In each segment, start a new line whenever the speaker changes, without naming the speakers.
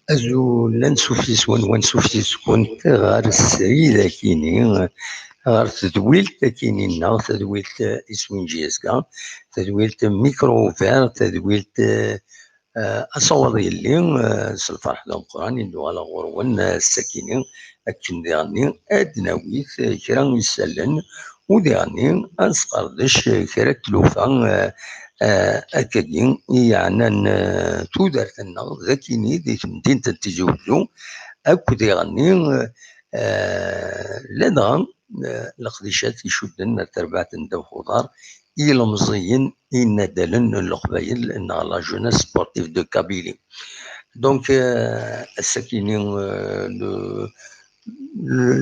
أزول نسوفيس ونسوفيس كنت غار السريدة كيني غار تدويلت كيني نا تدويلت اسمين جيسكا تدويلت micro ouvert تدويلت أصوات يلي الفرح القرآن اللي على غرون الساكنين أكن ديغني أدناويت كرا يسلن وديغني أنسقردش كرا تلوفا أكادين يعني تودرت النغ ذاكيني دي مدينة تيزي وزو أكو ديغني لدغا القديشات يشدن تربعة ندو خضار إلمزيين إندلن القبايل la jeunesse sportive de Kabylie. Donc الساكنين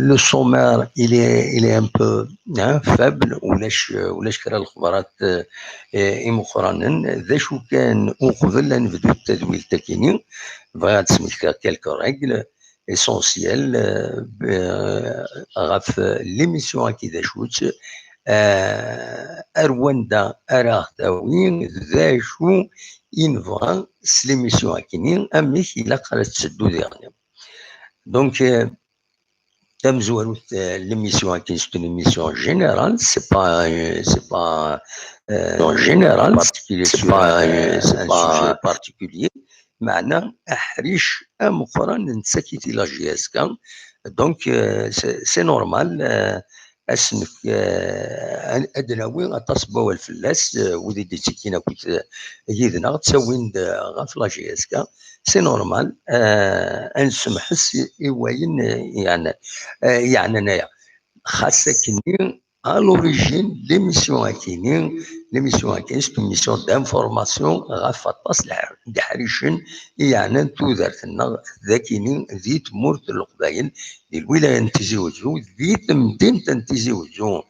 le sommaire il est un peu faible ولاش كرا الخبرات إمقرانن ذا شو كان وقبل نبدو التدويل تاكيني بغا تسميت quelques règles essentielles غاف l'émission كي ذا شوت أرواندا أراغ ذا شو ينبغى س l'émission كيني أميك إلا قرات تسدو ديالنا. Donc l'émission qui est une émission générale, c'est pas en général particulier, c'est pas un sujet particulier. معنا أحريش أمقران نتسكيتي la JSK. Donc c'est normal أسنك أدناوي أتصبوا الفلاس ودي دي تيكينا كنت يدنا تسوين غاف la JSK. C'est normal نسمحس إواين يعني انايا خاصة كني à l'origine l'émission أكيني l'émission أكيني c'est une émission d'information غاف أطاس الحريشن يعني تودرت ذاكيني ذي تمورت القبايل دي الولاية نتيزي وزو ذي مدينة تيزي وزو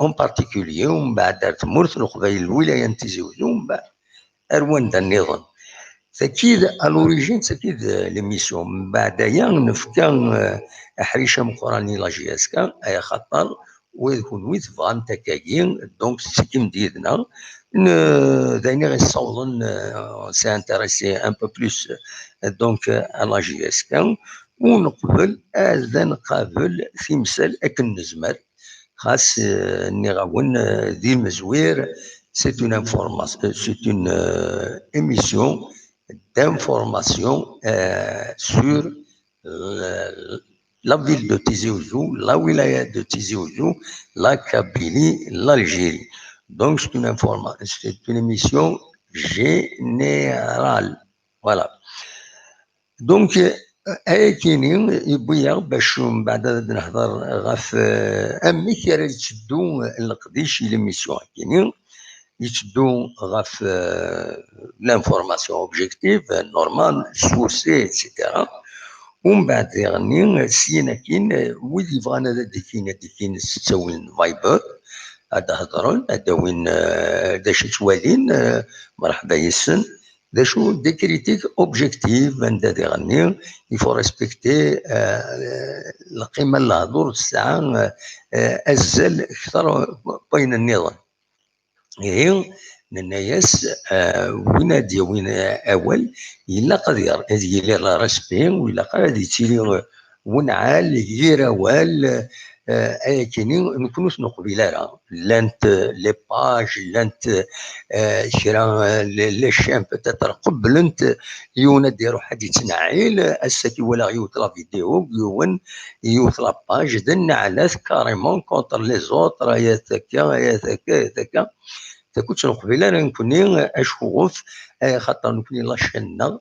en particulier ومن بعد تمورت القبايل الولاية نتيزي وزو ومن بعد أرواندا النظام. تأكيد à l'origine تأكيد l'émission من بعد نفكا حريشة مقراني la JSK أي خطر ويكون ويت فغان تكاكين donc سكيم ديالنا دايني غيصوضن s'est intéressé un peu plus donc à la JSK ونقبل اذا نقابل في مثال اكن نزمر خاص نغاون ذي المزوير. C'est une information, c'est une émission d'information sur la ville de Tizi Ouzou, la wilaya de Tizi Ouzou, la Kabylie, l'Algérie. Donc c'est une émission générale. Voilà. Donc كاينين يبويا باش من بعد نهضر غاف امي كي راه يتشدو القديش l'émission كاينين يتشدو غاف l'information objective normale sourcée et cetera. ومن بعد يغني سينا كاين ويد يبغانا ديكين ستاوين Viber هذا هضرون هذا وين دا شي توالين مرحبا يسن دا شو des critiques objectives عند يغني il faut respecter القيمه الهضور الساعه ازل اكثر بين النظام إيه نناياس وين دي وين اول الا قد يلي لا respect ولا قد يتيلي ونعال يراوال اي كاينين نكونو نقبل راه لانت les pages لانت شرا les chaînes peut-être قبلنت يونا ديرو حد يتنعيل اساكي ولا يوت la vidéo يون يوت la page دنا على carrément contre les autres يا تكا يا تكا يا تكا تكوتش نقبل انا نكوني اشوف خاطر نكوني la chaîne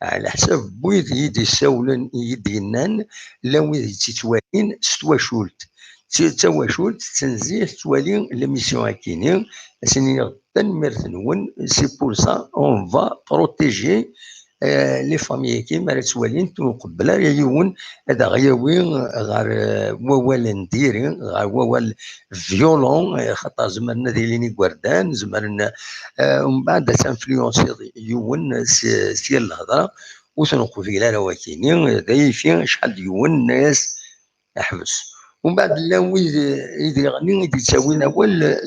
على حساب ويد يدي يساولن يدي ينان لا ويد تيتوالين ستواشولت تواشولت تنزيه توالين l'émission اكيني سني تنمرت نون c'est pour ça on va protéger les familles كي ما توالين تقبل يون هذا غياوي غير ووال نديري غير ووال violent، خاطر زمرنا ديالين كوردان زمرنا، ومن بعد t'influencer يون سير الهضره وتنقفي لا راه دايفين شحال يون الناس احبس. ومن بعد لا ويد يغني يتساوي اول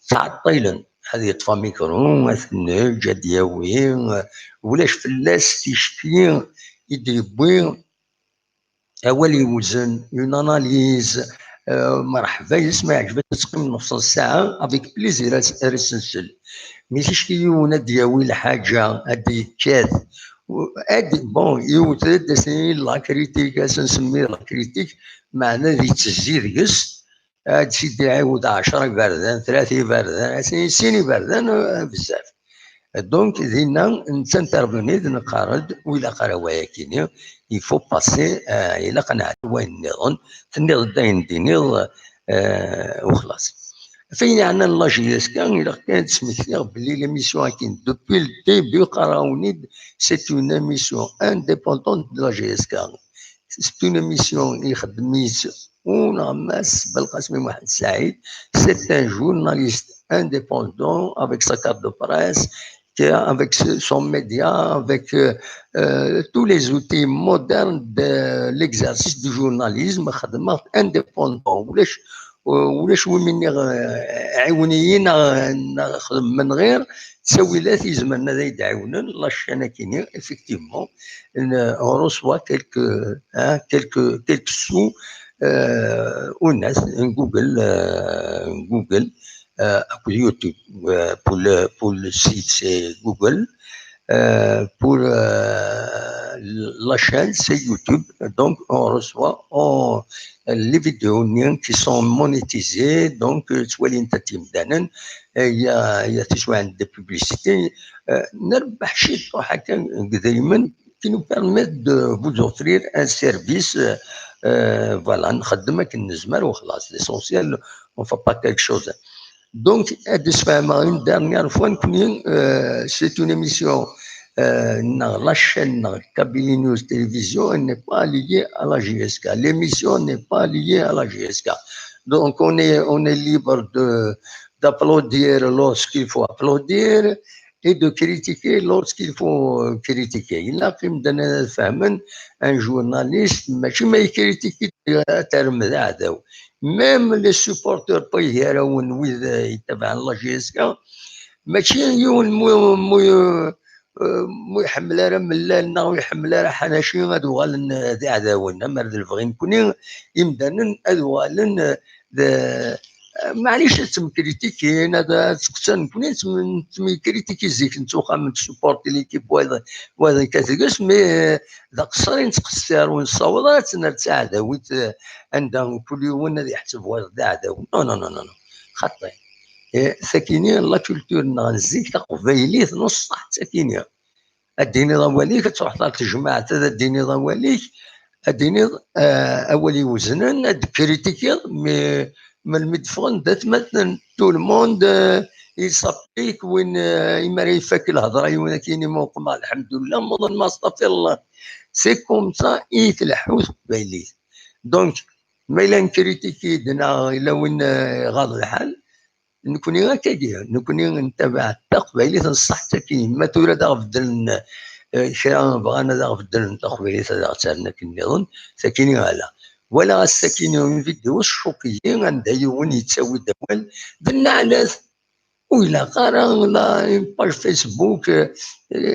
تعطيلا هذه يطفى ميكرو نج دياوي ولاش فلاس تيشكي يديبوي اول يوزن une analyse. مرحبا يسمع عجبت تقيم نص ساعه avec plaisir رسنسل، mais تيشكي يون دياوي الحاجه هادي كاث ادي bon يوتد la critique، نسمي la critique معنى ذي تزيد قس هاد سيدي عاود 10 بردان، 3 بردان، سيني بردان بزاف. donc دينا نتانترفوني نقارد وإلا قرا كيني il faut passer إلا قنعت وين النظام تنيض داين دينيض وخلاص. فين عندنا la JSK إلا كانت سميتني بلي l'émission كاين depuis le début قراوني، c'est une émission indépendante de la JSK، c'est une émission يخدميت ونغمس بالقاسم محمد سعيد، c'est un journaliste indépendant avec sa carte de presse، avec son média، avec tous les outils modernes de l'exercice du journalisme، خدمة indépendant. ولاش ومن عاونيين نخدم من غير تسويلات يزمرنا ذا يدعونن la chaîne كيني. effectivement on reçoit quelques sous والناس Google YouTube، pour le site c'est Google، pour la chaîne c'est YouTube. donc on reçoit les vidéos qui sont monétisées، donc تولي انت تيمدانا il y a تسوى عند des publicités، نربح شي هكا دائما qui nous permettent de vous offrir un service. voilà، نخدمك النزمر وخلاص، l'essentiel on fait pas quelque chose. donc هاد une dernière fois نكوني c'est une émission، la chaîne Kabylie News Télévision n'est pas liée à la JSK. L'émission n'est pas liée à la JSK. Donc on est libre d'applaudir lorsqu'il faut applaudir et de critiquer lorsqu'il faut critiquer. Il a fait فهمن un journaliste ماشي ما يكريتيكي ترم هذا، même les supporters بيهراون ويد يتبع la JSK ماشي يون مو يحمل راه ملالنا ويحمل راه حناشي غاد وغالن ذي عداون اما الفغي نكوني يمدانن ادوالن. معليش تم critiquer هذا تسكتن نكوني تم critiquer زيك نتوخا من supporter l'équipe وهذا كاتكس، mais ذا قصرين تقصر ونصوض تنرتاع عداويت عندها كل يوم يحسب واحد عداو. non non non non، خطي ساكيني la culture نغ تقبايليت نص صح ساكيني اديني ضواليك تروح الجماعة اديني ضواليك اديني اولي وزنن اد critiquer، mais من المدفون دات مثلا tout le monde يصفيك وين إما يفك الهضره وين كاين موقع الحمد لله مضن ما استغفر الله، c'est comme ça يتلحو قبايليت. donc ما الا نكريتيكي دنا الا وين غاض الحال نكوني غير كاكي نكوني نتبع تقبايليت نصح كاين ما تولد غفدل كرا بغانا غفدل تقبايليت هذا غتسالنا كنظن ساكيني غالا ولا الساكنين vidéo choquée عندها يون يتساوي دوال بالنعلات وإلا قرا la page Facebook،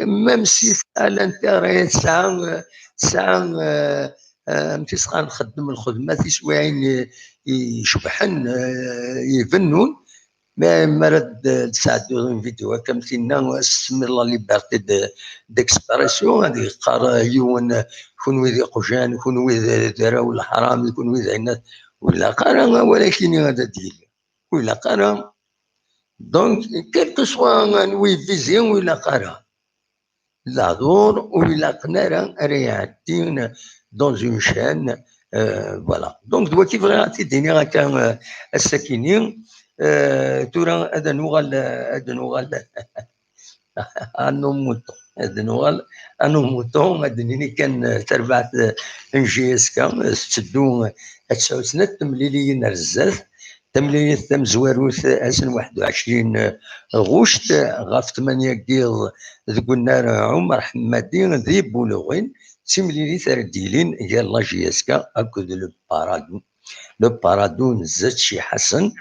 même si الانترنت ساعة ساعة متي نخدم الخدمة تيسواعين يشبحن يفنون ما رد تساعدو فيديو كم تينا سمي la liberté d'expression هذه قرا يون كون ويدي قجان كون ويد دراو الحرام يكون ويد عنا ولا قرا، ولكن هذا ديال ولا قرا. donc quel que soit نوي visé ولا قرا الهضور ولا قنارة راه يعدي dans une chaîne. voilà، donc دوا كيف غادي تديني هكا الساكنين تورا هذا نوغال هذا نوغال. à nos moutons. هاد نوغال à nos moutons هاد نيني كان تربعت JSK تدو تسعود سنة تمليليين رزاف تمليلية تمزواروت أسن 21 غشت غاف 8 كيض ذكنا عمر حمادي ذي بولوغين تمليلي ترديلين ديال la JSK اكد le Paradou، le Paradou زاد شي حسن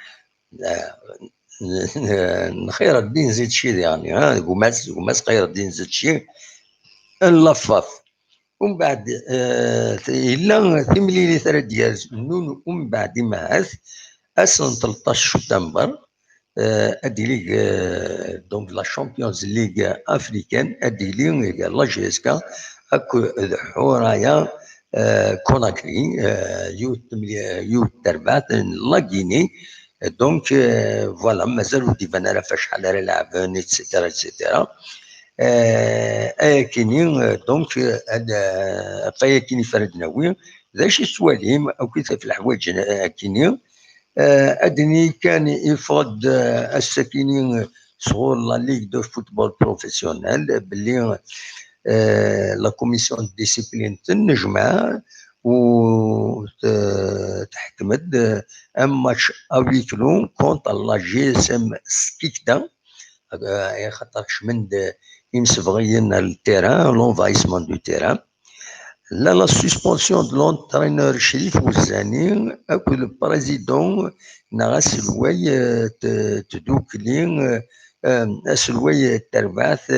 خير الدين زيد شي يعني ها قماس خير الدين زيد شي اللفاف. ومن بعد الا تمليلي ثلاث ديال نون ومن بعد ماث اسن 13 شتنبر اديلي donc la Champions League africaine اديلي la JSK اكو حورايا كوناكري يوت تربات la Guinée. donc voilà مازالوا ديفان راه فاش شحال راه لعبان et cetera et cetera. كاينين donc هذا فايا كاين فردناوي ذا شي سواليم او كيف في الحوايج كاينين ادني كان يفرض الساكنين صغور la ligue de football professionnel باللي la commission discipline تنجمع و تحكمت un match à huis clos contre la JSM سكيكدا خاطر من يمسفغيين ال terrain l'envahissement du terrain la suspension de l'entraîneur شريف وزاني اكو le président نغاس الواي تدوكلي اسلوي تربعث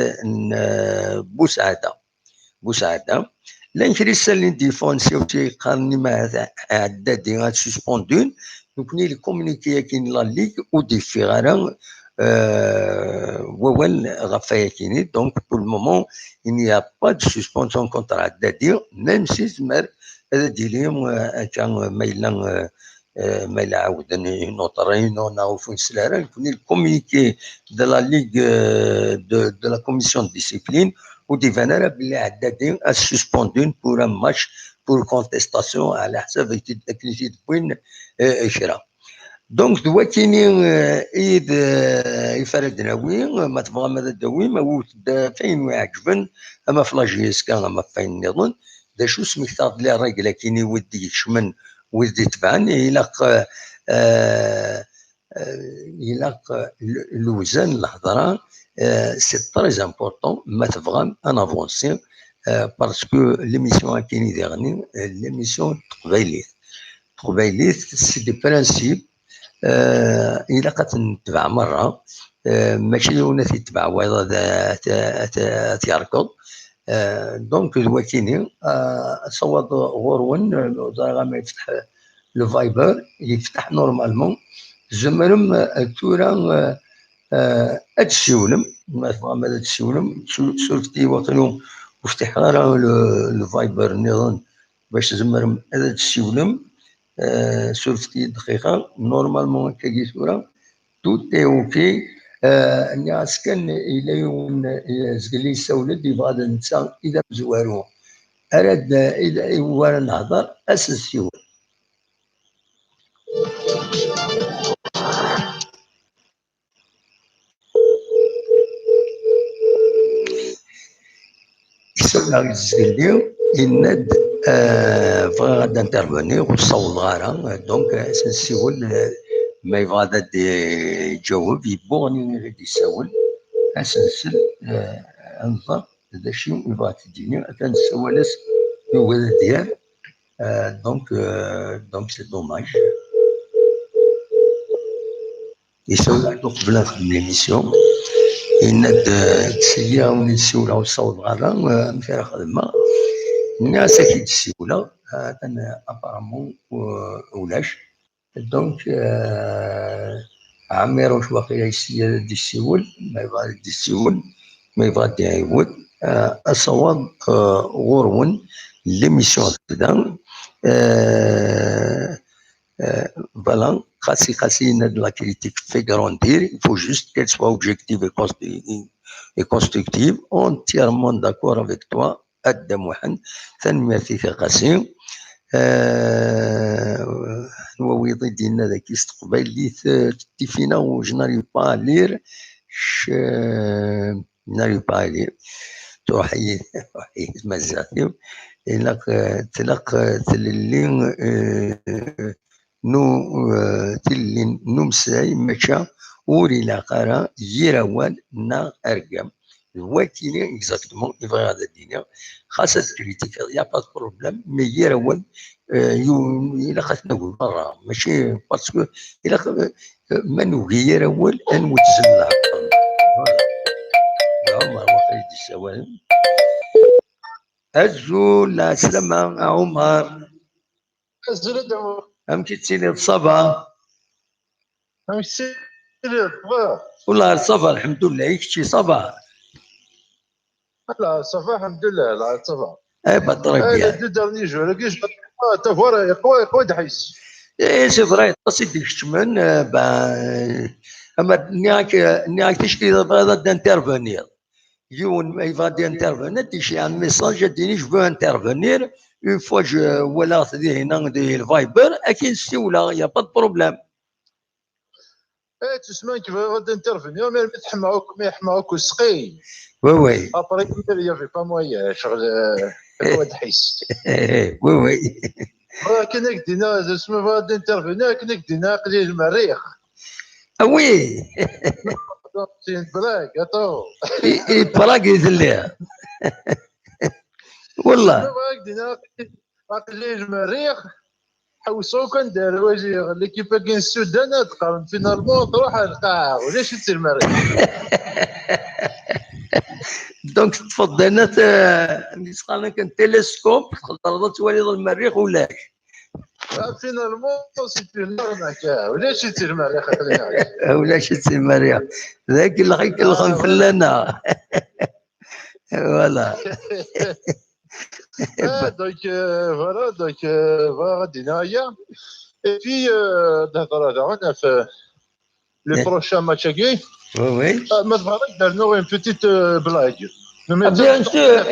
بوسعادة لان كريسال ديفونسي تيقارني مع عدادي غاد سسبوندون نكوني ال communiqué كاين la ligue و ديفي غارا ووال غفايا كيني. donc pour le moment il n'y a pas de suspension contre عدادي même si زمر هذا ديلي كان ما إلا ما إلا عاود une autre réunion نعرفو نسلارا نكوني ال communiqué de la ligue de la commission discipline وديفانا بلي عدادي suspendus pour un match pour contestation على حساب اكنيتي بوين شرا. donc دوا كاينين ايد يفردناوي ما تبغى ماذا داوي ما وت فين يعجبن اما في la JSK اما فين نظن دا شو سميك تاخذ les règles كاينين ودي يكشمن ودي تبان يلاق يلاق الوزن الهضره c'est très important ما تبغى on avance parce que l'émission كاين ديغني l'émission تقبايليت تقبايليت c'est des principes إلا قد نتبع مرة ماشي ونا تيتبع وايضا تيركض. donc هو كاينين صوت غورون ما يفتح le Viber يفتح normalement زمرم تورا اتسيولم ما تبغى ما تسيولم سورتي وقلو وفتح غير le Viber نظن باش زمرم هذا تسيولم سورتي دقيقة normalement كاكي ثورة tout est OK. الناس كان إلى يوم زقلي سولد يبغى ننسى إذا مزوارو أراد إذا وانا نهضر أساسيون. يسولى الزقلي يند بغا غادا intervenir وصوت غارة donc اسنسيول ما يبغى غادا يجاوب يبغني غادي يساول اسنسل انظر هذا الشيء يبغى تديني تنسولس هو ديال donc c'est dommage يسول عندو قبل نخدم l'émission يند تسيا ونسولها وصوت غارة مشى خدمة الناس كي تسيولا كان apparemment ولاش. donc عمير واش باقي يسيا دي السيول ما يبغى دي السيول ما يبغى دي يعود الصواب غورون l'émission تبدا voilà قاسي قاسي la critique fait grandir, il faut juste qu'elle soit objective et constructive. Entièrement d'accord avec toi أدى محمد ثنميرتي قاسي هو ويضي ديالنا ذاك يستقبل لي تيفينا و je n'arrive pas à lire. N'arrive pas à lire. تروح تمزعتي إلاق تلاق تللي نو تللي نمساي ماشا ور إلاق راه يراوال نا أرقام وكيني exactement يبغي هذا الدنيا خاصة critique, y a pas problème, mais يراوال إلا خاصنا نقول برا ماشي parce que إلا ما نوغي يراوال أنوتزن العقل. عمر وقيد السوال أزول السلامة عمر.
أزول.
أم كي ça va؟
أم كي
والله ça va الحمد لله. يكشي ça va؟
لا ça va الحمد لله, لا ça va.
Eh ben très bien.
Les deux derniers jours كيش تفور يقوى يقوى دحيس.
إيه c'est vrai, سيدي كشمن ben اما نياك تشكي بغا d'intervenir يون il va d'intervenir تيشي un message ديني je veux intervenir une fois je ولا هنا دي ال Viber اكين ولا y a pas de problème.
ايه تسمى كيف غادي intervenir mais تحمعوك ما يحمعوك السقي.
Oui.
Après y avait pas moyen شغل هو دحيس.
Oui oui.
كنا دينا تسمى غادي intervenir كنا دينا قليل المريخ.
Oui.
C'est une blague, attends.
Blague يذليها والله.
دينا قليل المريخ حوسو كان دار واجي l'équipe كاين السودان تقارن finalement تروح القاع ولاش انت المريخ.
Donc تفضلنا قال كان تيليسكوب تقدر تولي المريخ ولاش.
Finalement c'est une arnaque ولاش انت المريخ.
ولاش انت المريخ ذاك اللي غيكلخن فلانا voilà.
Donc voilà, donc voilà دينايا et puis نهضر هذا في le prochain match اكي.
Oui.
ما تبغاش درنا une petite blague.
Bien sûr,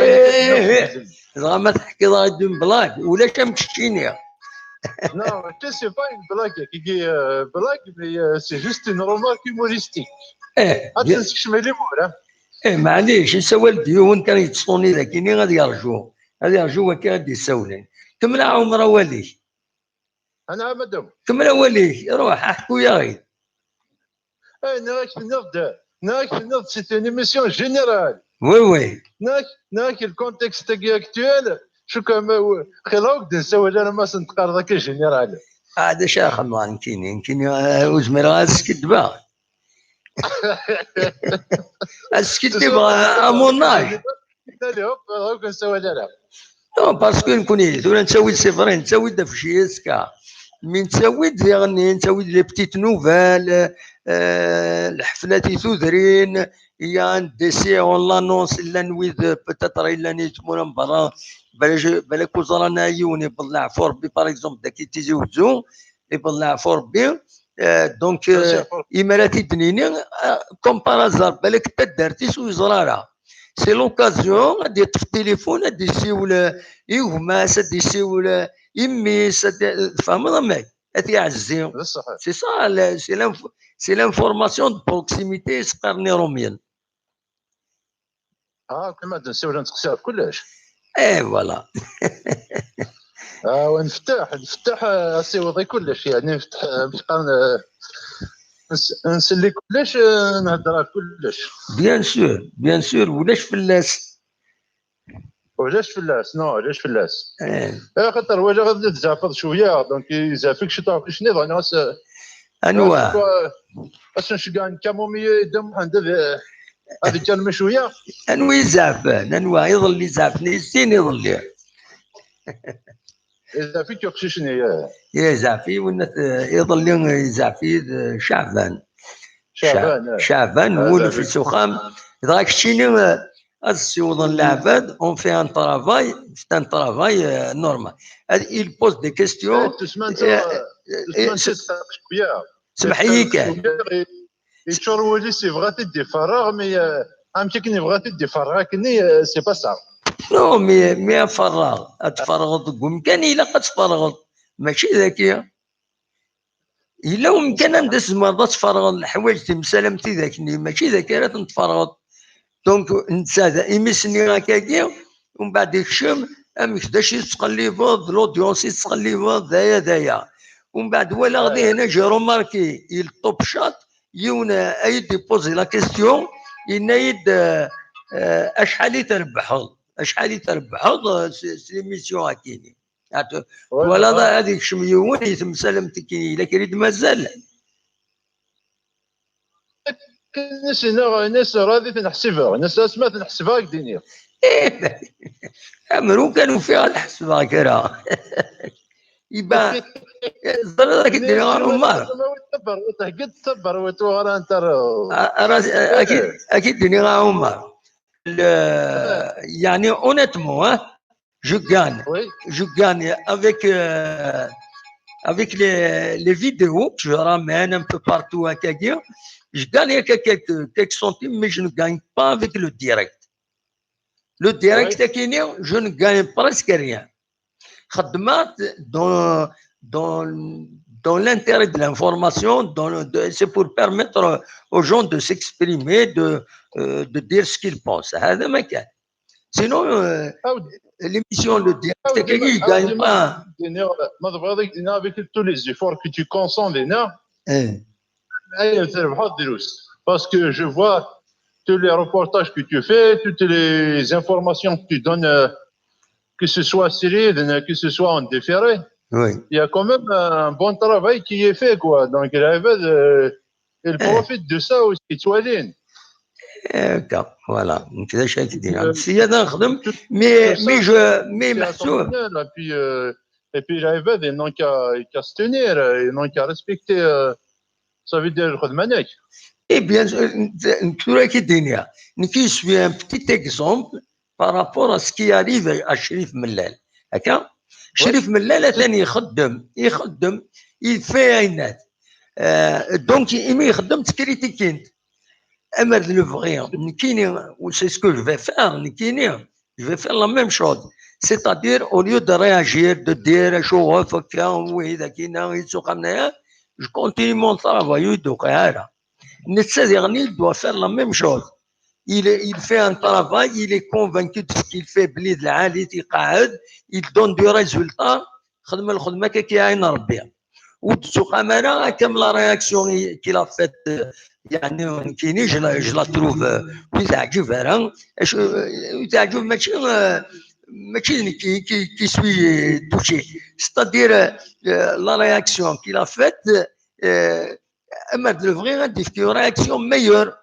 زعما تحكي d'une blague ولا كم تشتيني.
Non, c'est pas une blague qui est blague, mais c'est juste une remarque humoristique.
ايه.
تنسكش l'humour.
ايه معليش يسوى الديون كان يتصوني لكن غادي يرجو غادي يرجو كي غادي يسولن كمل عمر ولي.
انا مدام.
كمل ولي روح احكوا يا غير.
ايه ناك نرد ناك نرد c'est une émission générale.
Oui.
ناك ناك ال contexte actuel شو كما خلاوك نسوي انا ما سنتقارض كي général.
هذا شاخ ما كاين كاين وزمر اسكت دابا اسكت دابا à mon âge.
Hop نسوي لا.
Non, parce que نكون ولا نسوي c'est vrai نسوي في شي سكا من نسوي ديغني نسوي les petites nouvelles الحفلات ثوذرين y a un décès, on l'annonce لا نويد peut-être الا نيتمونا من برا بالك وزرانا يوني يبلع فور بي par exemple داك تيزي وزو يبلع فور بي donc إماراتي دنيني comme par hasard بالك تدارتيس ويزرارا c'est l'occasion غادي يطفي التليفون غادي يسيول يغماس غادي يسيول يميس فاهم ماك هاتي عزي. C'est ça, c'est l'information de proximité سقرني روميان.
اه كما نسيو نسقسيها في كلش.
ايه voilà.
اه ونفتح نفتح سيوضي كلش يعني نفتح نبقى نسلي كلش نهضر كلش.
Bien sûr, bien sûr ولاش فلاس.
وعلاش فلاس non علاش فلاس
ايه.
خاطر هو غادي تزعفض شويه donc يزعفك شي طاق شنو انا
انواع
اش نشكا كامومي دم عند هذه كان شويه.
انوي يزعفان انواع يظل يزعفني السين يظل
يزعفك يقششني.
يا زعفي ولا يظل يزعفي شعبان.
شعبان.
شعبان ولو في سخام داك الشيء السيوض العباد on fait un travail, c'est un travail normal, il pose des questions.
تسمى انت شويه.
سمح لي كان
يتشور ولي c'est vrai تدي فراغ mais ام كي بغا تدي فراغ كني c'est pas ça.
Non, mais فراغ تفرغ بامكان الا قد تفرغ ماشي ذاك الا ومكان عند تفرغ الحوايج تمسالمتي ذاك ماشي ذاك راه تفرغ. Donc نتا إيميسني هكاكي ومن بعد يكشم امك داش يتقلبوض l'audience يتقلبوض دايا دايا. ومن بعد ولا غادي هنا j'ai remarqué ال Top Chat يون اي déposer la question ينايد اشحال تربحوا اشحال تربحوا c'est l'émission هكيني ولا هذيك شميون يتمسلم تكيني الا كريد مازال.
الناس الناس راضي تنحسبها، الناس اسمها تنحسبها الدنيا.
إيه امرو كانوا فيها نحسبها كرا يبان ضروري كدير عمر.
قد تبر وتوغر انت.
اكيد اكيد دنيا عمر، يعني honnêtement je gagne avec les vidéos que je ramène un peu partout à Kagir, je gagne quelques centimes, mais je ne gagne pas avec le direct. Le direct, oui, je ne gagne presque rien. خدمات dans l'intérêt de l'information, c'est pour permettre aux gens de s'exprimer, de dire ce qu'ils pensent. هذا ما كان. Sinon, l'émission, le direct, il ne gagne pas.
Avec tous les efforts que tu consens, parce que je vois tous les reportages que tu fais, toutes les informations que tu donnes, que ce soit série, que ce soit en différé. Il y a quand même un bon travail qui est fait, quoi. Donc, il profite de ça aussi, tu
Voilà. كذا شيء كدير السيادة نخدم mais je mais محسوب.
Et puis العباد ils n'ont qu'à se tenir, ils n'ont qu'à respecter, ça veut dire الخدمة ناك.
Et bien sûr, كي الدنيا نكي suis un petit exemple par rapport à ce qui arrive à شريف ملال. هكا شريف ملال ثاني يخدم يخدم il fait عينات donc إيمي يخدم تكريتيكينت اما le vrai نكيني c'est ce que je vais faire. نكيني je vais faire la même chose, c'est-à-dire au lieu de réagir, de dire شو فكا وإذا كينا يتسوق je continue mon travail. دوك هذا نتا il doit faire la même chose. Il fait un travail, il est convaincu de ce qu'il fait بليد العالي تيقعد il donne du résultat. خدمة الخدمة كي عين ربي وتسوق امانه كم la réaction qu'il a faite يعني كيني je la trouve ويتعجب راه ويتعجب ماشي ماشي qui suis touché, c'est-à-dire la réaction qu'il a faite اما le vrai غادي في réaction meilleure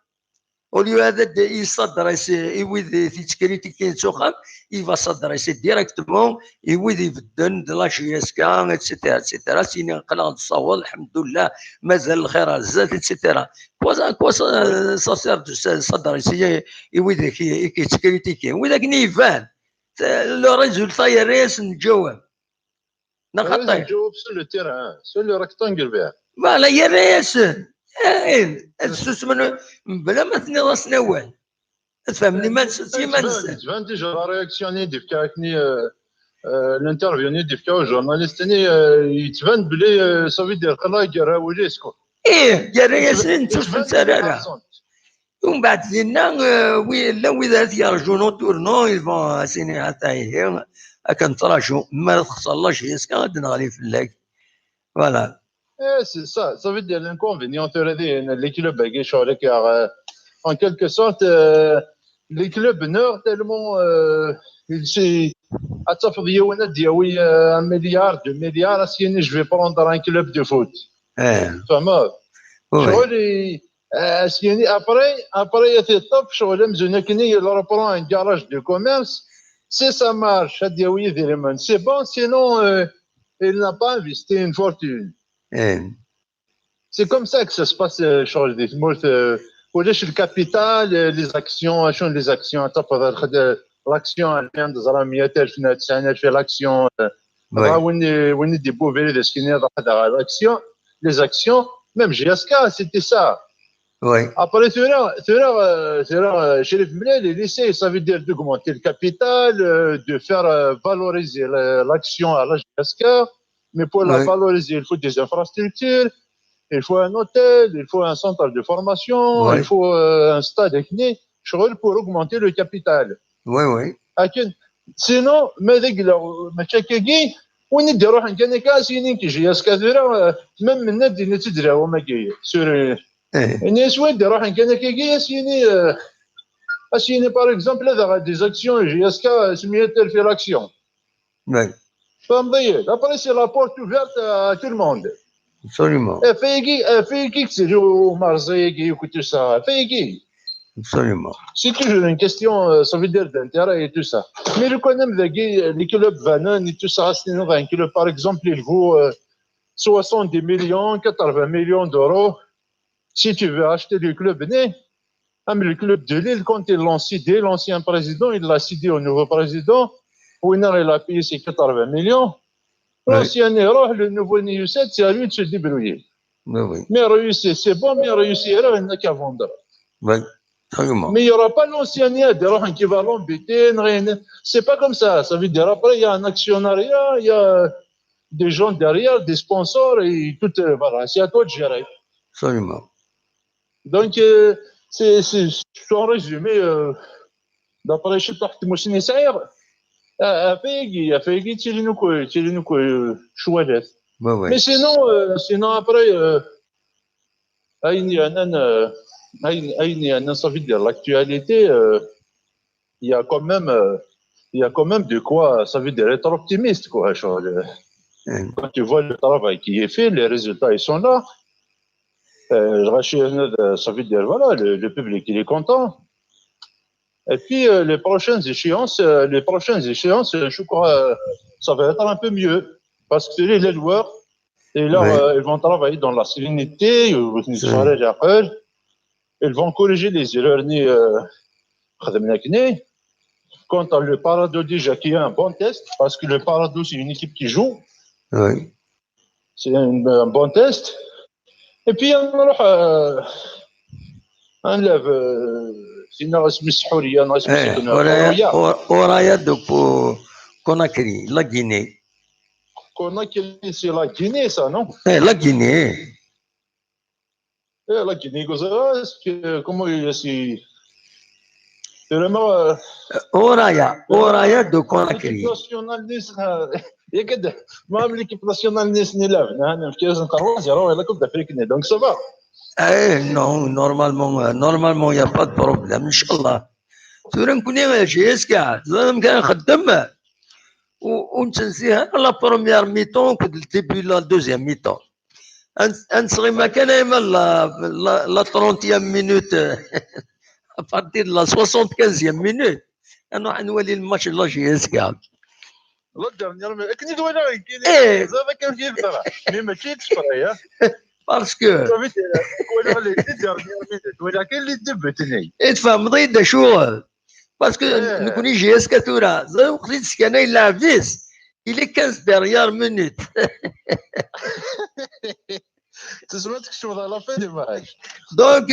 au lieu هذا il s'adresse يويد تيتكريتيكي تسوخام il va s'adresser directement يويد يبدن de la JSK et cetera et cetera سيني نقلا نتصور الحمد لله مازال الخير زاد et cetera. Quoi ça sert de s'adresser يويد كي كيتكريتيكي وإذا كني يفان le résultat يريس نجاوب.
نخطي نجاوب sur le terrain, sur le rectangle vert.
Voilà, يريس ايه السوس من بلا ما تني نوال تفهمني ما نسيتي ما نسى.
تبان déjà la réaction دي فكاكني l'interview دي فكا journaliste يتبان بلي ça veut dire خلا يقرا وليسكو.
ايه يا نتوس لا ومن بعد دينا oui لا وإذا يرجو tournant ils vont سيني حتى هي كنتراجو ما تخسر la JSK غادي نغلي في اللاك voilà.
Eh, c'est ça, ça veut dire l'inconvénient les clubs en quelque sorte, les clubs nord tellement ils اتفق يونا دياوي 1 milliard, 2 milliards سيني je vais prendre un club de foot. فهمت شغل سيني après يتطف شغل مزون كني il reprend un garage de commerce. Si ça marche دياوي ديريمان c'est bon, sinon il n'a pas investi une fortune. C'est comme ça que ça se passe. شغل دي تمورت ولاش ال capital, les actions شنو les actions تفضل l'action عند زرا 100000 90000 l'action وين وين دي بوفيري داسكيني هذا l'action, les actions, même JSK, c'était ça. Après, ثورا شريف ملال il essaie, ça veut dire d'augmenter le capital, de faire valoriser l'action à la JSK, mais pour la valoriser, il faut des infrastructures, il faut un hôtel, il faut un centre de formation, il faut un stade. شغل pour augmenter le capital.
Oui.
لكن sinon ما ذاك ما كاكي وين يدير كان كاسينين كي JSK même من نادي تدري هو ما كي sur الناس وين يروح كان كي سيني اسيني par exemple هذا des actions JSK 100000 في l'action. فهمتي؟ Après, c'est la porte ouverte à tout le monde.
Absolument.
فايكي فايكي كتيرو مارزيكي و tout ça فايكي.
Absolument.
C'est toujours une question, ça veut dire, d'intérêt et tout ça. Mais le quand même, les clubs Vanon et tout ça, un club, par exemple, il vaut 70 millions, 80 millions d'euros. Si tu veux acheter le club né, même le club de Lille, quand ils l'ont cédé, l'ancien président, il l'a cédé au nouveau président. Winner, il a payé ses 80 millions. L'ancien erreur, le nouveau New 7, c'est à lui de se débrouiller.
Oui.
Mais réussir, c'est bon, mais réussir, il n'a qu'à vendre.
Oui. Absolument.
Mais il n'y aura pas l'ancien qui va l'embêter, rien. C'est pas comme ça. Ça veut dire après, il y a un actionnariat, il y a des gens derrière, des sponsors, et tout. Voilà, c'est à toi de gérer.
Absolument.
Donc, c'est en résumé, d'après تحت موسني سعير فايقي فايقي تيلينوكو تيلينوكو شوالات. Mais sinon après, ça veut dire l'actualité, il y a quand même de quoi, ça veut dire être optimiste, quoi. Quand tu vois le travail qui est fait, les résultats, ils sont là. Ça veut dire, voilà, le public, il est content. Et puis, les prochaines échéances, je crois, ça va être un peu mieux. Parce que les joueurs, et là, ils vont travailler dans la sérénité, ils vont corriger les erreurs. Contre le Paradou, déjà, qui est un bon test, parce que le Paradou, c'est une équipe qui joue.
Oui.
C'est un bon test. Et puis, on lève.
Ouraya de Conakry, la Guinée.
Conakry, c'est la Guinée, ça, non?
Eh, la Guinée.
Eh, la Guinée, comment il est? C'est vraiment.
Ouraya, Ouraya de Conakry.
L'équipe nationale, même l'équipe nationale, la Coupe d'Afrique, donc ça va.
Eh non, normalement, il n'y a pas de problème, إن شاء الله. تورا نكوني JSK كان نخدم ونتنسيها la première mi-temps كنت début la deuxième mi-temps. انصغي ما كان la 30e minute, à partir la 75e minute انا نولي الماتش la JSK.
La dernière كني دوينا كاين زعما كان فيه mais ماشي exprès.
Parce que
ولكن اللي دبتني
تفهم ضيد شو parce que نكوني JSK تورا وقت كان يلعب 10 il est 15 dernières minutes.
تسمع تكشف على fin du match.
Donc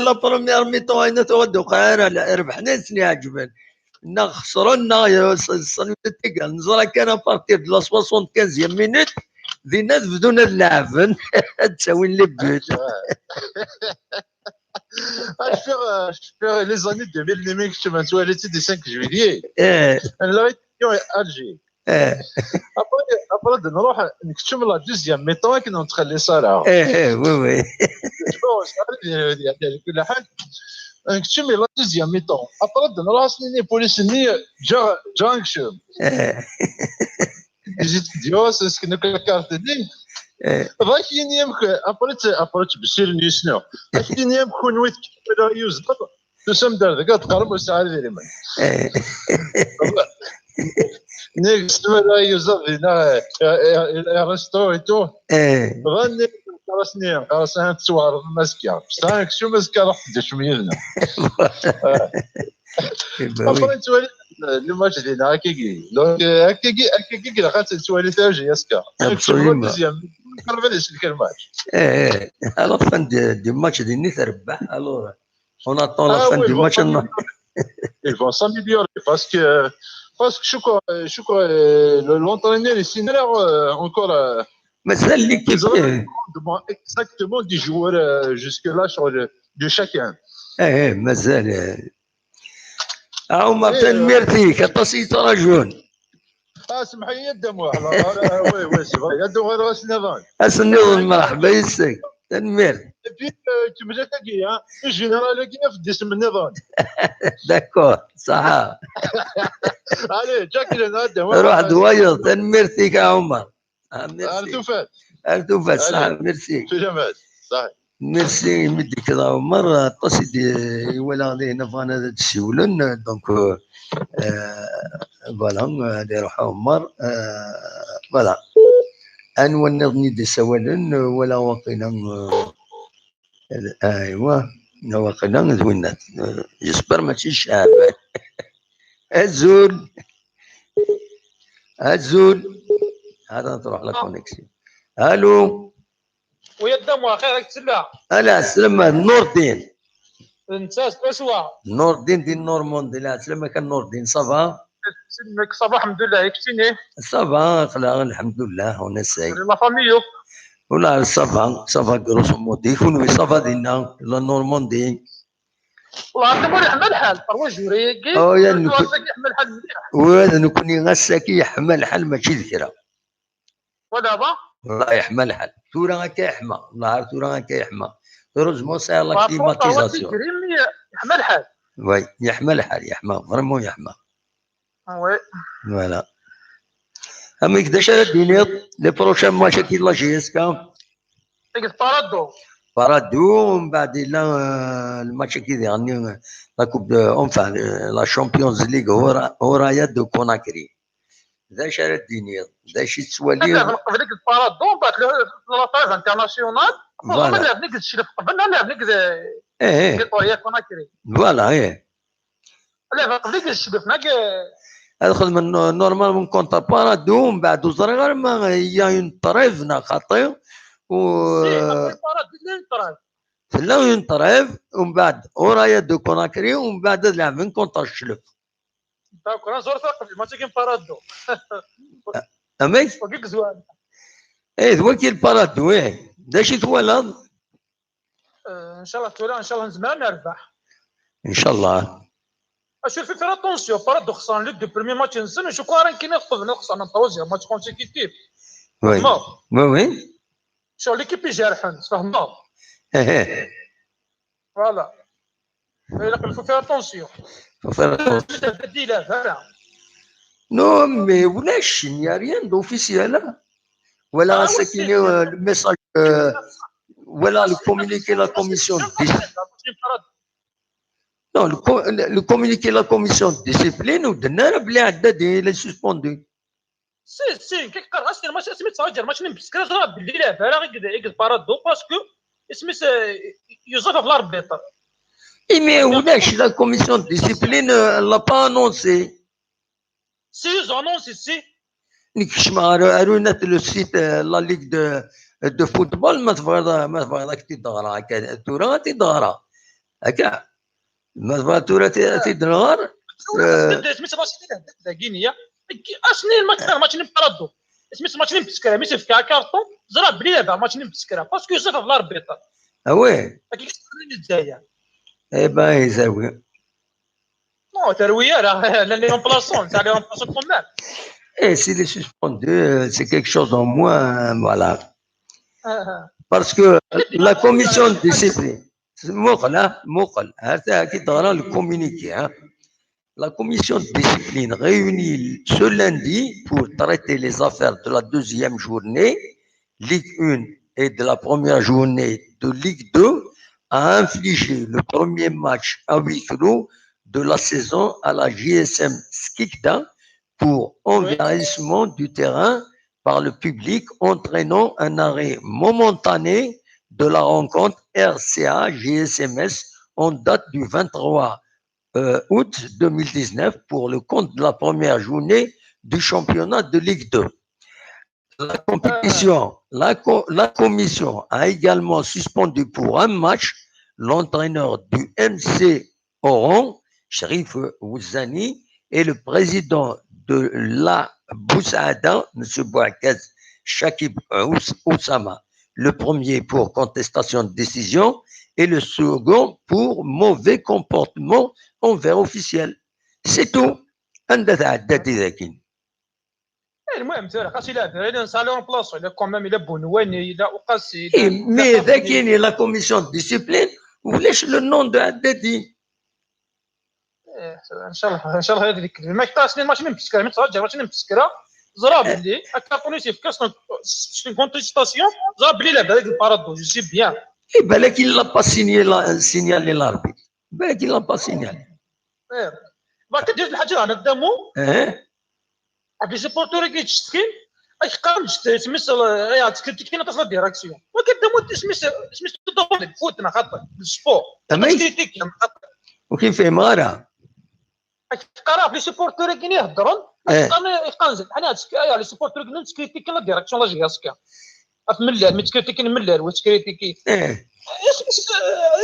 la première mi-temps اين تودو قاعر ربحنا سني عجبن نا خسرنا نزرا كان à partir de la 75 minute دينا بدون اللعب تساوي les buts.
Je fais les années 2000, les mecs, je m'en des 5 juillet.
ايه.
La Alger.
ايه.
Après نروح نكتب la deuxième mi-temps كنا نتخلي صالة.
ايه oui.
كل حال نكتب la deuxième mi-temps. Après نروح سنيني بوليس ني جا جانكشن.
ايه.
جيت ديوس سكنو كارت دي. ذاك ينيم après بشير نيسنو. ذاك ينيم كون ويت يوزد تسم دار ذاك تقرب الساعة ديالي. نيكست يوزد دينا ريستو et tout.
ايه.
غني راسني راسنا تصور ماسكا بصح شو ماسكا راح تدش شويه. Après تولي le match ديالنا هكاكي donc هكاكي هكاكي خاطر تولي تا JSK.
Absolument.
الماتش.
ايه à la fin du match ديالني تربح alors on attend la fin du match.
Ils vont s'améliorer parce que je crois l'entraîneur est similaire encore.
مازال l'équipe
exactement des joueurs jusque là sur le, de chacun.
ايه مازال. عمر.
إيه.
تنميرتيك اتصي رجل.
اه، سمح لي يدم. Oui, c'est vrai, يدو غير واش نظام.
اسني مرحبا يسك تنمير.
Puis كملت كي général كي في الدسم النظام.
D'accord, صح.
Allez, جاك هذا.
روح دوايض، تنميرتيك يا عمر ميرسي.
توفات.
توفات، صح، ميرسي.
في جمال، صحيح.
ميرسي مدي كذا عمر طاسي ولا غادي نبغى هذا تسولن، donc voilà، غادي يروح عمر. Voilà، انو النظني دي سوالن ولا وقينا، ايوا وقينا زوينات، j'espère ماشي شعب. الزول الزول هذا تروح la connexion. الو.
ويا الدم خيرك تسلا.
هلا سلامة نور الدين.
انت سوا.
نور الدين ديال Normandie، لا سلامة كان نور الدين، ça va؟
سلمك، ça va الحمد لله، يكفيني.
Ça va، الحمد لله، on essaye.
La famille؟
ولا ça va, ça va grosso modo. كون ça va دينا la Normandie؟
والله عندنا يحمل الحال trois jours.
او يا
يحمل الحال مليح.
وهذا نكوني غساكي يحمل الحال ماشي ذكرى.
ودابا؟
والله يحمل الحال تورا هكا يحمى، النهار تورا هكا يحمى، heureusement c'est la climatisation.
يحمل الحال.
Oui, يحمى الحال، يحمى vraiment يحمى.
Oui.
Voilà، اما كداش دينيط les prochains matchs كي la JSK؟
بارادو.
بارادو، ومن بعد لا الماتش كي غني la coupe, enfin la Champions League، هو de كوناكري. ذا شارع دينيط ذا شي تسوالي.
قبل بارادو، بعد la trêve internationale.
Voilà.
لعب نيك قبل لعب نيك.
ايه.
كوناكري.
Voilà، ايه.
لا، قبل الشلف.
ادخل من normalement contre بارادو، ومن بعد غير ما y a une trêve نا خاطي و لا une trêve، ومن بعد ورايا de كوناكري، ومن بعد لعب من contre الشلف.
D'accord، زور قبل ما تيكين بارادو.
امي.
وكيك زوان.
ايه، ذوكي البارادو، ايه، دا شي توالا.
ان شاء الله تولا، ان شاء الله نزمان نربح.
ان شاء الله.
شوف، faire attention، بارادو خسران les deux premiers matchs نسن شو كوارن كي قبل خسرنا troisième match consécutif.
Oui.
شو l'équipe جارحن فهمنا.
ايه.
Voilà، il faut faire attention.
Faut faire
attention.
Non, mais ولاش il n'y a rien d'officiel ولا ساكيني ال message ولا le communiqué la commission. Non, le communiqué la commission de discipline ودنا بلي عندها des les suspendus.
Si si، كي قرا ماشي سميت صاجر ماشي نبسكرا باللي لعب راه غير بارادو parce que اسمي يوسف في l'arbitre.
Et mais ولاش la commission de discipline l'a pas annoncé؟
Si, ils ont annoncé, si.
نكش ما le site la ligue de football، ما تبغى تدغرا هكا تورا تدغرا هكا ما تبغى تورا تدغر.
سميت غينيا اشني الماتش نبارادو سميت ماتش نبسكرا ميسي في كارطون زرا بلي لعب ماتش نبسكرا parce que يوسف في l'arbitre.
Ah oui.
كيف الجزائر.
Eh ben يساوي.
Non, ترويه راه les remplaçants تاع les remplaçants quand même.
Et s'il est suspendu, c'est quelque chose en moins, voilà. Parce que la commission de discipline, موقل موقل هذا كي تقرا le communiqué, hein. La commission de discipline réunie ce lundi pour traiter les affaires de la deuxième journée, Ligue 1, et de la première journée de Ligue 2 a infligé le premier match à huis clos de la saison à la JSM Skikda pour envahissement du terrain par le public, entraînant un arrêt momentané de la rencontre RCA JSMS en date du 23 août 2019 pour le compte de la première journée du championnat de Ligue 2. La compétition, la commission a également suspendu pour un match l'entraîneur du MC Oran, Sherif Ouzzani, et le président de la Boussaada, M. Bouakaz Shakib Oussama. Le premier pour contestation de décision et le second pour mauvais comportement envers officiel. C'est tout. عندها تعدات ذاكين.
المهم ترى خاص يلعب الى نسالي remplaçant الى quand même الى بونواني الى وقاسي.
Mais ذاكين la commission discipline ولاش le nom de عدادي.
ان شاء الله ان شاء الله هذيك ما كاس ماشي من بسكره من ترجع ماشي من بسكره زرا بلي كارطوني في كاس c'est contestation زرا بلي لعب هذاك البارادو je sais bien.
اي بالك l'a pas signalé l'arbitre, بالك l'a pas signalé.
باك دير الحاجه انا قدامو.
اه.
Les supporters كيتشتكين اش قام سميس يا تكريتيكي تصل direction وقدامو سميس سميس فوتنا خاطر ال sport.
تمام وكيف فهم غيرها.
قرا في les supporters كاين يهضرون قام حنا les supporters كاين تكريتيكي la direction la JSK في ملال mais تكريتيكي ملال وتكريتيكي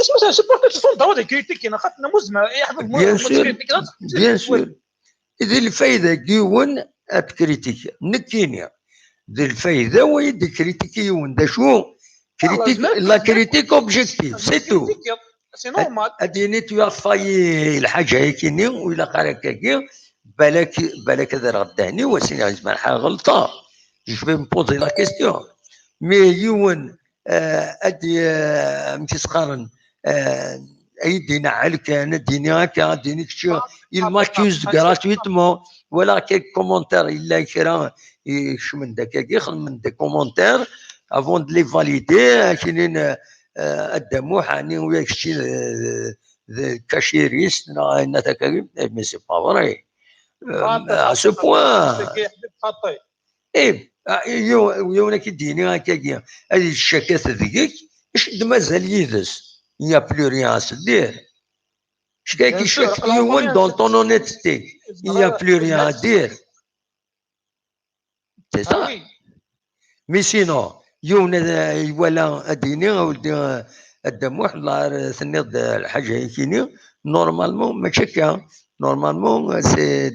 اسمه supporters sont droits كريتيكي خاطر مزمع يحفظ.
Bien sûr, bien sûr. ذي الفايده كيون ات critique نكينيا ذي الفايده ويد critiquer يون دا شو critique, la critique objective, c'est tout.
C'est normal.
اديني tu as failli الحاجه هيكيني ولا قال هكاكي بالك بالك هذا غداني وسيني زعما حاجه غلطه, je vais me poser la question. Mais يون ادي مشي سقارن ايدي نعلك انا ديني هكا ديني كشي, il m'accuse gratuitement ولا quelques commentaires الا كرا يكش من داك يخدم من des commentaires avant de les valider. كاينين الدموح يعني وياك شي cachériste, mais c'est pas vrai à ce point. ايه يوم كيديني هكاك هذه الشكات ذيك اش مازال يدس, il n'y a plus rien à se dire. شكا كيشك يون dans ton honnêteté, il n'y a plus rien à dire, c'est ça. Mais sinon يون ولا اديني ولدي الدموح الله ثنيض الحاجه كيني normalement ماشي هكا. Normalement, c'est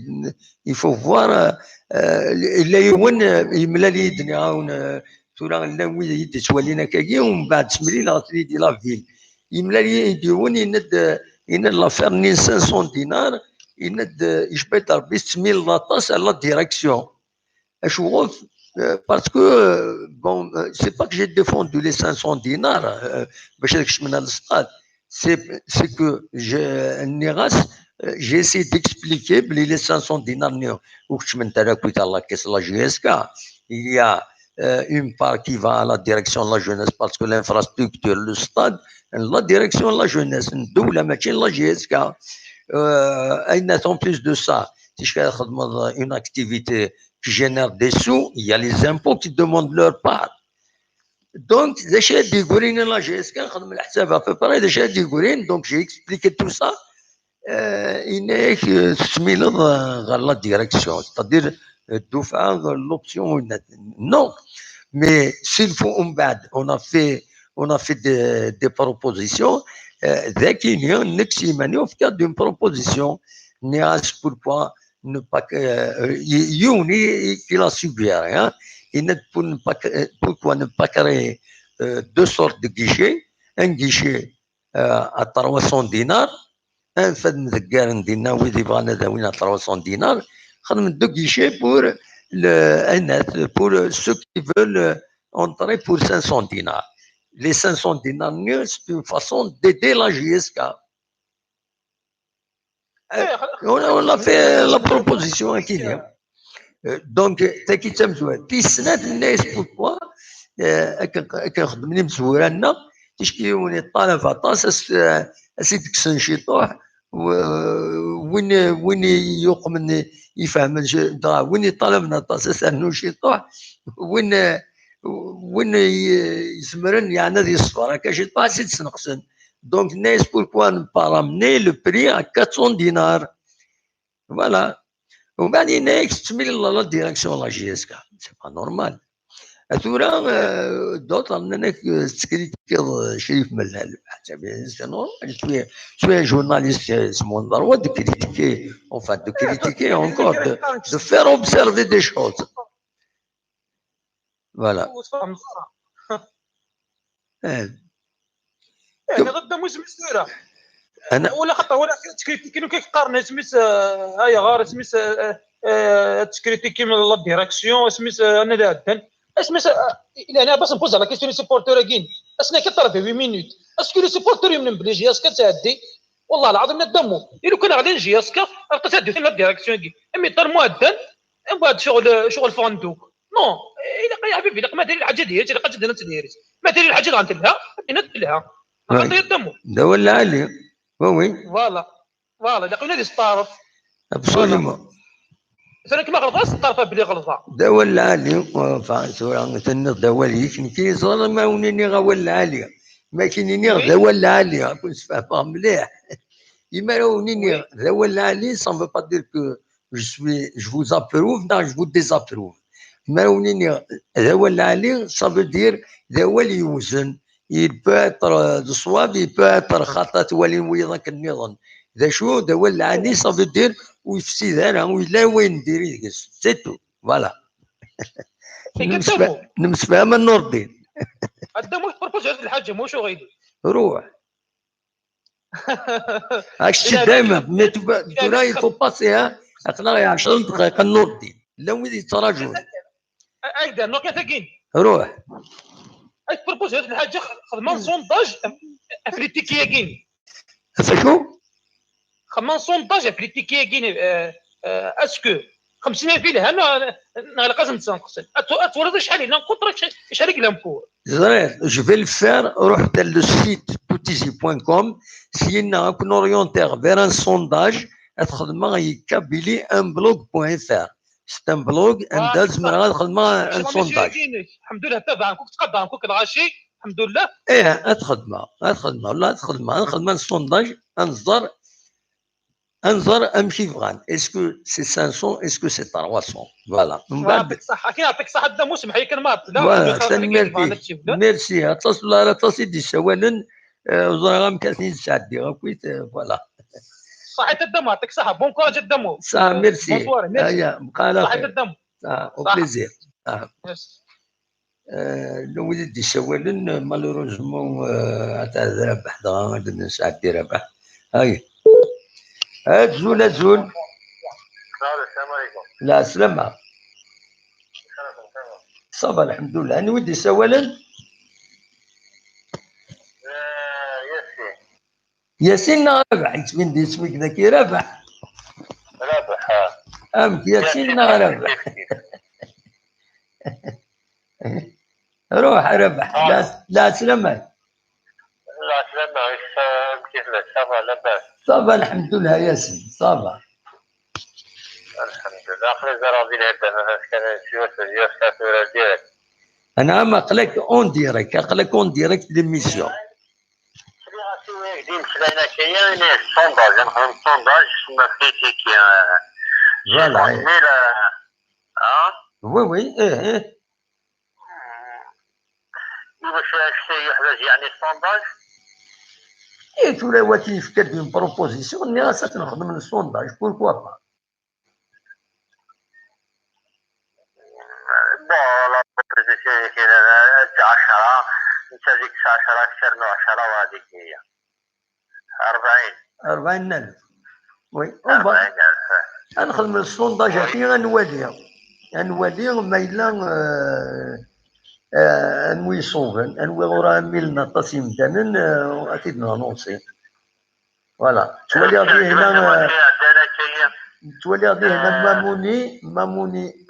il faut voir الا يون يملا لي يدني عاون تورا لا وين يدي توالينا كاكي ومن بعد تملي لا دي la ville يملا لي يديون يند يند l'affaire ني 500 دينار يند يجبد ربي 6000 لاطاس على la direction اش parce que bon, c'est pas que j'ai défendu les 500 dinars باش هذاك من الستاد, c'est que النغاس j'ai essayé d'expliquer بلي les 500 dinars وكش من تراكويت la caisse la JSK, il y a une part qui va à la direction de la jeunesse parce que l'infrastructure, le stade, la direction de la jeunesse, الدولة ماشي la JSK. En plus de ça, si je fais une activité qui génère des sous, il y a les impôts qui demandent leur part. Donc, ديكورين la JSK نخدم الحساب à peu près déjà ديكورين. Donc j'ai expliqué tout ça. إنك تسميلض غير la direction, c'est-à-dire الدفعة l'option, non. Mais s'il faut من بعد on a fait des propositions ذاك نكسي في cadre d'une proposition نياس pourquoi ne pas يوني qui l'a suggéré, hein, pour ne pas, pourquoi ne pas créer deux sortes de guichets, un guichet à 300 dinars un فد مذكار دينا ويدي بغانا داوينا 300 دينار خدم deux guichets pour le pour ceux qui veulent entrer pour 500 dinars. Les 500 dinars, c'est une façon d'aider la JSK. On a fait la proposition à. Donc, تاكي تمزوار تيسنات الناس pourquoi كنخدم مزورانا تشكيوني الطلبة طاس اسيد كسن شي طوح وين وين يقوم يفهم وين يطالبنا طاس انه شي طوح وين وين يزمرن يعني هذه الصفرة كاش طاح سيد سنقسن. Donc الناس pourquoi ne pas ramener le prix à 400 dinars? Voilà. ومن بعد هناك تميل la direction la JSK, c'est pas normal. ثورا d'autres انك تكريتيكي شريف ملال, c'est normal, je suis journaliste, c'est mon droit de critiquer, enfin de critiquer, encore de faire observer des choses, voilà.
يعني غدا موسم السورة.
انا
ولا خطر ولا تكريتيكي لو كيقارن سميت هاي غار سميت تكريتيكي من la direction سميت انا لا عدن سميت انا باش نبوز la question les supporters كاين اسنا كطرف 8 minutes est-ce que les supporters يمن بلي JSK تعدي والله العظيم ندمو الا كان غادي JSK راه تعدي la direction كي mais طر مؤدن من بعد شغل فوندوك non الا يا حبيبي الا ما دير الحاجة ديالي الا قد تدير ما دير الحاجة غنتلها نتلها خاطر يدمو
دا ولا علي oui
voilà voilà الا قلنا لي الطرف
absolument
مثلا كما غلطات الطرف بلي غلطه
دا ولا علي تنض دا ولي كي صار ما ونيني غا ولا علي ما كاينيني غا ولا علي كنت فاهم مليح إما ونيني ذا ولا علي ça veut pas dire que je vous approuve non je vous désapprouve ما ونيني ذا ولا علي ça veut dire ذا ولي يوزن il peut être de صواب il peut être خطأ ولي ويضاك النظام ذا شو ذا ولا علي ça veut dire ويفسد انا ولا وين ديري c'est tout voilà نمسفهم النور الدين
هذا موش propose الحاجة موش غيدي
روح هادشي دائما mais تورا il faut passer اقلا 10 دقائق النور الدين لا وين يتراجعون
ايضا نوكا ثقين
روح
اي propose هاد الحاجة خدمة sondage في les tickets كاين
فشو
خدمة sondage في les tickets كاين est-ce que 50 فيلها نغلق لازم تنقص اتورد شحال هنا نقطر شحال لامبور
Je vais le faire, روح le site toutizi.com سينا كون orienter vers un sondage تخدم كابيلي un blog.fr c'est un blog عندها زعما خدمة un sondage
الحمد لله تبع كوك تقدم كوك الغاشي الحمد لله
ايه اتخدم اتخدم والله اتخدم نخدم sondage انظر انظر امشي فغان est-ce que c'est 500 est-ce que c'est 300 voilà
من بعد يعطيك الصحة كي يعطيك الصحة دا موسم حي كان ما
لا merci merci اتصل لا تصل دي سوالا وزرا 30 ساعة دي كويت voilà
صحيت الدم يعطيك الصحة bon courage الدمو
صح ميرسي هيا بقى على
صحيت الدم
au plaisir الوليد دي سوالا malheureusement تاع ربح غادي ساعة دي ربح هاي هاد زول
السلام عليكم
لا سلامة ça va الحمد لله انا ودي سوالا
ياسين
ياسين رابح يتبين دي اسمك ذاك رابح
رابح
امك ياسين رابح روح ربح لا لا سلامة
لا سلامة كيف ça va لاباس
ça va الحمد لله ياسين ça va
الحمد لله اخرج راضي الهدف كان يوسف direct
انا ما قلك en direct قلك en direct l'émission
ديما كاين sondage نخدم sondage تسمى في ticket
voilà
اه
oui oui ايه ايه
باش يحتاج يعني sondage
ايه تولا واتي يفكر d'une proposition ني غاسا نخدم ال sondage pourquoi pas
bon la proposition كاين 10 انت ديك 10 اكثر من 10 وهذيك هي 40
40000 oui
40000
نخدم ال sondage هاكي غنوالي غنوالي ما الا انوي صوفن انوي غورا ميل نطاس يمدانن اكيد نانونسي voilà تولي غادي هنا تولي غادي هنا ماموني ماموني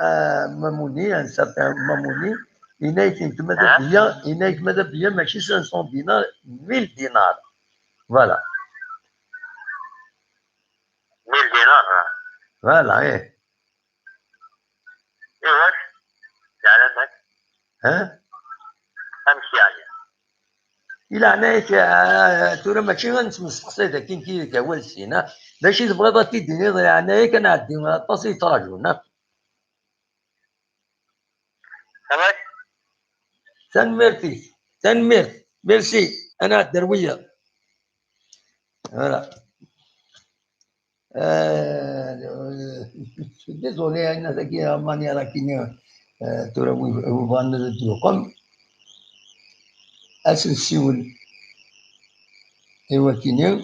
ماموني un certain ماموني ينايك ماذا بيا ينايك ماذا بيا ماشي 500 دينار 1000 دينار voilà
1000 دينار
voilà ايه
ايواش يعلمك
ها
امشي يعني
الى عنايك تورا ماشي غنتمسقسي كاين كي كوال السينا ماشي تبغي تيديني عنايك انا عندي طاسي تراجونا
خلاص
تنميرتي تنميرت ميرسي انا الدرويه voilà désolé انا ذاكي ماني راه كاين تورا وبغانا نديوكم اسنسيول ايوا كاين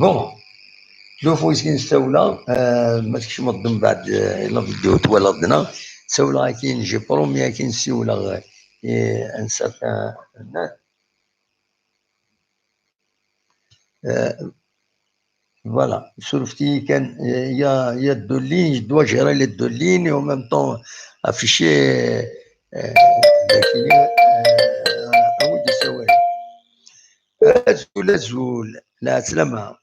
Bon, شوفوا كي نستولى ما تكشمض من بعد la vidéo توالدنا سولا كاين j'ai promis كاين سيولا un certain voilà سورفتي كان y a deux lignes, je dois gérer les deux lignes et en même temps afficher ودي سوالي أزول أزول لا سلامة.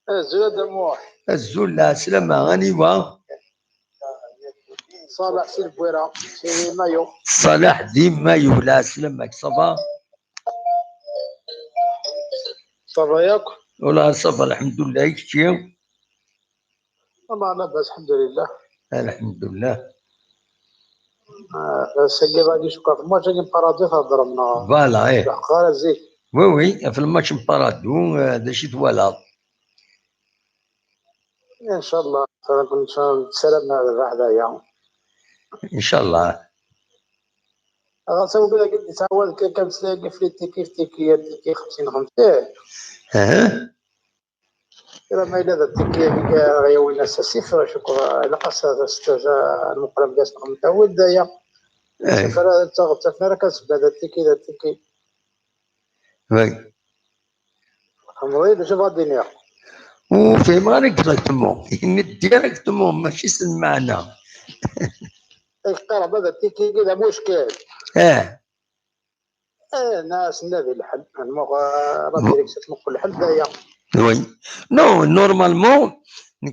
أزول دموع.
أزول لا سلامة غنيوة.
صالح سي البويرة سي مايو.
صلاح دي مايو لا سلامك ça va؟
ça va ياك؟
والله ça va الحمد لله كتير.
والله لاباس الحمد لله.
الحمد لله.
ساكي غادي شكرا في الماتش غادي بارادو تهضر منا.
voilà ايه.
غير زيد.
oui oui في الماتش بارادو داشي voilà.
ان شاء الله سلام هذا
ان شاء الله.
غنسوي كذا قلت تعاود كنتلاقي في ticket في ticket ticket 50 50.
اها.
إلا ما إلا ذا ticket هذيك غيولي أساسي شكرا لقاس المقرب جالس متعود دايا. فرا تفرا كتبدا ذا ticket ذا ticket.
oui.
عمري باش غادي ندير.
وفهم غير exactement يعني directement ماشي المعنى.
القرب هذا ال ticket كذا مشكل.
اه.
ناس نادي الحل la direction تنقل الحل دايا.
oui non normalement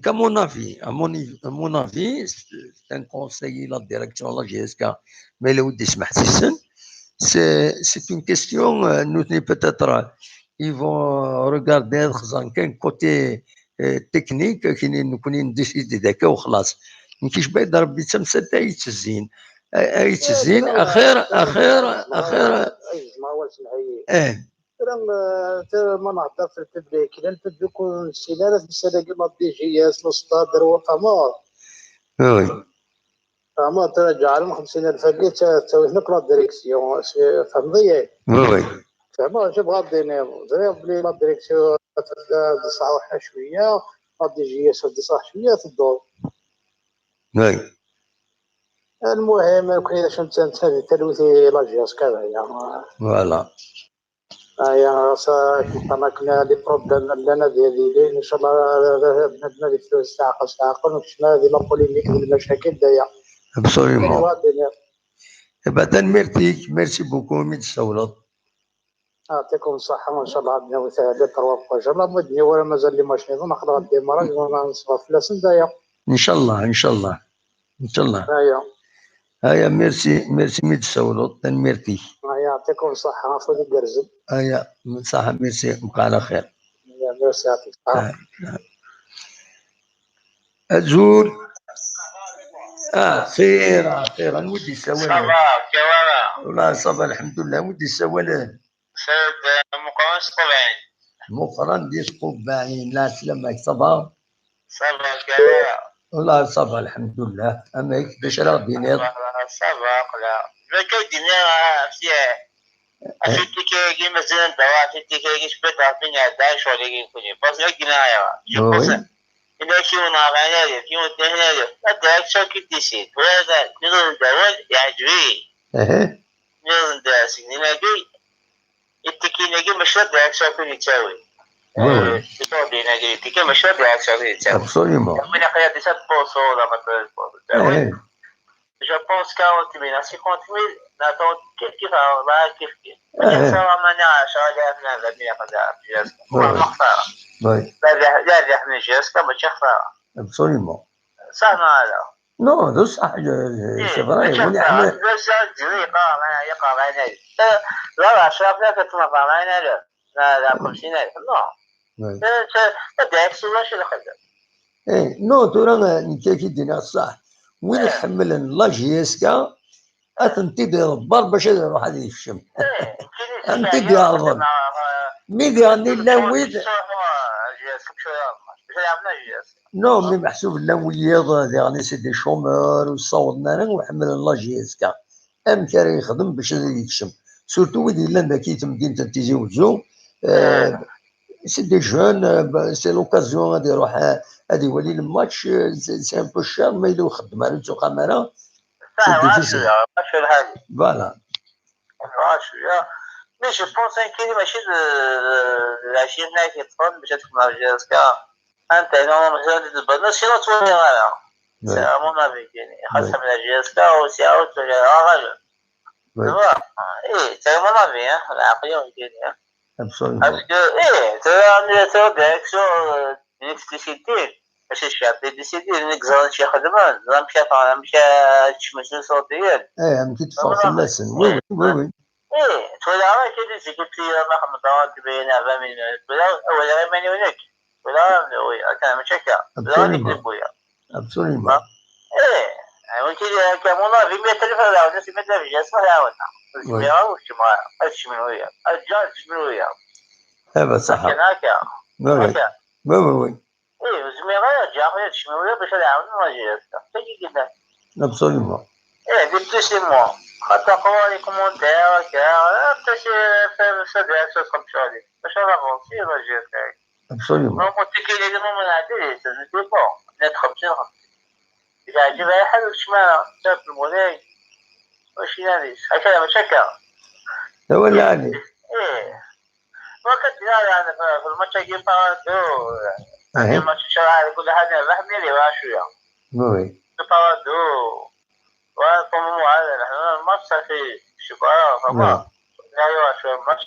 qu'à mon avis, à mon avis, c'est un conseil la direction la JSK, mais là où c'est une question, nous peut-être, ils vont regarder un côté technique qui nous connaît décider d'accord وخلاص. كيش بعد ربي تمسد يتزين يتزين اخير اخير اخير.
اه ترى ما نهضر في ال public لا ال public سيلالة مسألة كيما DJS le stade دروا فما
oui
فما ترجع لهم 50000 كي تساوي هناك la direction فهمتي
oui
فهمت شوف غادي زري بلي la direction تصحح شوية la DJS تصحح شوية تدور
oui.
المهم كاين شنو تلوثي la JSK هي
voilà
يا كما كنا les problèmes لنا ديال ان شاء الله بنادنا ديال الفلوس تعقل تعقل وكشنا هذه la polémique المشاكل دايا
absolument. بعدا merci merci beaucoup ميد السولط.
يعطيكم الصحة وإن شاء الله عندنا وثائق trois ان شاء الله مدني ولا مازال les matchs نقدر démarrage ونصبر في لاسن دايا
ان شاء الله ان شاء الله ان شاء الله.
هيا
هيا merci merci ميد السولط ميرتي.
يعطيكم الصحة عفوا القرزب.
هيا صحة ميرسي بقى على خير.
ميرسي يعطيك الصحة.
أزول خير خير نودي السوال.
ça va كوالا.
والله ça va الحمد لله ودي السوال.
سيد مقران سقوبعين.
مقران دي سقوبعين لا سلامك ça va.
ça va كوالا.
والله ça va الحمد لله اما باش راه دينير.
ça va قلا ما كاين فيها في ال ticket كي مثلا دوا في ال ticket كي شبت عارفين هذا شغل كي يكون parce que كنا je pense إذا كي ونغانا كي ونتهنا la direction qui décide وهذا نظام الدول يعجبني. نظام الدول كي ال ticket كي مش la direction كي يتساوي. ال ticket مش la direction كي يتساوي.
absolument.
من قيادة 7% ولا مثلا. Je pense 40 000 à 50 000, نعطون كيف كيف والله كيف كيف. سواء ما 10000 من 100 ما خسارة. لا ربح من JSK ماشي خسارة.
absolument.
صح ما هذا؟
non هذا صح c'est vrai.
يقع معنا لا 10000 كتنفع معنا لا لا 50000 non. لا ماشي الخدمة.
ايه non ترى انت كي دينا الصح. وين يحمل la JSK انت دير باش يروح هذه يفشم انت دير mais ديالني لا ويد non mais محسوب لا ويض يعني c'est des chômeurs وصوتنا وحمل la JSK ام كان يخدم باش يكشم surtout ويد الا كي مدينة تيزي وزو c'est des jeunes, c'est l'occasion غادي يروح غادي يولي ال match, c'est un peu cher, ما يلو خدمه على كاميرا.
صح شويه الحاجه.
Voilà.
شويه, mais je pense كاين ماشي العشية كيدخل باش تدخل مع JSK انت مثلا تبان, sinon تولي غالا. C'est à mon avis يعني خاصها من JSK و c'est out غالي. ايه, c'est mon avis, العقليه كاين.
Absolument.
Parce que ايه ترى direction ديسيدي ماشي الشعب ديسيدي نكزان شي خدمه مشى مشى تشمس صوتيا.
ايه عم تدفع في اللسن, oui.
ايه تولي راه كاين les équipes ما خدمت تبين فاهمين ولا غير ماني ونك ولا oui كان ماشي هكا لا نكذب.
Absolument.
ايه ولكن à mon avis 100,000 عاودنا 100,000 جالس ما عاودنا
هذا صح.
هكا.
Oui.
ايه زميغا جا خويا تشموية باش يعاونوا la JSK تجي كده.
Absolument.
ايه des plus et moins خاطر قوا les commentaires هكا باش في direction تخمشوا باش avancer la JSK.
Absolument.
قلت لك اللي ما نعديش c'est bon نت 50 50 إذا عجبها حد شمال شاف المولاي واش يناديش هكذا مش هكا.
هو اللي علي.
ايه ما كنت يعني في الماتش كي بارادو الماتش شرع على كل حاجة ربح ميلي شوية.
Oui.
بارادو وقوموا هذا نحن الماتش صافي شكرا فما لا شوية الماتش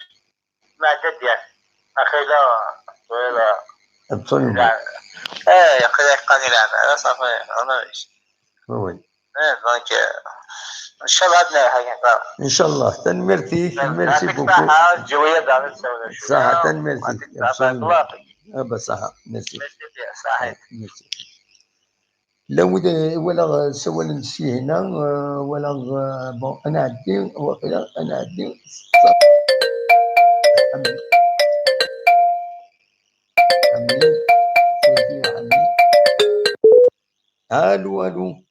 ما عدد يعني أخي لا ولا.
Absolument.
ايه يا اخي قاني لعب صافي انا
Oui.
ايه donc ان شاء الله عندنا حاجه.
ان شاء الله تنمرتي, merci beaucoup.
صحة الجوية بعد.
صحة تنمرتي. ابا صحة, ميرسي.
صحيح.
ميرسي. لا ولا سوال نسي هنا ولا bon انا عندي وقيلا انا عندي حميد حميد حميد. الو الو.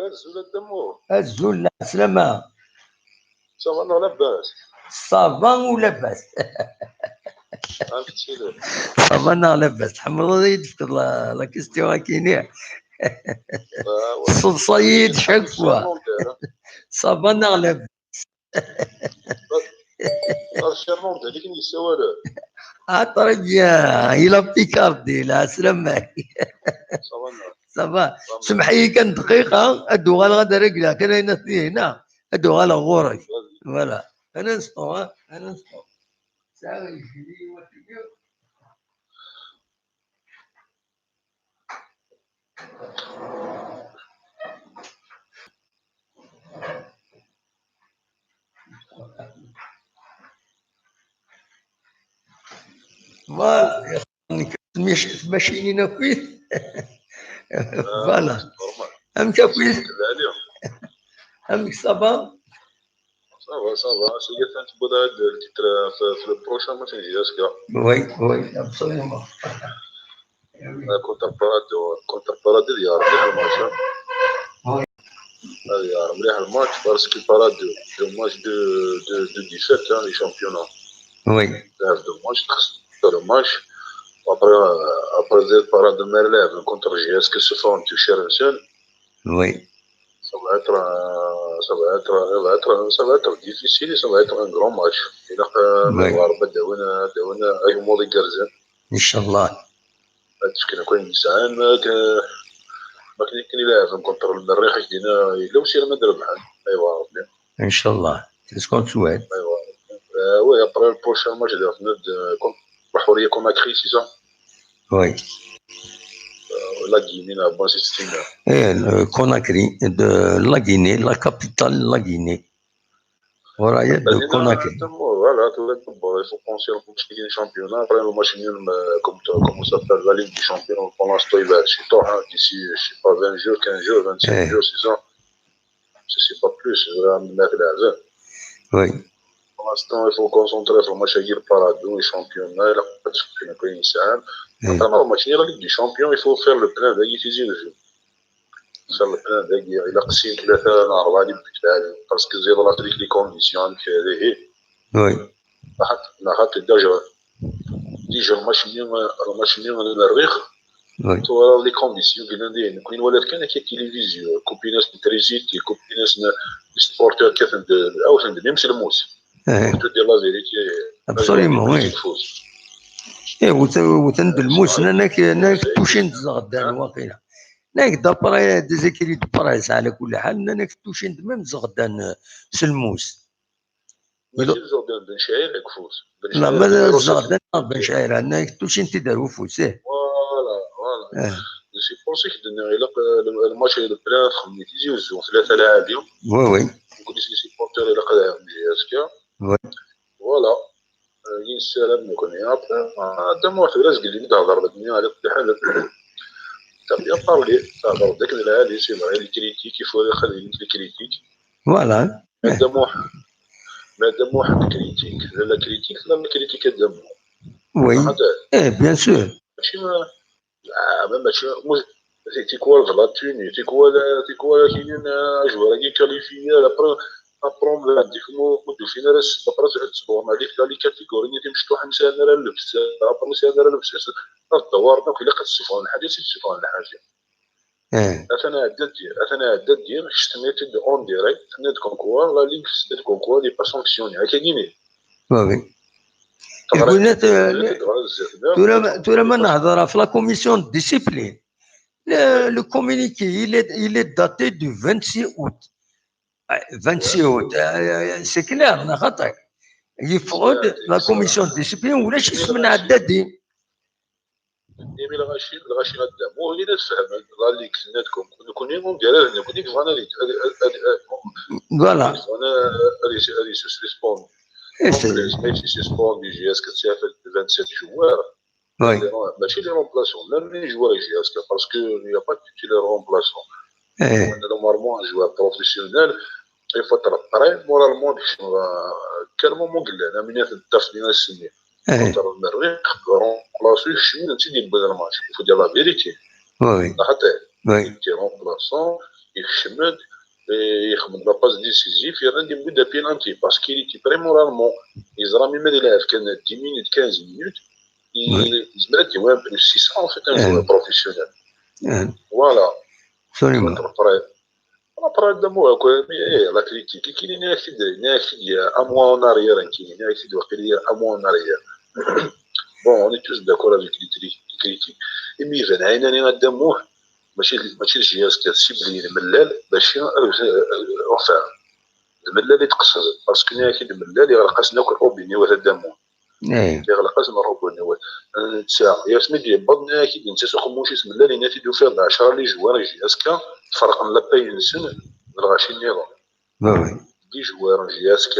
الزول الدمو.
الزول سلامة.
Ça va لاباس؟
Ça va ولاباس. Ça va لاباس الحمد لله. يدفك la question كاينه صيد chaque fois ça va لاباس.
هذيك اللي
اه très bien, il a picardé لا سلامة. Ça va. سمح لي كان دقيقة ادو غال غادا رجلا كان هنا هنا ادو غال غورك voilà un instant, un instant. ساعة يجري. Voilà ماشيين كويس. Voilà. أمك كويس أمك ça va؟
Ça va, ça va. C'est قلت تبدا ال titre في ال prochain match JSK.
Oui, absolument.
Contre بارادو, contre بارادو يا مليح الماتش. هذا مليح الماتش parce que بارادو deux matchs de défaites les championnats.
Oui.
لعب deux matchs تخسر deux matchs. Après زيد بارادو مير لعب contre JSK سوفون تشيرنسون.
Oui.
Ça va être difficile, ça va être un grand match. إلا المغاربة داونا داونا أي موضي كرزان.
إن شاء الله.
هادشي كاين إنسان ما كاين كاين يلعب contre المريخ كاين إلا وسير ما ربحان. أيوا ربي.
إن شاء الله. C'est ce qu'on souhaite.
أيوا. Oui, après le prochain match contre الحورية كوناكري, c'est ça؟
Oui.
La Guinée, la base c'est
Eh, le Conakry de la Guinée, la capitale de la Guinée. Voilà, de Conakry.
Voilà, tout il faut penser au championnat. Après, le match nul, comme ça s'appelle, la Ligue des Champions, pour l'instant, il va être d'ici, je sais pas, 20 jours, 15 jours, 25 jours, c'est ça. C'est pas plus, c'est vraiment
Oui.
Pour l'instant, il faut concentrer sur le match à Parado et championnat, la Maintenant, le match la Ligue des Champions, il faut faire le plein d'agir le jeu. Faire le plein d'agir. Il a قسيم ثلاثة أربعة اللي parce que زيد l'Afrique les conditions هذه.
Oui.
راحت déjà
déjà الماتش ني المريخ تورا les conditions قلنا ندير كاين ولا كان كي تلفزيون كوبي ناس تريزيتي كوبي ناس supporters كيف او même الموس te dire la vérité.
Absolument, oui. ايه وتند الموس ناك توشين زغدان واقيلا ناك d'après des écrits de presse. على كل حال ناك توشين même زغدان سلموس.
ماشي زغدان، بن شعير كفوس.
لا، ما زغدان بن شعير ناك توشين تيدار فوس. ايه.
voilà voilà، c'est pour ça que الا الماتش اللي بلا خمني تيجي وزو ثلاثة لاعبين.
oui.
نقول les supporters الى قد JSK. Voilà، السلام نكون قدام واحد رازق اللي تهضر الدنيا. على كل حال t'as bien parlé، تهضر داك العالي، c'est vrai les critiques، il faut يخلي les critiques.
Voilà.
مادام واحد، مادام واحد critique la critique la critique قدام.
Oui، ايه bien sûr.
ماشي ما ماشي تيكوال غلط، تيكوال كاينين joueurs qui qualifiés après عندك مدو فينا راس après تصبر عليك les catégories اللي مشطوح نسان راه اللبس après نسان راه اللبس الدوار. donc الا كتصفون الحاجة تصفون الحاجه. انا عدد ديال انا عدد ديال شتنيت en direct نيت comme quoi la ligue ستيت comme quoi n'est pas sanctionnée كاينين.
Oui، قلنا تورا ما نهضر في la commission discipline. Le communiqué, il est daté du 26 août. 26 août, c'est clair, خاطر يفرض la commission discipline ولاش اسم عدادين.
إيمي الغاشي غدا مو غير تفهم la ligue سناتكم نكون ندير نكون فانا.
Voilà.
هذه suspend ماشي suspend JSK تسافر 27 joueurs. ماشي les remplaçants، même les joueurs JSK، parce que y a pas titulaire remplaçant. Normalement un joueur professionnel، il faut être prêt moralement. Quel moment قلنا انا من الدفن السنين خاطر المريخ remplaçant شنو انت ديال الماتش، il faut dire la vérité. حتى انت remplaçant يخشمد يخدم la passe décisive، يرندي بدا penalty parce qu'il était prêt moralement. يزرا même يلعب كان 10 minutes، 15 minutes، يزمر ديوان plus c'est ça en fait un joueur professionnel. Voilà.
Absolument.
Après قدامو la critique كاين ناكد un mois en arrière، كاين ناكد وقيل un mois en arrière. Bon، on est tous d'accord avec les critiques. mais فان عيناني قداموه ماشي ال JSK سيبلي الملال باش enfin الملال يتقصد parce que ناكد الملال يغلق ناكل روبيني وهذا يغلق الروبيني تسع يا سميتي بض ناكد انت سخموش اسم الله اللي ناتي فيه 10 les joueurs JSK تفرق لا باين سن الغاشي النظام. Des joueurs JSK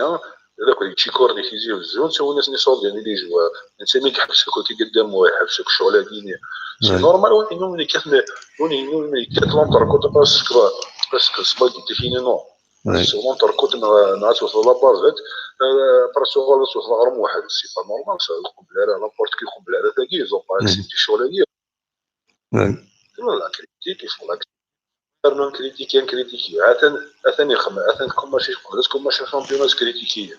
هذاك اللي تيكور اللي كيجي الزون سو الناس ني les joueurs انت ملي كيحبسك كي قدامو يحبسك الشغل هادي c'est normal. وين ملي كات وين ملي كات l'entrecôte parce que سباغيتي فيني non c'est l'entrecôte نعرف توصل la bavette après توصل غير واحد، c'est pas normal. قبل على n'importe qui قبل على تاكي ils ont pas accepté الشغل هادي. La critique، il faut la non critiquer، critiquer عاثن اثن يخم اثن كون ماشي كون ماشي championnat critiquer.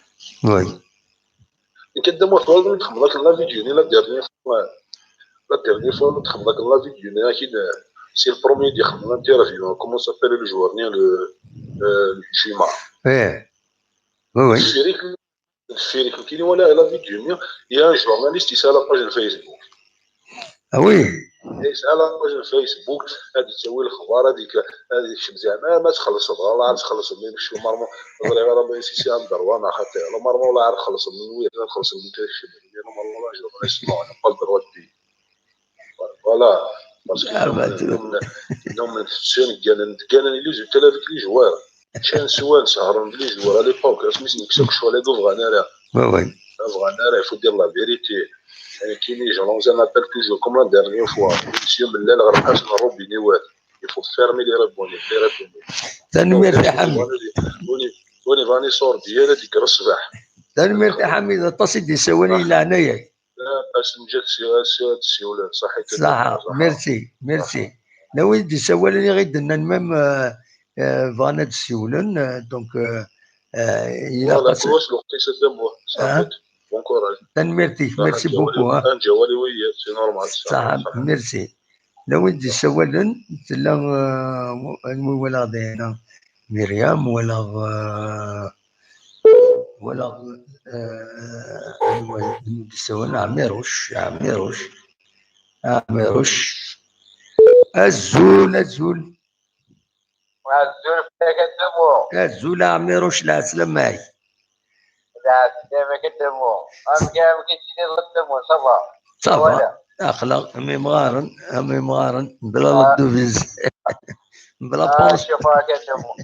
نقدموا فوا نخدم لك la vidéo la dernière fois نخدم لك la vidéo اكيد c'est ال premier دي خدم l'interview، comment s'appelle le joueur ني le جيما.
ايه oui.
الفريق الفريق كاين ولا la vidéo، y a un journaliste يسال page الفيسبوك.
Oui.
يسال page الفيسبوك هذه تسوي الخبار هذيك زعما ما تخلص والله عاد تخلص من شو normalement غير si c'est un droit انا خاطر normalement والله عاد خلص من وين خلص من normalement journaliste non pas le droit de voilà parce que نوم سون كان les hôtels avec les joueurs كان سوان سهرون les joueurs à l'époque سميت نكسوك شغل هادو بغانا راه.
Oui.
بغانا راه faut dire la vérité. كاين je lance un appel toujours comme la dernière fois، monsieur ملال غرقاش الروبينيوات، il faut fermer les robinets، les robinets.
تنمير حميد.
وني فاني صور ديالها ديك الصباح.
تنمير حميد تصيدي سواني لعنايا.
لا باش نجات سي صحيت.
صح، merci merci. ناوي دي سوالني غير درنا même فانا سيولن donc
الى قاس واش الوقت Bon courage.
Tanemmirt-ik, merci beaucoup.
نجوالي, oui, c'est normal.
صح, merci. لو ودي سوالن تلا ولا دينا مريم ولا سوالن عميروش عميروش عميروش الزول الزول.
الزول كدمو.
الزول عميروش, العسلامة معاك.
العسلامة كدمو أم كام كتير دمو, ça va؟
Ça va, اخلاق امي مغارن امي مغارن بلا la devise بلا
pension. شوفها كدمو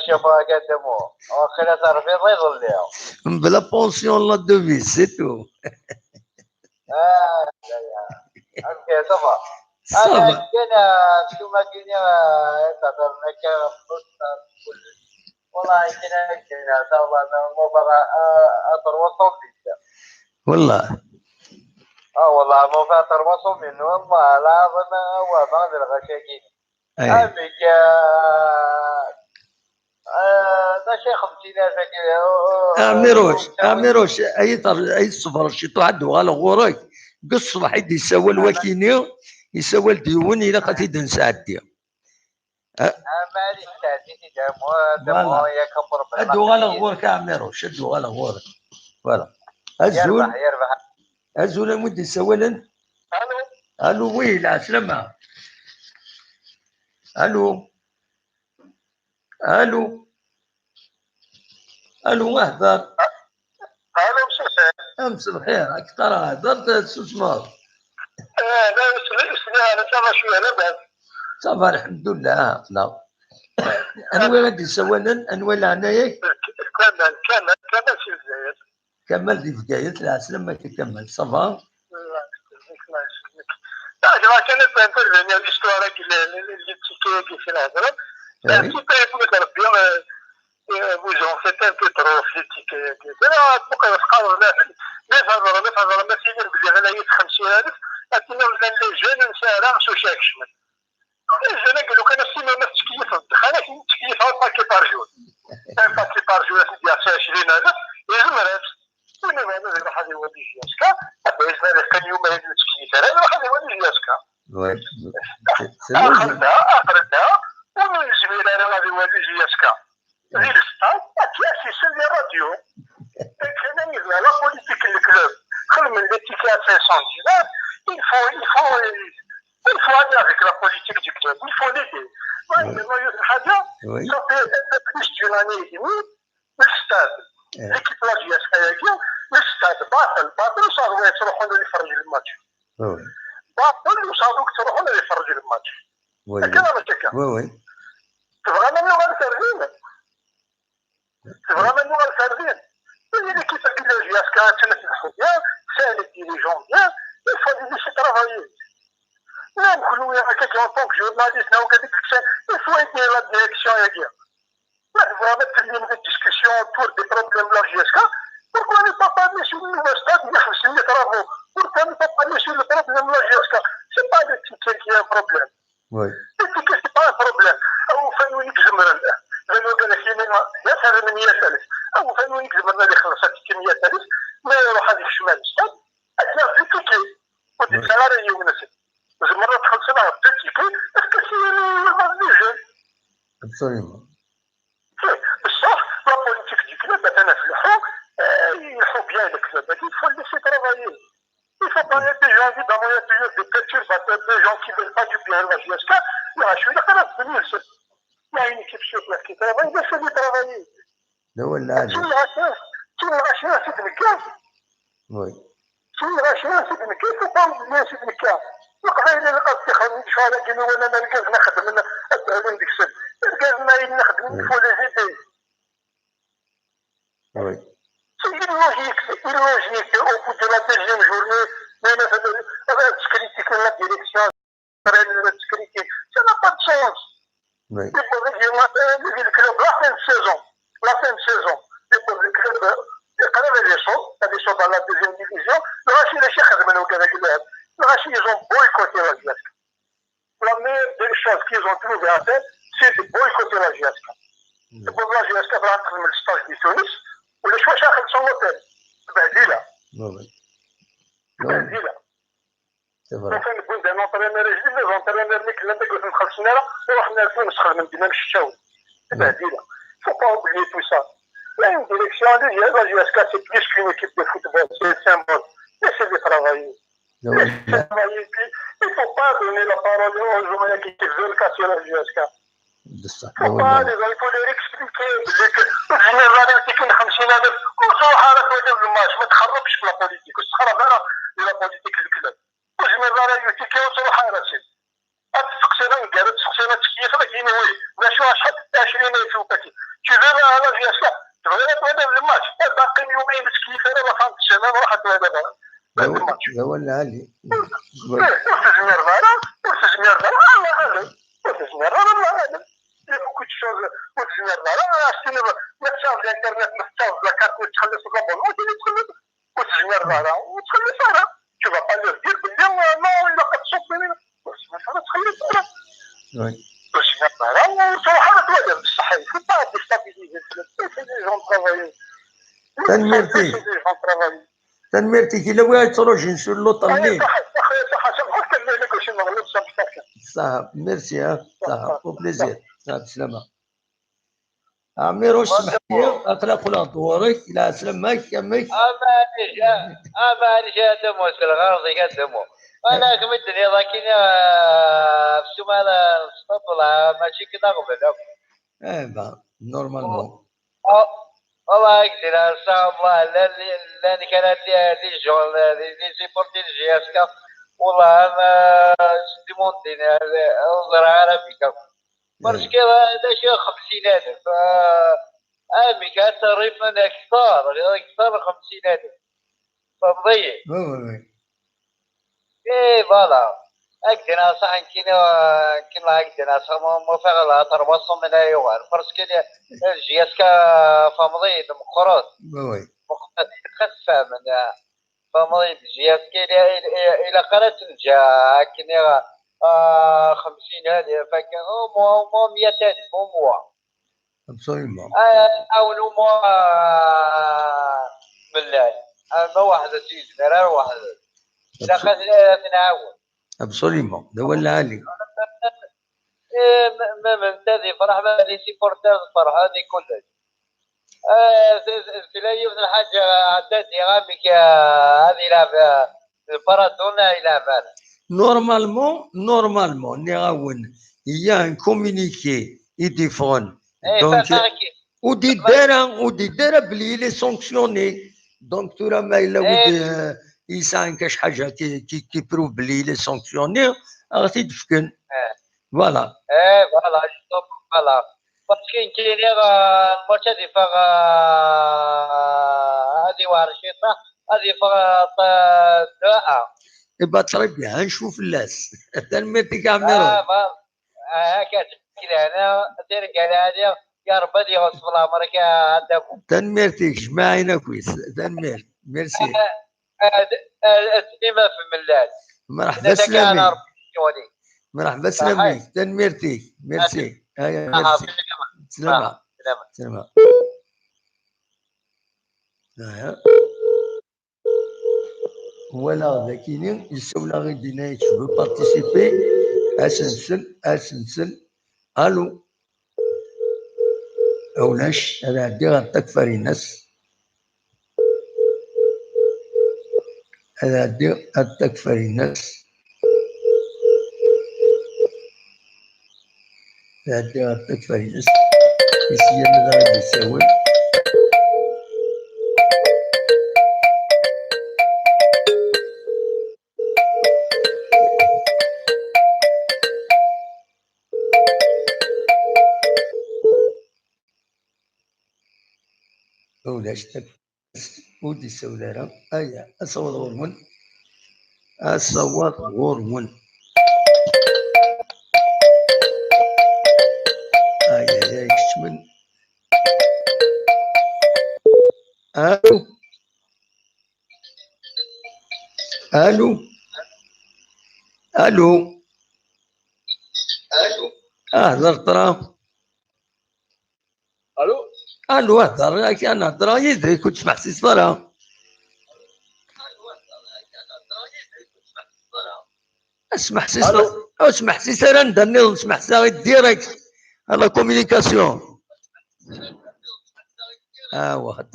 شوفها كدمو وخلا تعرفي ضيض.
بلا pension, la devise, c'est tout.
اه لا يا OK, ça va؟
Ça va.
كان ثم كاين تهضر والله كاين كاين مباراة 300.
والله.
اه والله مو فاتر 300, والله العظيم هو ما الغشاكين امك ماشي 50,000.
اميروش اميروش اي اي الصفر شي واحد غالا غوراك الصباح يدي يسوى الوكيني يسوى الديون الى قتيد نساعدي.
معليش تعديتي دمو يا كبر.
ادو غالا غورك اميروش, ادو غالا غورك, voilà. الزول.
يربح يربح.
الزول مودي سوالا.
الو.
الو, oui, العسلامة, الو الو الو, اهدر.
الو مساء.
امس الخير اكثر هدرت سوسمار.
اه لا لا, ça va شويه, لاباس؟
Ça va الحمد لله. لا انوي غادي سوالا انوي العناية.
كمل كمل كمل سي الجزائر.
كمل دي فكاية, العسلامة كمل, ça va؟
لا كانت intervenir l'histoire les tickets في الهضره un petit peu يقول لك ربي vous en faites un peu trop في les tickets. انا بقى يتقارن لا لا فهضره لا فهضره ما سيدي بلي غلاية 50,000 لكن les jeunes نسالة شو شاكشمن les jeunes قالوا كان السيما ما تكيف الدخانه تكيف un paquet par jour, un paquet par jour ديال 20,000 يزمرات وين هذا راح يولي JSK كان يوم هذا تكيف راح يولي JSK. اخرتها اخرتها ومن الزميل انا غادي يولي JSK غير stade تاسيس ديال الراديو كان la politique ال club خدم les tickets 500 دينار. Il faut aller avec la politique du club, il faut l'aider. حاجه ça fait un peu plus d'une année et demie, le stade, l'équipe la JSK, le stade باطل باطل وصاروا يروحوا يفرجوا الماتش باطل وصاروا تروحوا يفرجوا الماتش هكذا ولا هكا؟
Oui.
تبغى منو غير سردين تبغى منو غير سردين هي l'équipe la JSK bien, c'est les dirigeants bien, il faut les laisser travailler. Même que nous, en tant que journaliste, il faut aider la direction à dire. Vraiment, une discussion autour des problèmes de la JSK. Pourquoi ne pas parler sur le nouveau stade, il y a travaux? Pourquoi ne pas parler sur le problème de la JSK? C'est pas le ticket qui est un problème. Le ticket, c'est pas un problème. أو فانو يكزمر لأنه قال لك يا من 100,000 أو فانو يكزمر اللي خلصت 100,000 ما يروح هذيك الشمال stade أتلاقي في ticket ودي salarié ونسي مرة تخلص لها deux tickets, est-ce que c'est les jeunes؟
Absolument.
بصح la politique du club مثلا في الحو يحو bien ال club, il faut laisser travailler. Il faut parler des gens, évidemment, il y a toujours des perturbateurs, des gens qui ne veulent pas du bien à la JSK. Là, je suis d'accord, il y a une équipe sur place qui travaille, laissez-les travailler.
لا ولا
تسمى غاشي سيد مكة. تسمى غاشي سيد مكة, faut pas oublier سيد مكة. القبائل اللي قد تخدم شو على كيما ولا مركز نخدم التعليم ديك السنة مركز ما نخدم, faut les aider. C'est illogique, c'est illogique. Au bout de la deuxième journée, mais tu critiques la direction, tu critiques. Ça n'a pas de sens. Le club, la fin de saison, la fin de saison, le club, ils sont dans la deuxième division, الغاشي لا شي خدم وكذا كذا الغاشي ils ont boycotté la JSK. La meilleure des choses qu'ils ont trouvé à faire, c'est de boycotter la JSK. La JSK راح تخدم ال stage في تونس ولا شو شاخذ son hôtel تبهديله.
تبهديله. وكان نقول un entraîneur جديد، les entraîneurs اللي كنا تقول نخلصنا ورحنا لتونس خدمنا ديما مشاو. تبهديله. Faut pas oublier tout ça. La direction, la JSK, c'est plus qu'une équipe de football, c'est un symbole. Laissez-les travailler. Laissez travailler. Il ne faut pas donner la parole aux gens qui veulent casser la JSK. Faut pas les, il faut leur expliquer الجنرال تيكون 50,000 وتروح على تواجه الماتش، ما تخربش في la politique وتخرب على la politique ال club. والجنرال تيكي وتروح على راسي تسقسينا نقال تسقسينا تكيف راه كاين oui ماشي شحال 20,000 وكاكي tu veux la JSK تبغي تواجه الماتش باقي يومين تكيف راه la fin semaine راح تواجه الماتش.
هو العالي.
وتزمير راه وتزمير راه الله اعلم، وتزمير راه الله اعلم beaucoup de choses. وتزمير راه ما تصاوب الانترنت، ما تصاوب la carte، تخلص l'abonnement تخلص وتزمير راه وتخلص راه tu vas pas leur dire باللي non الا قد تخلص راه وتروح على تواجه بصح faut pas déstabiliser les gens travailler.
تنميرتي تنميرتي كي لو تروجين sur l'autre ligne. صح ميرسي. ها صح au plaisir. صح بسلامة عمير. سمح لي اقلق ولا دورك الى سلامك كمك.
معليش هذا مو الغرض يقدموا انا كملت لكن في السمانة السطلة ماشي كده قبل.
eh ben normalement
والله يقدر ان شاء الله لا كانت les gens les supporters JSK والله ما ديموندين الزرع عربي parce que هذا شي 50,000 امي كانت تقريبا اكثر اكثر 50,000 فهمتي؟
oui oui.
اي voilà اكدنا صح كاين كاين اكدنا صح موافق على 300 ملايين parce que JSK فهمتي مقروط
oui.
خفة من فهمتي JSK الى قرات نجا كاين 50,000 فكان au moins 100,000 au moins.
Absolument.
او au moins بالله ما واحد تيجي واحد لا تنعاون.
Absolument هو العالي.
ما من تذي فرح ما les supporters فرح هذه كلش في لا يوم الحاجة عداتني غامك هذه يلعب البارادونا يلعب
Normalement, il y a un communiqué يديفون donc ودي دارا ودي دارا بلي il est sanctionné، donc ترى ما الا ودي يسعى كاش حاجه qui prouve بلي il est sanctionné غادي تفكن voilà.
ايه voilà voilà parce que كاين الماتش هذه فاغ هذه واحد الشيطه هذه فاغ دعاء.
eh ben très bien نشوف الناس تنميتك عميرو.
هكا هنا ترجع هذه يا ربي يغصب العمر عندكم.
تنميرتك جماعينا كويس تنمير ميرسي.
السيما في ملال.
مرحبا سلامي مرحبا سلامي تنميرتك ميرسي هيا ميرسي سلامة سلامة. Voilà, ذاكيني يسولا غير دينا tu veux participer اسنسل اسنسل الو اولاش هذا عندي غنطيك فاريناس هذا عندي غنطيك فاريناس هذا عندي غنطيك فاريناس يسير ماذا غادي يساوي. ولاش ودي سولارا ايا اصوت غرمون اصوت غرمون ايا يا كشمن. الو الو الو الو اهضر ترى
الو
الو هضر انا هضر يدري كنت سمعت سي صرا. اسمح سيس اسمح سيس راه ندير اسمح سي direct la communication. واخا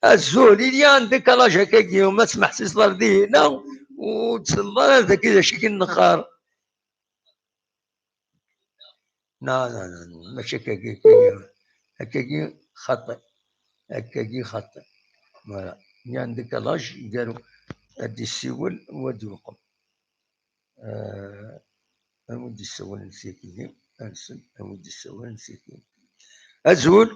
الزول il y a un décalage هكاك وما تسمح سيس دي هنا وتصلى هذاك شي كي النخار. لا لا لا ماشي هكاكي، هكاكي خطأ، هكاكي خطأ. voilà il y a un décalage قالوا ادي السول وادي وقم. أمود السول نسيتني أنسل أمود السول نسيتني. أزول.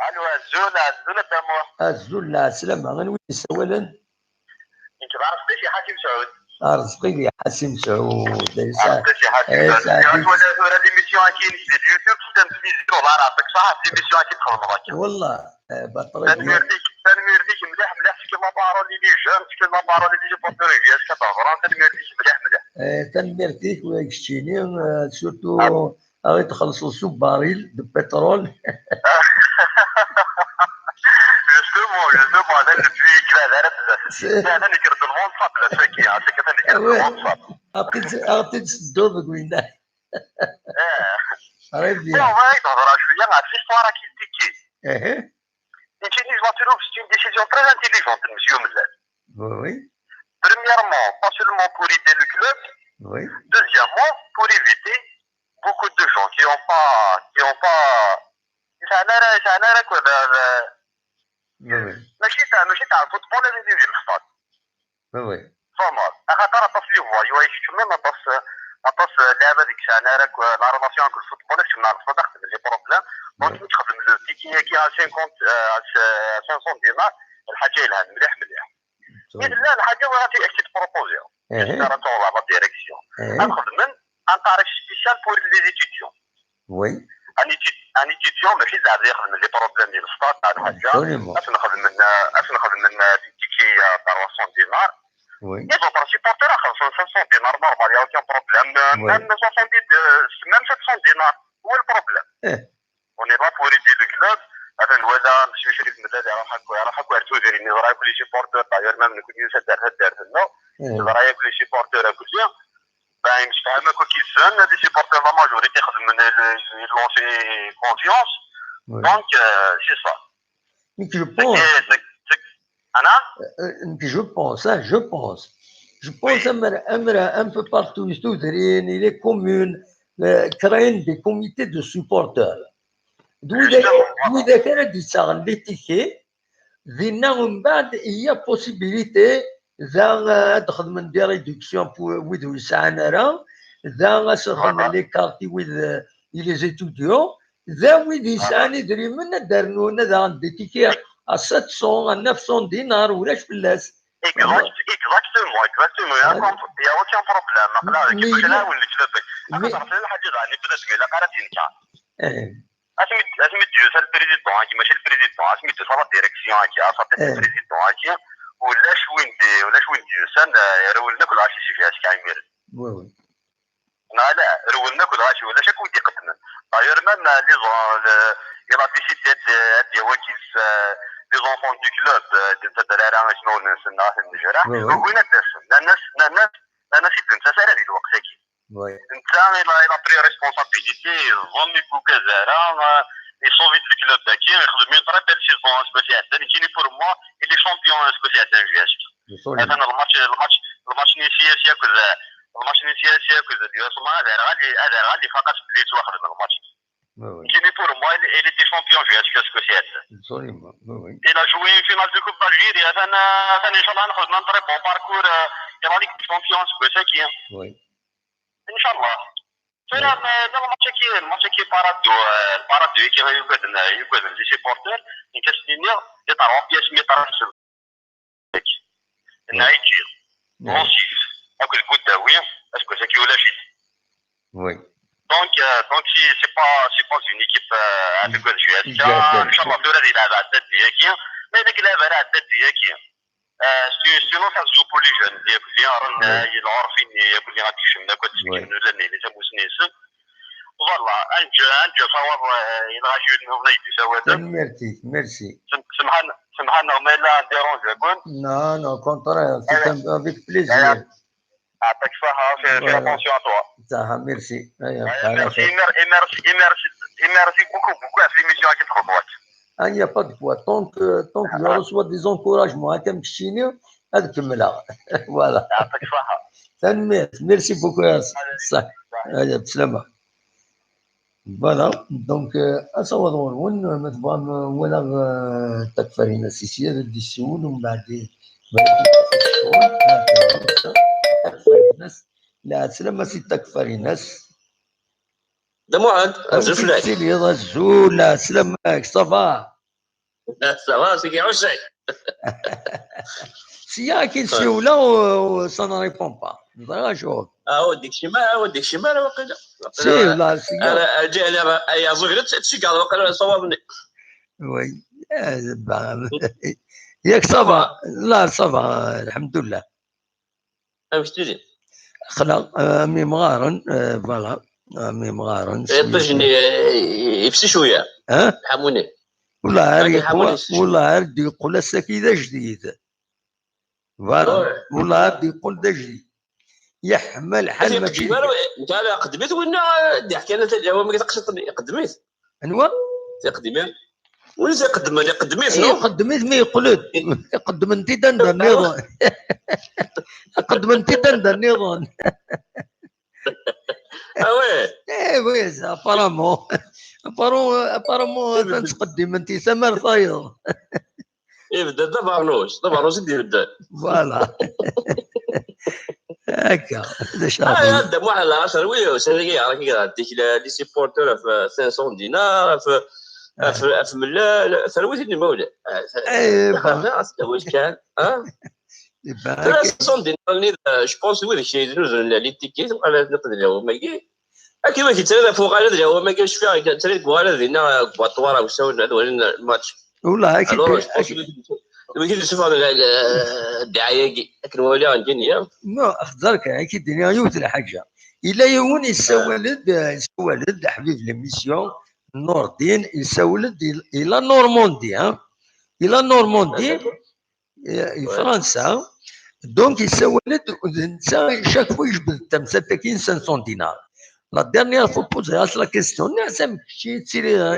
ألو أزول أزول الدموع.
أزول لا سلامة غنوي السولا.
أنت عرفت شي حاتم سعود؟
أرزقي لي حاسم سعود.
عرفت شي حاتم سعود. ولا l'émission كاين في اليوتيوب تنفيذ والله راه صح l'émission كي تخدم
والله بطريق.
تنمير ليك مليح مليح في la parole les jeunes في la parole les supporters كتهضر تنمير ليك مليح مليح.
تنمير ليك ويكشتيني surtout غادي تخلصوا sous baril de pétrole.
justement justement هذا البي كذا هذا بزاف هذا اللي كرد الواتساب لا ساكي هذاك اللي كرد الواتساب.
عطيت الدور وين
قريب bien. تهضر شوية على l'histoire كي ticket.
ايه
je la trouve, c'est une décision très intelligente, monsieur Mellal.
Oui.
Premièrement, pas seulement pour aider le club.
Oui.
Deuxièmement, pour éviter beaucoup de gens qui n'ont pas, qui ont pas, ça n'a quoi, ماشي تاع ال football اللي يدير ال stade.
oui.
فما خاطر اطاس les voyous يشمن اطاس اطاس اللعبة ديك الساعة راك la relation ال football مع ال stade خدم les problèmes. donc تخدم le ticket كي 50 500 دينار الحاجة لها مليح مليح. لا الحاجة ولا في اكيد proposer راه تولى la direction نخدم un tarif spécial pour les étudiants.
oui
un étudiant ماشي زعما يخدم les problèmes ديال السطاد تاع الحاجة اش نخدم من ticket 300 دينار.
oui
les autres supporters خلصوا 500 دينار normal y a aucun problème même 70 même 700 دينار هو ال problème. on est là pour aider le club. مثلا ولا مسيو شريف مداد يروح هكا توزيريني راه كل supporteurs d'ailleurs même نكون يوسف دارت لنا راه كل supporteurs كل باين مش فاهمه كو كيزان des supporteurs la majorité يخدم من leur fait confiance donc c'est ça.
Je pense.
انا
je pense, hein, je pense. Je pense un peu partout, les communes créent des comités de supporters. وإذا كانت يستغل les tickets ذينا ومن بعد هي possibilité ذا تخدم des réductions ويد يسعى راه ذا تخدم les cartes ويد les étudiants ذا ويد يسعى دريمن دارنونا ذا des tickets 700 900 دينار ولاش فلاس.
exactement exactement y a aucun problème. كيفاش نعاون ال club انا تعرف الحاجة يعني بدا تقول قرات ينكا اسميتو ال président ماشي ال président اسميتو la direction كي ال président ولاش وين دي ولاش وين ديوسان رولنا كل عشي فيها شكايمير.
oui oui
لا لا رولنا كل عشي ولا شكون يقدم d'ailleurs même les il a décidé de وكيس les enfants du club تدرارا شنو نسنا النجرة وين داس الناس الناس الناس انت سير هذه الوقت كي انت il a pris responsabilité ظني بوكازارا يصوفي ال club داكي يخدم une très belle saison spéciale كاين pour moi il est champion spécial JSK. هذا الماتش الماتش الماتش نيسيا كذا الماتش نيسيا كذا اليوم هذا غادي فقط بديت واخد من الماتش. كاين pour moi il était champion JSK spécial. Il a joué une finale de Coupe d'Algérie. هذا ان شاء الله ناخذ un très bon parcours الى Ligue des champions spécial.
oui
ان شاء الله. فعلا الماتش كي الماتش كي بارادو البارادو كي يقعد les supporters نكاسنيني دي 3 pièces ميتراس نايتي مونسيف اكل كوداوي est-ce que ساكي ولا شي.
oui
donc donc c'est pas une équipe avec JSK ان شاء الله دور يلعب على الدات ديالك mais داك لعب على الدات ديالك sinon ça joue pour les jeunes اللي رانا العارفين ياكل اللي غادي يشم داك التسكين ولا اللي تابوسنيس voilà انجا صواب الى غادي يدي سواد.
merci merci
سمحنا سمحنا ما لا dérange كون.
non non contraire c'est avec plaisir.
يعطيك الصحة fais attention à toi.
صح ميرسي.
Merci, merci, merci beaucoup beaucoup على l'émission كي تخدموك.
Il n'y a pas de quoi. Tant que je reçois des encouragements هكا مشيني هذا كملها. Voilà.
يعطيك الصحة.
تنمير merci beaucoup. صح هيا بسلامة. Voilà donc اصوات ون ما تبغى ولا تكفرين السيسية دي السول ومن بعد تكفريناس. لا سلامة سي تكفريناس.
دا معاد أزول فلاك.
سيدي الزول لا سلامك ça va؟
Ça va سيدي عشاك.
سيا كي نسيولا ça ne répond pas. شوف
وديك شي ما وديك شي ما وقيلا
سي لا سي
انا جي انا يا زوج تشي قال وقيلا صوابني.
Oui ياك ça va؟ لا ça va الحمد لله.
واش تدير؟
خلا مي مغارن voilà مي مغارن.
طجني يفسي شويه.
ها؟
حموني
والله غير والله غير يقول السكيده جديد. Voilà والله غير يقول ده جديد يحمل حال
ماشي. انت قدمت ولا دي حكي انا هو ما كتقصد قدمت
انوا
تقدمي ولا تقدم اللي قدمت
non قدمت ما يقلد يقدم انت دندن النظام قدم انت دندن النظام.
Oui
اي oui apparemment تقدم انت ثمر طاير.
يبدا دابا دابا يدير يبدا
Voilà هكا هذا شرف.
هذا واحد 10 oui سيدي راه كي ديك les supporters في 500 دينار في ملا ثروتي المولى.
اي
واش كان اه 300 دينار je pense oui داكشي يديروا les tickets وقال نقدر هو ما كي كيما كيتسالى فوق على هو ما كاينش فيها تري كوالا دينا بواطوار او ساون هذا الماتش.
والله اكيد
كي تشوف الدعايه لكن ولا عندي
non اخضرك اكيد الدنيا يوت الحاجه الا يون يسولد حبيب l'émission نور الدين يسولد الى Normandie ها الى Normandie فرنسا donc يسولد انت chaque fois يجبد التمثال تاع 500 دينار. La dernière fois posé la question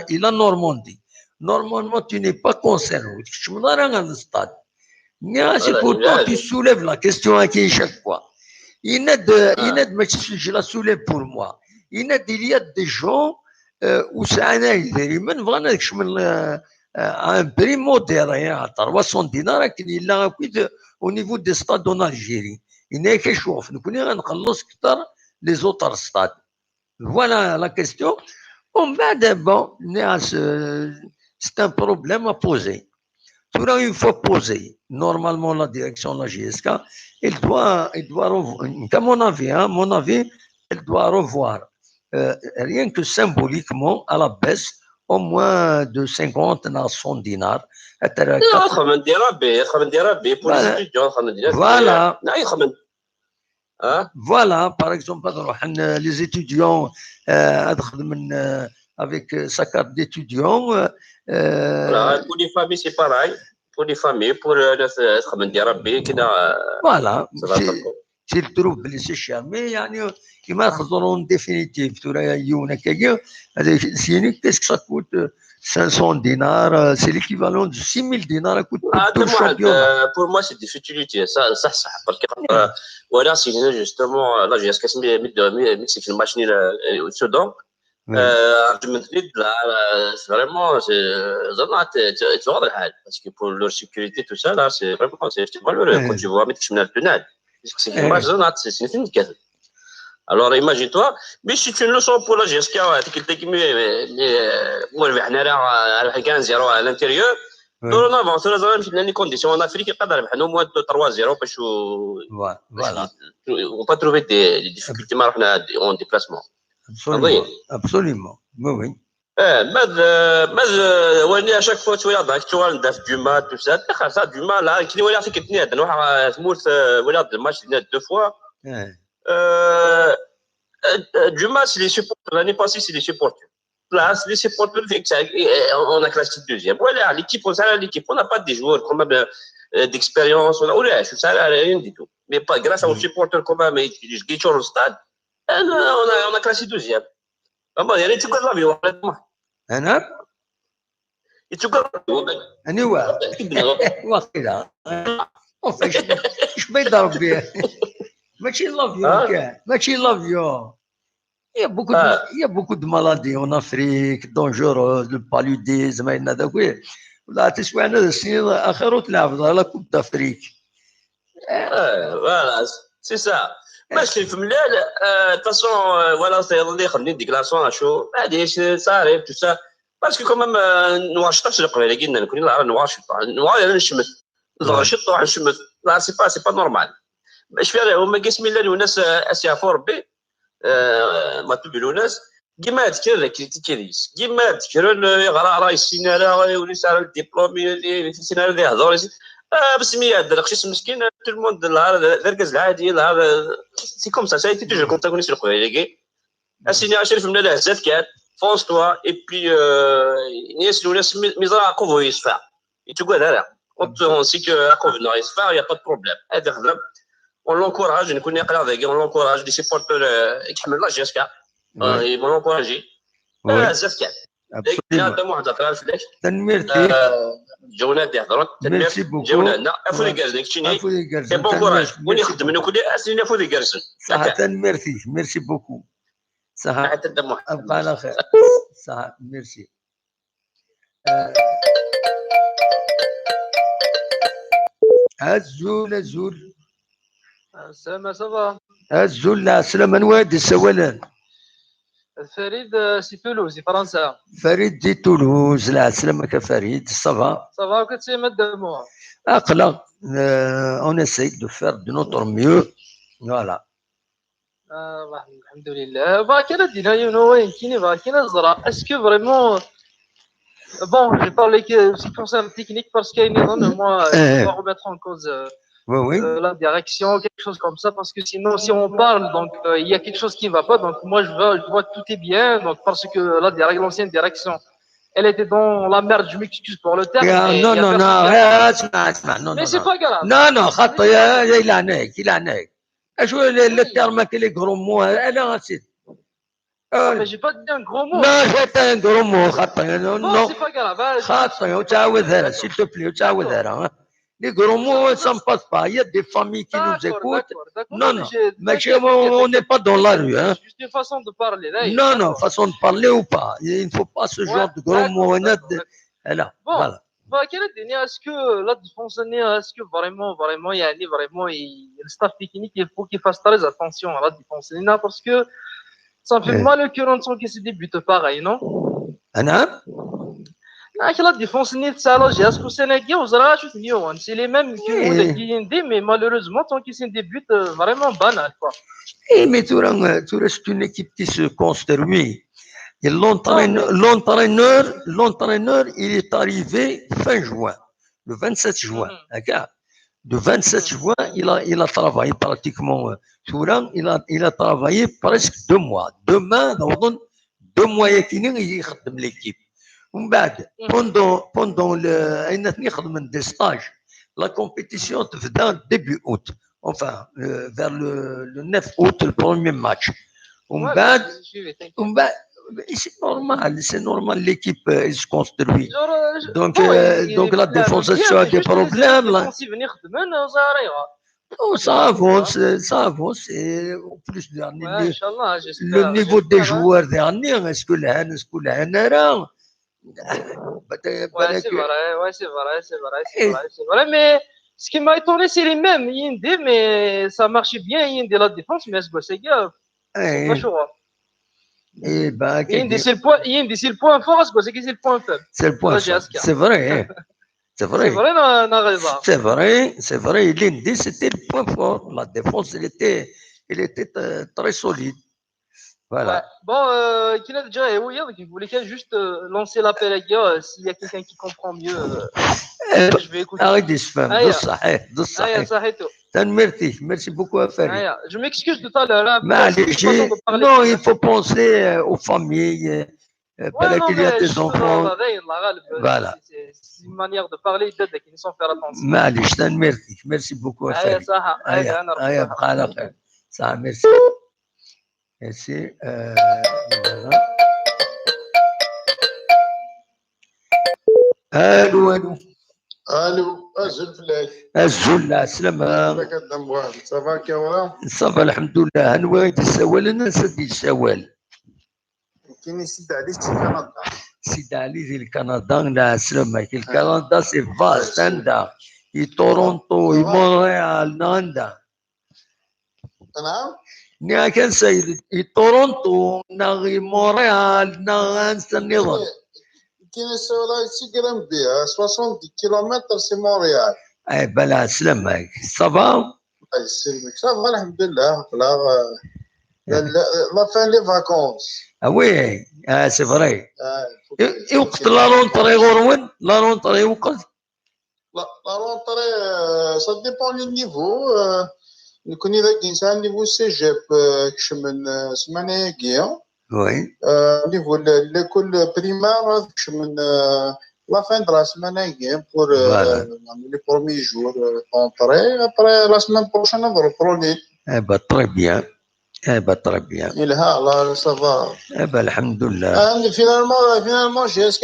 الى Normandie normalement tu n'es pas concerné. Tu me donnes un stade. Mais c'est pourtant tu soulèves la question à qui chaque fois. Il n'aide mais je la soulève pour moi. Il n'aide il y a des gens où c'est un un prix modéré à 300 dinars qu'il a au niveau des stades en Algérie. Il n'y a qu'à chouf. Nous connaissons les autres stades. Voilà la question. On va d'abord, c'est un problème à poser. Tout une fois posé, normalement la direction de la JSK, elle doit revoir, à mon avis, hein, mon avis, elle doit revoir, rien que symboliquement à la baisse, au moins de 50 à 100 dinars. Voilà. Voilà, par exemple, les étudiants, avec sa carte d'étudiant.
Voilà, pour les familles, c'est pareil. Pour les familles, pour
voilà, s'ils trouvent que c'est cher, mais كما يخزرون définitif, qu'est-ce que ça coûte 500 dinars, c'est l'équivalent de 6000 dinars coûte tout le championnat.
Pour moi, c'est des futilités. Ça, ça, parce que voilà, c'est justement, là, j'ai c'est le match au Soudan. Vraiment, c'est parce que pour leur sécurité, tout ça, là, c'est vraiment, c'est malheureux. Quand tu vois, mais tu mets le tunnel. C'est une match, c'est une fin. Alors imagine-toi, mais c'est une leçon pour la JSK, moi, je vais aller 0 à l'intérieur. Dorénavant, c'est les conditions en Afrique, il y a au moins 3-0 parce que
voilà.
On peut trouver des difficultés en déplacement.
Absolument, absolument. Oui, oui.
ماذا واني à chaque fois tu regardes tu regardes du mal tout ça ça du mal là كي ولا في كتني نروح تموت ولا الماتش deux fois. Du match, les supporters, l'année passée, c'est les supporters. Là, les supporters, on a classé deuxième. Voilà, l'équipe, on n'a pas des joueurs quand même. d'expérience ولا شو ça rien du tout. Mais pas grâce aux supporters quand même qui sont au stade, on a classé deuxième. يعني تقول l'avion.
انا
تقول
انا واقيلا اش بيض ربي ماشي l'avion كاع ماشي l'avion. Il y a beaucoup de maladies en Afrique, dangereuses, le paludisme, هذاك ولا تسمعنا السنين اخر وتلعب la Coupe d'Afrique.
Voilà, c'est ça. ماشي في ملال façon voilà اللي يخدم déclaration شو معليش ça arrive tout ça parce que quand même نواشطاش القبيله قلنا نكون لا نواشط نوار نشمت نغشط نروح نشمت لا c'est pas normal. باش فيها هما قسم الله الناس اسيافو ربي ما تبلو ناس كيما تكر critiquer كيما تكر يغرا راه السينارا ولي صار الدبلوم السيناريو اللي يهضر بسمية القشيش مسكين tout le monde الركز العادي c'est comme ça, ça a été toujours comme ça كوني القبيله السيناريو شريف من الهزات كان fonce-toi et puis ناس الناس ميزرا قوفو يصفى يتقول هذا on sait que قوفو يصفى y a pas de problème هذا خدم on l'encourage نكون يقرا ذاك on l'encourage les supporters يحمل la JSK ils vont l'encourager بزاف كان هذا واحد علاش
تنميرتي
جونا دي يهضروا
merci beaucoup
جونا عندنا افو لي كارزن كتشيني bon courage وين يخدم من كل اسنين افو لي كارزن
صح تنميرتي merci beaucoup صح
حتى
ابقى على خير صح ميرسي. الزول الزول
السلامة ça va
الزول السلامة نوادي السوالان
فريد سي تولوز فرنسا
فريد دي تولوز لا سلامك فريد ça va
ça va كتسي مدمو
اقلق on essaie de faire de notre mieux voilà.
الحمد لله باكي دينا يونو وين كاين باكي نزرع est-ce que vraiment bon j'ai parlé que c'est concerne technique parce que moi je dois remettre en cause
oui, oui.
La direction, quelque chose comme ça, parce que sinon, si on parle, donc il y a quelque chose qui ne va pas. Donc moi, je vois que tout est bien, donc parce que l'ancienne direction, elle était dans la merde. Je m'excuse pour le terme.
Non, non, non, non,
mais c'est pas grave.
Non, non, il a il a je le terme que les gros mots, elle a
mais j'ai pas dit un gros mot.
Non, j'ai un gros mot. Non,
non, c'est pas grave.
S'il te plaît, les gros mots, ça ne passe pas. Il y a des familles qui nous écoutent. Non, non. Mais on n'est pas dans la rue. Hein.
C'est juste une façon de parler. Là,
non, non, façon de parler ou pas. Il ne faut pas ce genre de gros mots. Là,
bon,
voilà.
Est-ce que la défense, est-ce que vraiment, vraiment, il y a vraiment, le staff technique, il faut qu'il fasse très attention à la défense. Parce que ça me fait mal au cœur en tant que c'est des buts pareils, non?
Anna?
La défense تاع la JSK سناكي وزرا شو ثنيون c'est les mêmes qui يندي mais malheureusement tant que c'est des buts vraiment banals quoi.
Eh mais tu c'est une équipe qui se construit. Et l'entraîneur il est arrivé fin juin, le 27 juin. D'accord. Le 27 juin, il a travaillé pratiquement Touran, il a travaillé presque 2 mois. Demain dans 2 mois يخدم l'équipe. ومن بعد pendant نخدم des stages la compétition تبدا début août, enfin vers le 9 août le premier match. ومن بعد c'est normal, l'équipe elle se construit. Donc donc la défense a des problèmes là. Oh, ça avance, ça avance. Et en plus, le niveau des joueurs dernier, est-ce que là,
Ouais, c'est vrai, ouais, c'est vrai, c'est vrai, c'est vrai, c'est vrai. Mais ce qui m'a étonné, c'est les mêmes. Yindi, mais ça marchait bien, Yindi, la défense, mais est-ce que c'est gars? C'est pas chaud.
Eh ben,
Yindi, c'est le point fort, est-ce que c'est le point faible?
C'est le point faible. C'est vrai. C'est vrai.
C'est vrai,
C'est vrai, c'est vrai. Yindi, c'était le point fort. La défense, elle était très solide. Voilà.
Ouais. Bon, qu'il a déjà, oui, il voulait juste lancer l'appel à gars, s'il y a quelqu'un qui comprend mieux, je vais écouter.
Arrête de se faire, merci, merci beaucoup à faire.
Je m'excuse tout à l'heure.
Non, il faut penser aux familles. بالك il y a des enfants. Voilà.
C'est une manière de parler qui sans faire attention.
معليش merci, merci beaucoup.
هيا صح.
هيا هيا بقى على خير صح merci merci. الو الو
الو ازول فلاك
ازول السلامة
ça va كيورا
ça va الحمد لله. هنوي يتسوال انا نسيت يتسوال
كاين سيد علي في كندا.
سيد علي ديال كندا لا السلامة. كي كندا c'est vaste عندها في تورونتو في مونريال عندها.
نعم
ني كان سيد في تورونتو نا في مونريال نا انسى النظام.
كاين سولا سي غرامبي 70 كيلومتر c'est مونريال.
اي بلا سلامك ça va؟
الله يسلمك ça va الحمد لله. la fin les vacances.
Oui c'est vrai. وقت la rentrée غروين la rentrée وقت
la rentrée ça dépend les niveaux. نكون اذا كاين niveau cégep كشمن سمانه كيا.
oui
niveau l'école primaire كشمن la fin de la semaine كيا pour les premiers jours rentrée. Après la semaine prochaine نروبروني.
Eh ben très bien. Eh ben très bien.
إلها لا ça va.
Eh ben الحمد لله.
Finalement JSK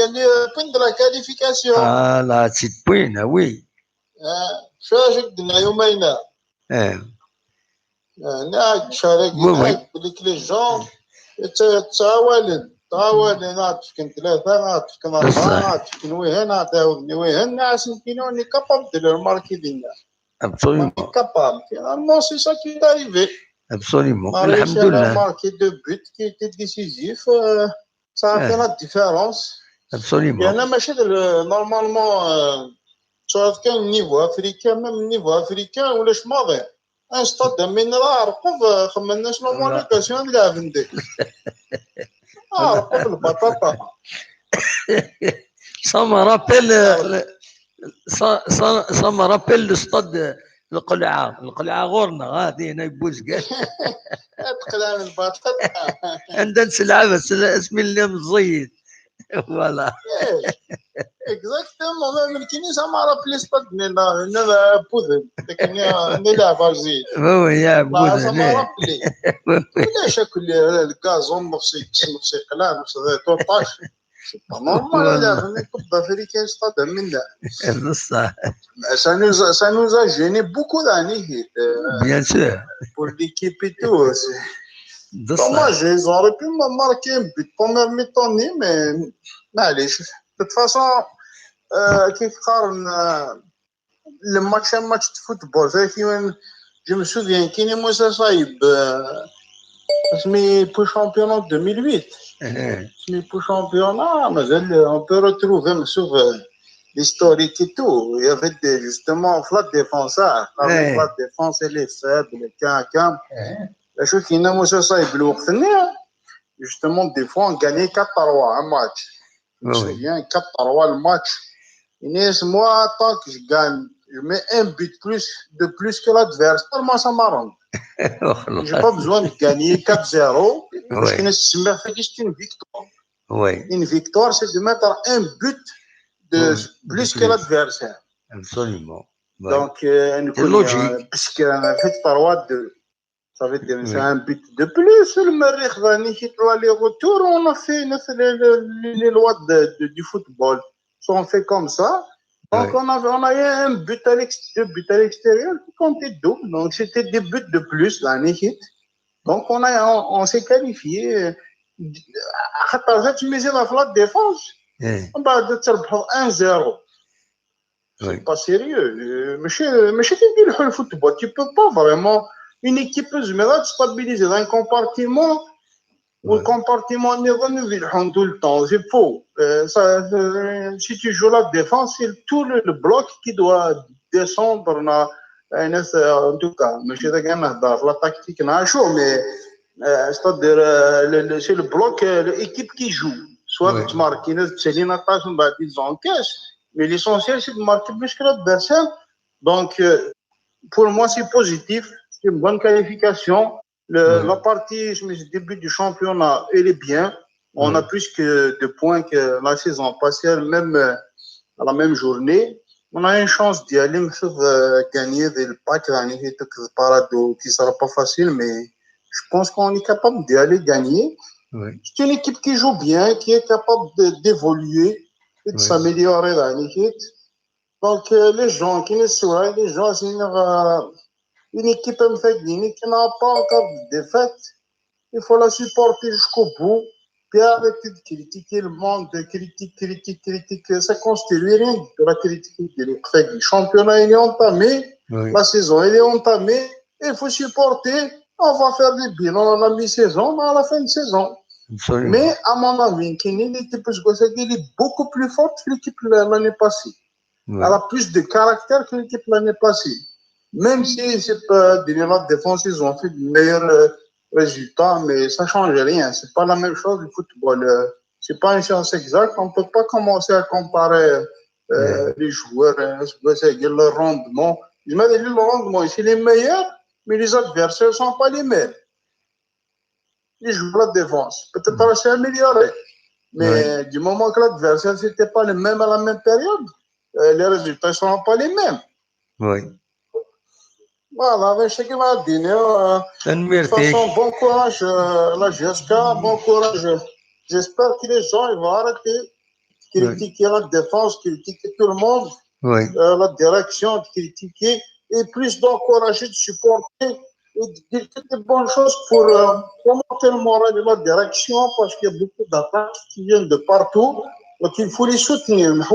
point de la qualification.
Ah là c'est point oui.
شو جدنا يومين.
اه
نعم شارك بليك les gens تعاونن تعاونن عطفكن ثلاثة عطفكن أربعة عطفكن ويهن عطاوني ويهن عشان كينو on est capable de leur marquer دينا.
Absolument.
Capable. Finalement c'est ça qui est arrivé.
Absolument. الحمد لله.
Marqué deux buts qui étaient décisifs. Ça a fait la différence.
Absolument.
يعني ماشي normalement سواء كان niveau africain même niveau africain ولاش ماضي. Un stade من راه رقب خمناش l'homologation نلعب ندير. رقب البطاطا.
Ça me rappelle ça me rappelle le stade القلعة القلعة غورنا غادي هنا بوزقال.
تقلع من البطاطا.
عندنا نلعب اسمي اللي مزيد. Voilà.
Exactement même كيني ça m'a rappelé stade نينا بوذن نلعب زيد.
oui يا بوذن.
Ça m'a rappelé. علاش كل ال gazon نفسي نفسي قلع نفسي 13 c'est pas normal. لعبنا Coupe d'Afrique stade منا.
بصح
Ça nous a gêné beaucoup d'années.
Bien sûr.
Pour l'équipe et tout. Dommage, ils auraient pu marquer un but première mi-temps, mais معليش. De toute façon, كيف قارن le match un match de football. Je me souviens كاين موسى صايب اسمي pour championnat 2008. اسمي pour championnat مازال on peut retrouver مسوف l'historique et tout. Il y avait des, justement la défense, la défense elle est faible, كان شو كاين موسى صايب الوقت justement des fois on gagnait 4-3 un match. Je me souviens 4-3 le match. Inès, moi tant que je gagne, je mets un but plus de plus que l'adversaire, moi ça m'arrange. J'ai pas besoin de gagner 4-0 parce que c'est une victoire.
Oui.
Une victoire, c'est de mettre un but de plus que l'adversaire.
Absolument.
Donc,
c'est logique.
Parce qu'on a fait 3-2. Ça veut dire c'est un but de plus. Le Merrikh, les retours, on a fait les lois du football. On fait comme ça. Donc, on a eu un but à l'extérieur, deux buts à l'extérieur qui comptait double. Donc, c'était des buts de plus, l'année. Donc, on s'est qualifié. خاطر تميزي في la défense. من بعد تربحوا 1-0. C'est pas sérieux. ماشي تدير le football. Tu peux pas vraiment une équipe زعما stabiliser dans un compartiment ou le compartiment النظام يلحون tout le temps. C'est faux. Ça, si tu joues la défense, c'est tout le bloc qui doit descendre. En tout cas, ماشي ذاك نهضر la tactique نعشو mais c'est-à-dire c'est le bloc, l'équipe qui joue. Soit tu marques, c'est l'attaque, ils encaissent, mais l'essentiel c'est de marquer plus que l'adversaire. Donc, pour moi, c'est positif, c'est une bonne qualification. La partie, le début du championnat, elle est bien. On a plus que de points que la saison passée, même à la même journée. On a une chance d'y aller, gagner le pack, Paradou, qui ne sera pas facile, mais je pense qu'on est capable d'y aller gagner.
Oui.
C'est une équipe qui joue bien, qui est capable d'évoluer et de s'améliorer dans l'équipe. Donc, les gens qui nous suivent, les gens, c'est une équipe qui n'a pas encore de défaite. Il faut la supporter jusqu'au bout. Puis arrêter de critiquer le monde, de critique, critique, critique. Ça construit rien de la critique. Le championnat il est entamé, la saison elle est entamée. Il faut supporter. On va faire des bilans à la mi-saison, à la fin de saison.
Absolument.
Mais à mon avis, l'équipe est beaucoup plus forte que l'équipe l'année passée.
Oui.
Elle a plus de caractère que l'équipe l'année passée. Même si c'est pas la défense, ils ont fait de meilleurs résultats, mais ça ne change rien. C'est pas la même chose le football. C'est pas une science exacte. On peut pas commencer à comparer les joueurs, leur rendement. Ils m'ont dit le rendement, c'est les meilleurs, mais les adversaires ne sont pas les mêmes. Ils jouent la défense. Peut-être pas s'est amélioré. Mais du moment que l'adversaire n'était pas le même à la même période, les résultats ne seront pas les mêmes.
Oui.
Voilà, je sais qu'il va dire. De toute façon, bon courage, la JSK, bon courage. J'espère que les gens ils vont arrêter de critiquer la défense, critiquer tout le monde, la direction, de critiquer, et plus d'encourager, de supporter et de dire que des bonnes choses pour remonter le moral de la direction, parce qu'il y a beaucoup d'attaques qui viennent de partout. Donc il faut les soutenir. La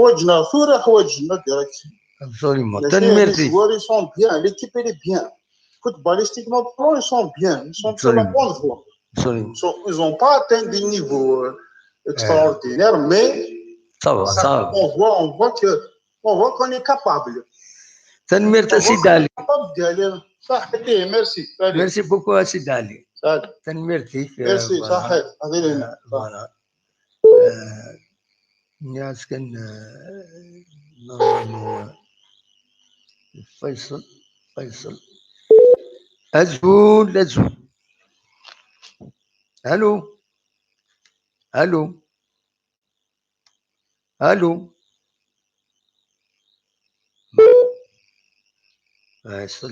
direction.
Absolument.
Les joueurs, ils sont bien. L'équipe, elle est bien. Footballistiquement, ils sont bien. Ils sont sur la bonne voie.
Absolument.
Ils n'ont pas atteint des niveaux extraordinaires, mais
ça va, ça va.
On voit qu'on est capable.
تنميرت سيدي علي.
صحتي merci.
Merci beaucoup سيدي علي. تنميرتي.
ميرسي صحيح.
Voilà. الناس كان normalement فيصل فيصل أزول أزول. ألو ألو ألو. فيصل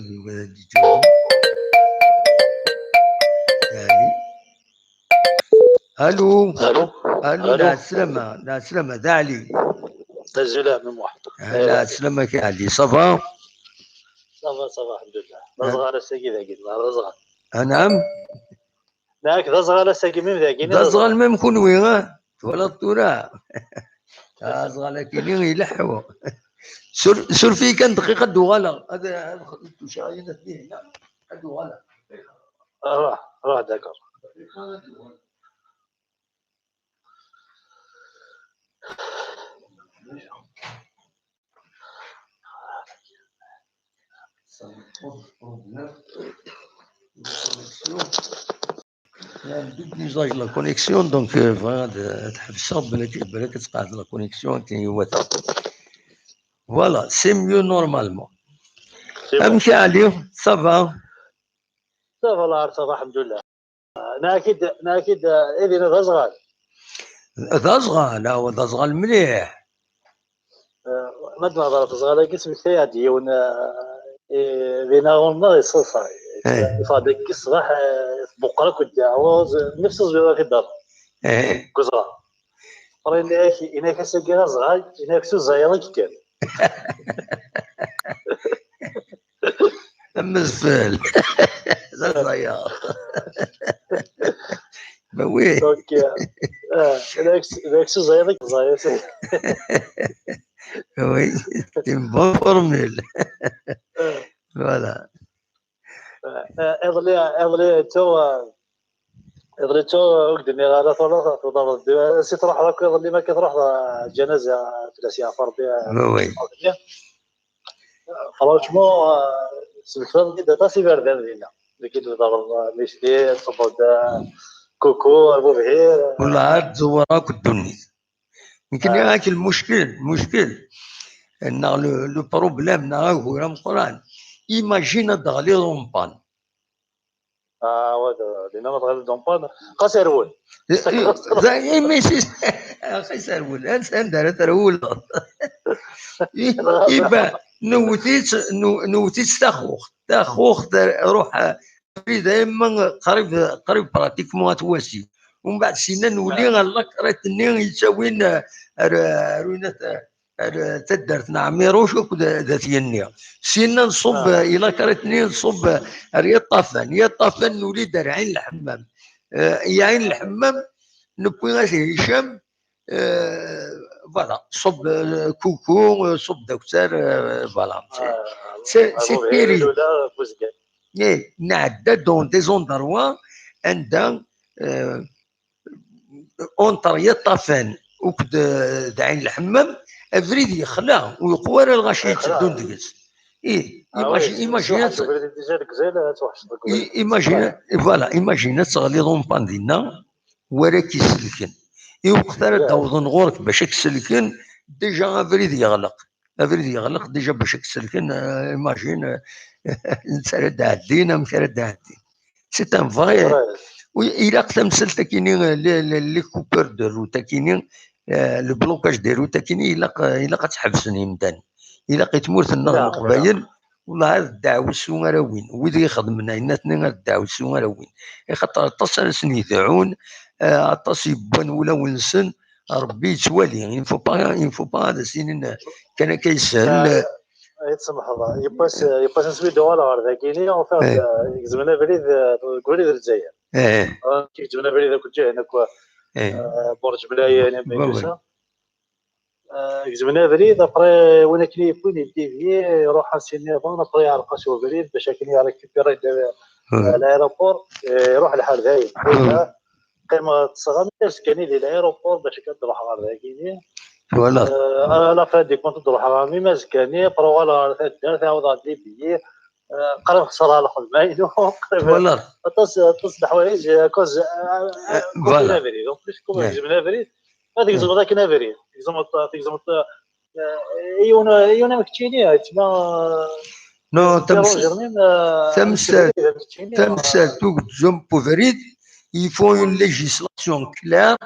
يعني ألو
ألو
ألو. لا سلامة لا سلامة ذا علي.
السلام من واحد.
لا سلامة يا علي. Ça va
ça va ça va الحمد لله. ذا صغار الساقي ذاك ذا صغار.
نعم
ذاك ذا صغار الساقي même ذاك
ذا صغار même كونوي ولا الطورة ذا صغار كاينين يلحوا سور في كان دقيقة دوغالا هذا شاينة فيه هنا دوغالا.
روح روح d'accord.
Double usage la connexion, donc voilà, تحبسها بالك تقعد la connexion كي voilà, c'est mieux normalement. امشي علي ça va
ça va الله ça va الحمد لله. انا اكيد انا اكيد اذن ذا صغار
ذا صغار. لا هو ذا صغار مليح.
ما تنهضر صغار كيسمك تاعي وانا بين غنى يصلصا فهذاك الصباح بقرا كنت نفس الزويره في الدار كزرا راه انا كساكي صغار انا كسو زايره كان
مزفل ذا زاير oui.
Donc ذاك سو زايره زايره.
Oui, c'est une bonne formule. Voilà.
اضلي تو اضلي تو قدمي غالا تضرب سي تروح راك اضلي ما كتروح جنازه في الاسيا فربي.
Oui.
Franchement سبكت دي تا سي بردان دينا اللي كيتضرب ميشلي صبود كوكو ابو بهير
والله عاد زوراك الدنيا. يمكن هاك المشكل ان le problème نا هو القران. Imagine دغلي en panne.
اه لان ما تغير دومبان قاس رول.
زي ماشي اخي سرول انسان دار ترول. يبا نوتيت تاخوخ روح دائما قريب قريب pratiquement تواسي. ومن بعد سينا نولي غالا كريتني يتساوين روينات تدرت نعميروش ذات ينيا. سينا نصب الى كريتني نصب يا طافان يا طافان نولي دار عين الحمام. يا عين الحمام نبوي غاس هشام voilà صب كوكو صب دكتور voilà c'est terrible. ايه نعدى dans des endroits عندها entre يطافان وكد عين الحمام افريد يخلع ويقوى الغاشي يتسدون دقس. ايه imagine imagine voilà imagine تغلي en panne ديالنا ولا كيسلكن وقت راه داوضن غورك باش كسلكن déjà افريد يغلق افريد يغلق déjà باش كسلكن imagine انت راه دعدينا مش راه دعدين c'est un vrai. الى تمثلت كاينين les coupures de route كاينين le blocage des routes كاينين الا تحبسني مدان الا قيت النغ القبايل والله هذا الدعوة السو وين ويد يخدمنا إناتنا الدعوة السو وين خاطر اتصل سنيدعون اتصل يبان ولا ونسن ربي يتوالي il faut pas هذا سنين كان كيسهل.
يتسمح الله يباس نسوي دوال غير ذاكيني اون يجزمنا بريد قولي الجزائر.
ايه
كيجزمنا بريد كنت جاي هناك برج بلايا يعني يجزمنا بريد ابري وين كني يكون dévier يروح سيني bon après يعرق بريد باش كني récupérer l'aéroport يروح لحال ذاين قيمة تصغر كان ديال l'aéroport باش كتروح غير ذاكيني
voilà
la fin des comptes تروح غير ما زكاني برا دار تعاود les billets قريب خسرها الخدمة
voilà
تص الحوايج cause
voilà
en plus comme يجبنا بريد هذيك زعما ذاك نافري تيزم ايونا ايونا مكتشيني تما
non تمسال توك بوفريد il faut une législation claire.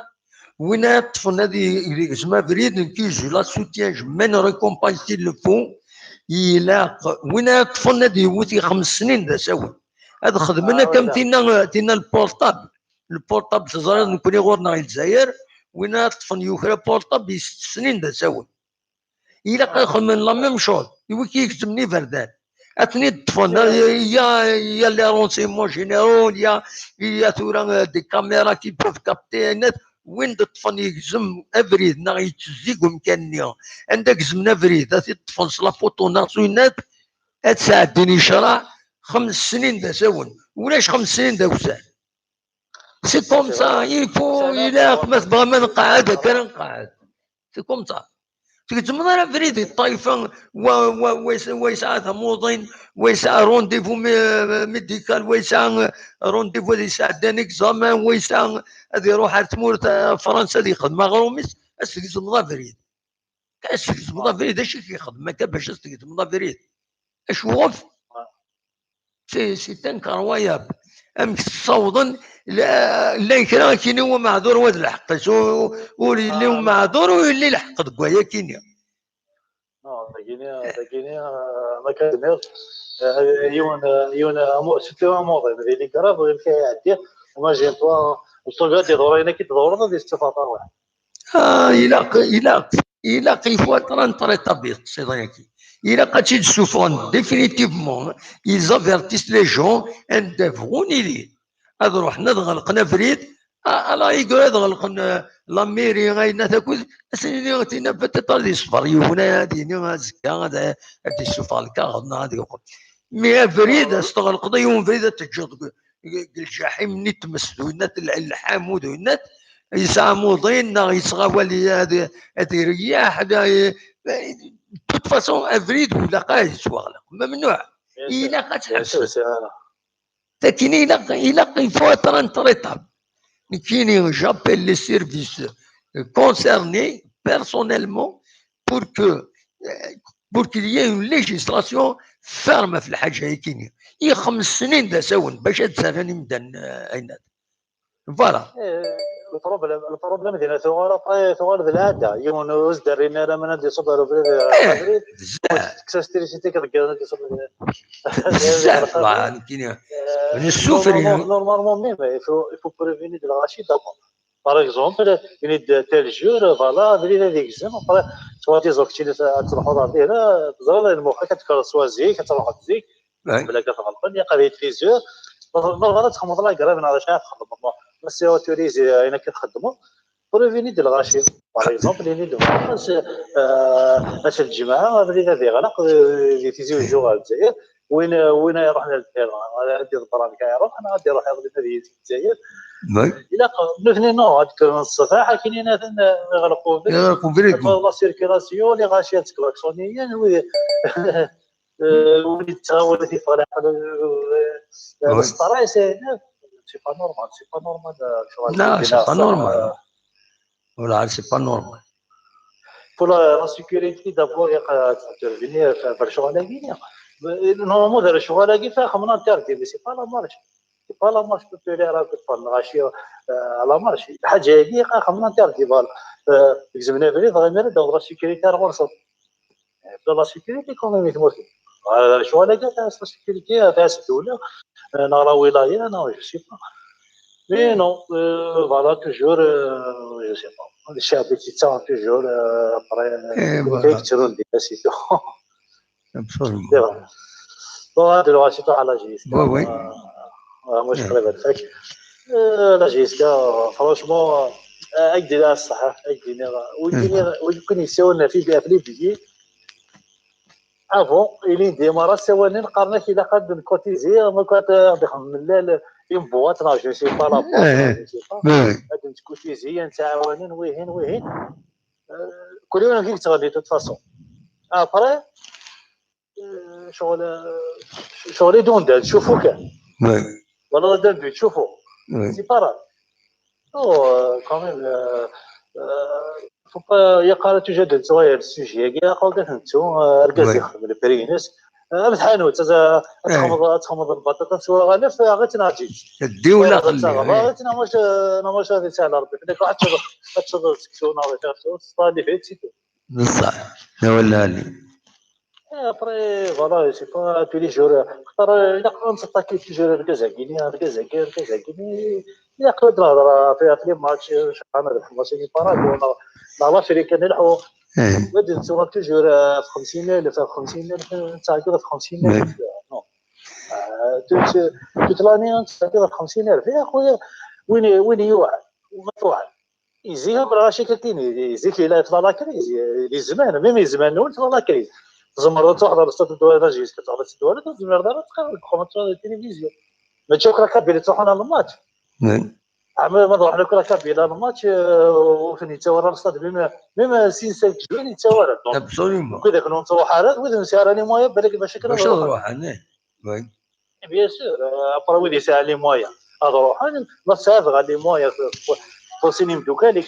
وين طفل هذه زعما بريد كي je la soutiens je mènerai campagne s'il le faut. إلا وين طفل هذه يوتي 5 سنين ذا سوي هذا خدمنا كم تينا ال portable ال portable تزرى نكوني غورنا الجزائر وين طفل يوكرا portable 6 سنين ذا سوي إلا خدمنا la même chose يوكي يكتبني فردان اتني الطفل y a les renseignements généraux y a ثورا des caméras qui peuvent capter نات وين الطفل يجزم افريد نا يتزيق مكانيا عندك زمنا فريد الطفل la photo نات تساعدني شرع 5 سنين دا ساون ولاش 5 سنين دا وسال c'est comme ça il faut الى ما تبغى ما نقعد كان نقعد c'est comme ça تما فريد الطائفة ويسعى موضين ويسعى rendez-vous médical ويسعى rendez-vous يسعى d'un examen ويسعى هذه يروح تمور فرنسا اللي يخدم غروميس استيزم فريد استيزم فريد اش كيخدم ما كان باش استيزم فريد اش وقف c'est incroyable ام تصوضن لا لا كرا كاين هو معذور واد الحق واللي هو معذور واللي الحق دكوايا كاين.
داكيني ما كان يون يون surtout موضي هذه les graves غير كيعدي imagine toi وصل يدور كي تدور غادي يستفاد واحد.
اه الى il faut être intraitable c'est vrai إلا قد سوفون définitivement ils avertissent les gens ان دافغون لي هذا روحنا غلقنا فريد الله يقول هذا غلقنا la mairie غاينا تاكل سنيني تينا peut-être يصفر يونا هادي زكا هذا يسوف الكاغد هذا يقول mais فريد استغلق يوم فريد تجد الجحيم نيت مسدو نت الحامود نت يسعى موضين يسغى هذه هذه رياح toute façon افريد ولا قايد يتوغلق ممنوع الى قد لكن الى il faut être intraitable. كاين j'appelle les services concernés personnellement pour qu'il y ait une législation ferme في الحاجة كاين. ي 5 سنين دا ساون باش تسالني مدن اينات voilà.
ال problème ديال ثغر ثغر العاده يون وزدرينا راه من دي صبر كساستريسيتي كتلقى دي صبر.
بزاف كاين نسوفري.
Normalement, même il faut prévenir de الغاشي d'abord. Par exemple, يعني tel jour, voilà, دري هذيك الزم soit des activités تروحوا ديرها تزرى المخ كتكر soit زيك كتروح زيك بلا كتغلط يا قضيه plusieurs normal تخمض la grève نهار شحال تخدم c'est autorisé انا كتخدموا prévenir ديال الغاشي. Par exemple, يعني باش الجماعه غادي غادي يغلق في تيزي وجو الجزائر وين يروح لل terrain غادي البرامج يروح انا غادي يروح يغادي الجزائر الا نثني non هذيك الصفحه كاينين يغلقوا.
يغلقوا
la circulation اللي غاشي تكلاكسونيا وين ولا تيفرح السطراي. C'est pas normal, c'est pas normal.
لا, c'est pas normal ولا c'est pas normal.
Pour la sécurité d'abord intervenir في الشغل هاكي. Normalement دار الشغل هاكي فاهم interdit, mais c'est pas la marche, c'est pas la marche populaire كتفرج غاشي la marche الحاجه هادي خمنا interdit. Voilà, زمنا فري vraiment dans la sécurité غرصه la sécurité quand même يتموت الشغل هاكي تاع la sécurité تاع الدوله نرى ولايه non, je sais pas, mais non, voilà, toujours, je sais pas, الشعب تيتساوى toujours après كيكثروا c'est tout.
Absolument.
Bon, هذا الغاشي تاع la JSK.
Oui.
مش قريب هذاك la JSK, franchement اكدي لها الصحة اكدي ويمكن يساونا في les billets avant الين démarrer سواني نقارنا كي قد نكوتيزي ما كنت من une boîte نا je sais pas, la boîte, je sais pas, غادي نكوتيزي نتعاونين ويهين ويهين كل يوم كيك تغني toute façon après شغل شغل دوندال تشوفو كان ولا دان تشوفو c'est pas oh quand même, faut pas يقرا تجدد صغير ال sujet كاع قال كنتو ركز يخدم البرينس حانوت تخمض البطاطا سوا غالف غير تنعجي.
دي ولا خلي
غير تنعمش نعمش هذه سهله ربي داك واحد تشد سكسو ناضي اللي فيه c'est tout.
بصح لا ولا لي.
Après, voilà, c'est pas tous les jours خاطر الا نسطاكي toujours ركازاكيني ركازاكي ركازاكيني الا قدر الهضره في les matchs شحال نربح ماتش parade لا l'Afrique نلحو غادي نتوما toujours في 50000 في 50000 نتاعك في 50000 non, toute l'année نتاعك في 50000 يا خويا وين يوعى وما توعى يزيك راه كاين يزيك الى طلع la crise لي زمان même زمان نول طلع la crise تزمر تحضر stade الدوله جيس كتحضر الدوله تزمر دار تقرا التلفزيون ما تشوف la Kabylie تروح على الماتش ما نروح لك la Kabylie الماتش وفين يتورى ال stade même 6 7 juin يتورى.
Absolument.
كذا كنا نروح على وإذا نسير les moyens بالك باش
باش نروح انا.
Bien sûr, après ويدي يسال les moyens هذا روح لا سافغ les moyens توصيني مدوكاليك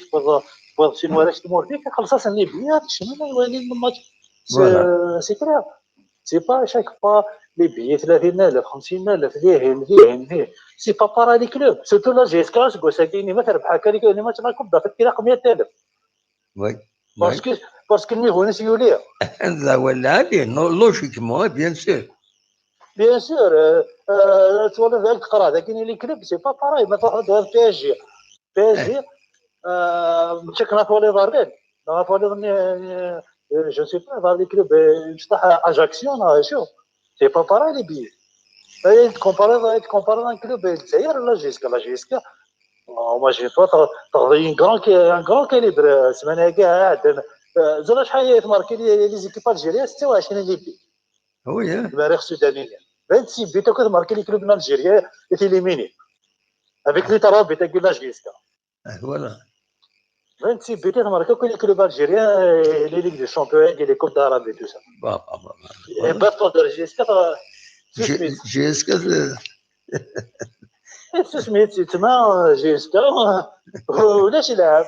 توصيني ولاش تمور فيك خلص les billets شنو يولي الماتش. C'est clair, c'est pas chaque fois les billets 30000 50000 ليهين ليهين ليه c'est pas pareil les clubs, surtout la JSK ساكيني ما تربح هكا les matchs la Coupe d'Afrique 100000.
Oui.
Parce que ال niveau ناس يولي
لا ولا logiquement, bien sûr.
Bien sûr, تولي ذاك تقرا لكن les clubs, c'est pas pareil. ما تروح PSG PSG مشكنا تولي ضارين تولي je sais pas les clubs نشطح اجاكسيون شوف c'est pas pareil les billets تكومباري un club الجزائر la JSK. La JSK, imagine-toi, تغضي un grand calibre السمانه كاع زعما شحال تماركي les équipes algériennes 26 les buts.
Oui.
المريخ السوداني 26 buts كتماركي les clubs algériens éliminé avec les 3 buts تاع la JSK.
Voilà.
26 buts تماركي كل clubs algériens les Ligues des champions, les Coupes d'Arabe, tout ça. Et باتو de JSK.
JSK.
سميت تما JSK ولاش يلعب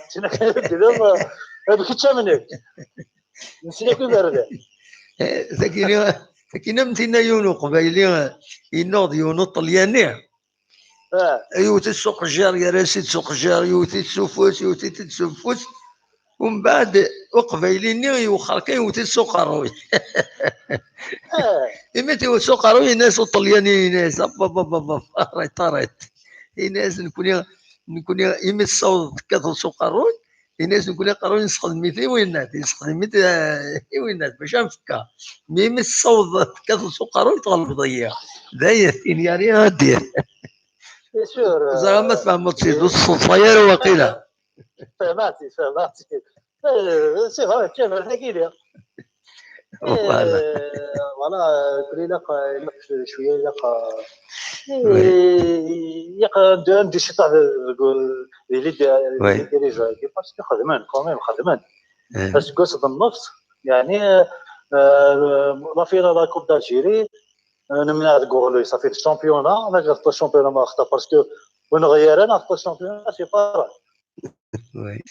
هذوك تشامنك نسينا كي بارد.
ذاك كاين مثلنا يونو قبايلي ينوض يونو طلياني يوتي السوق الجار يا راسي سوق الجار يوتي تسوفوس يوتي تسوفوس ومن بعد وقبايليني يوخر كاين يوتي السوق الروي إما تيو السوق الروي ناس الطلياني ناس با با با با طريت ناس نكون إما الصوت كثر سوق الروي الناس نقول قالوا نستخدم مثلي وينات نستخدم مثل وينات باش نفكا مي الصوت كثر سوق الروي تغلب ضيع داير يعني غادير زعما ما تفهم تصيد الصوت وقيله
فهمتي فهمتي c'est vrai كيف حكي لي voilà كل لاق شويه لاق يق ندير شي طاح les dirigeants parce que خدمان quand même خدمان parce que قصد النفس يعني la finale la Coupe d'Algérie نمنع تقولوا صافي ال championnat ما غلط ال championnat ما خطا parce que ونغير انا خطا ال championnat c'est pas
oui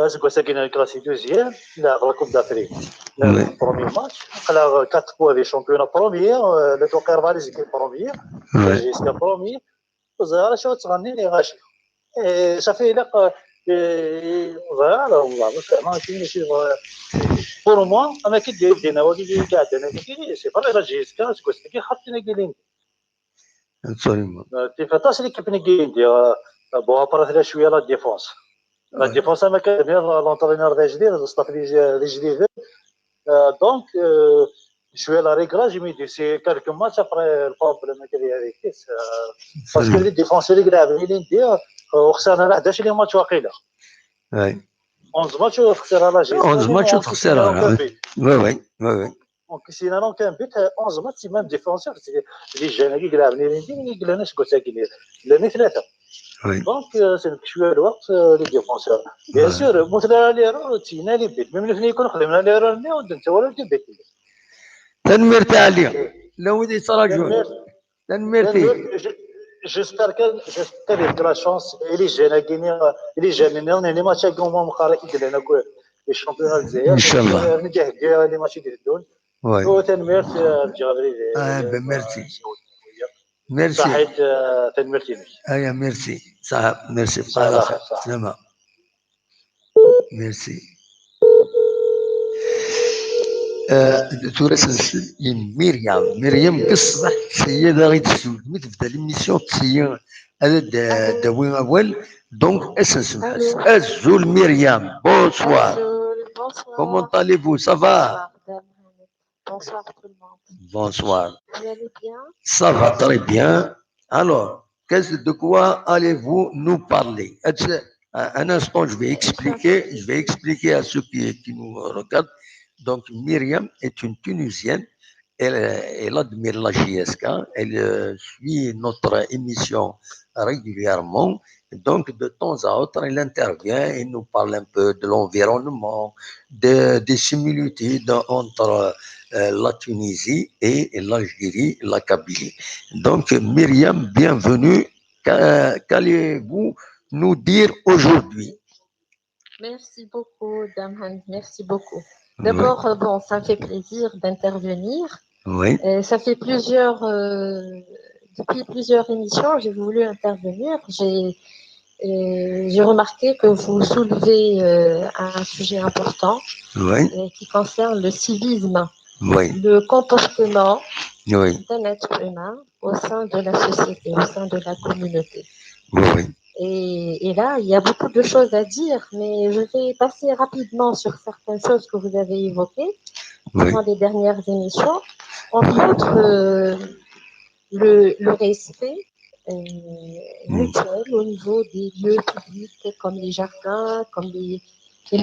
اسكو ساكن classé deuxième لا la Coupe d'Afrique premier match قلا 4 points des championnats premier لا توقع 4 les équipes premières JSK première وزهره شو تغني لي غاشي صافي لا voilà والله ما كاين شي pour moi انا كي دير دينا وكي قاعد انا كي c'est vrai la JSK اسكو ساكن خاطينا كاين كيف l'équipe نكي bon après شويه la défense la défense ما كان l'entraîneur جديد ال staff جديد donc شويه la réglage mais d'ici quelques matchs après ال problème كذا هذيك parce que les défenseurs اللي لعبوا لي ندير وخسرنا 11 les matchs واقيلا
oui
11 ماتش وخسرها la JSK
11 ماتش وخسرها oui oui oui
donc سينا non كان بيت 11 matchs même défenseurs les jeunes كي لعبوا لي ندير قلنا شكون ساكن لاني ثلاثه donc سلك شويه الوقت les défenseurs bien sûr مثلا l'erreur تينا les buts même نفني يكون خدمنا l'erreur ني ودنت ولا des buts
تنمير تاع لو ودي تراجع تنميرتي
j'espère que j'espère que la chance les jeunes كيني les jeunes les matchs كوم مقارا كي قلنا les championnats الجزائر
ان شاء الله
نجح les matchs ديال الدول وتنميرت
اه merci merci
صحيت تنميرتي
ايا ميرسي صح ميرسي بقى على خير سلامة ميرسي تورس مريم مريم قصة سيدة غير تسول مي تبدا l'émission تسير هذا داوي اول donc اسنس ازول مريم bonsoir comment allez-vous ça va.
Bonsoir tout le monde.
Bonsoir.
Vous allez bien?
Ça va très bien. Alors, de quoi allez-vous nous parler? Un instant, je vais expliquer à ceux qui nous regardent. Donc, Myriam est une Tunisienne. Elle admire la JSK. Elle suit notre émission régulièrement. Donc, de temps à autre, elle intervient et nous parle un peu de l'environnement, des similitudes entre la Tunisie et l'Algérie, la Kabylie. Donc, Myriam, bienvenue. Qu'allez-vous nous dire aujourd'hui?
Merci beaucoup, Damhan. Merci beaucoup. D'abord, oui. Bon, ça me fait plaisir d'intervenir.
Oui.
Ça fait plusieurs... depuis plusieurs émissions, j'ai voulu intervenir. J'ai remarqué que vous soulevez un sujet important,
oui,
qui concerne le civisme,
oui,
le comportement,
oui,
d'un être humain au sein de la société, au sein de la communauté.
Oui.
Et là, il y a beaucoup de choses à dire, mais je vais passer rapidement sur certaines choses que vous avez évoquées,
oui,
dans les dernières émissions. Entre autres, le respect mutuel au niveau des lieux publics comme les jardins, comme les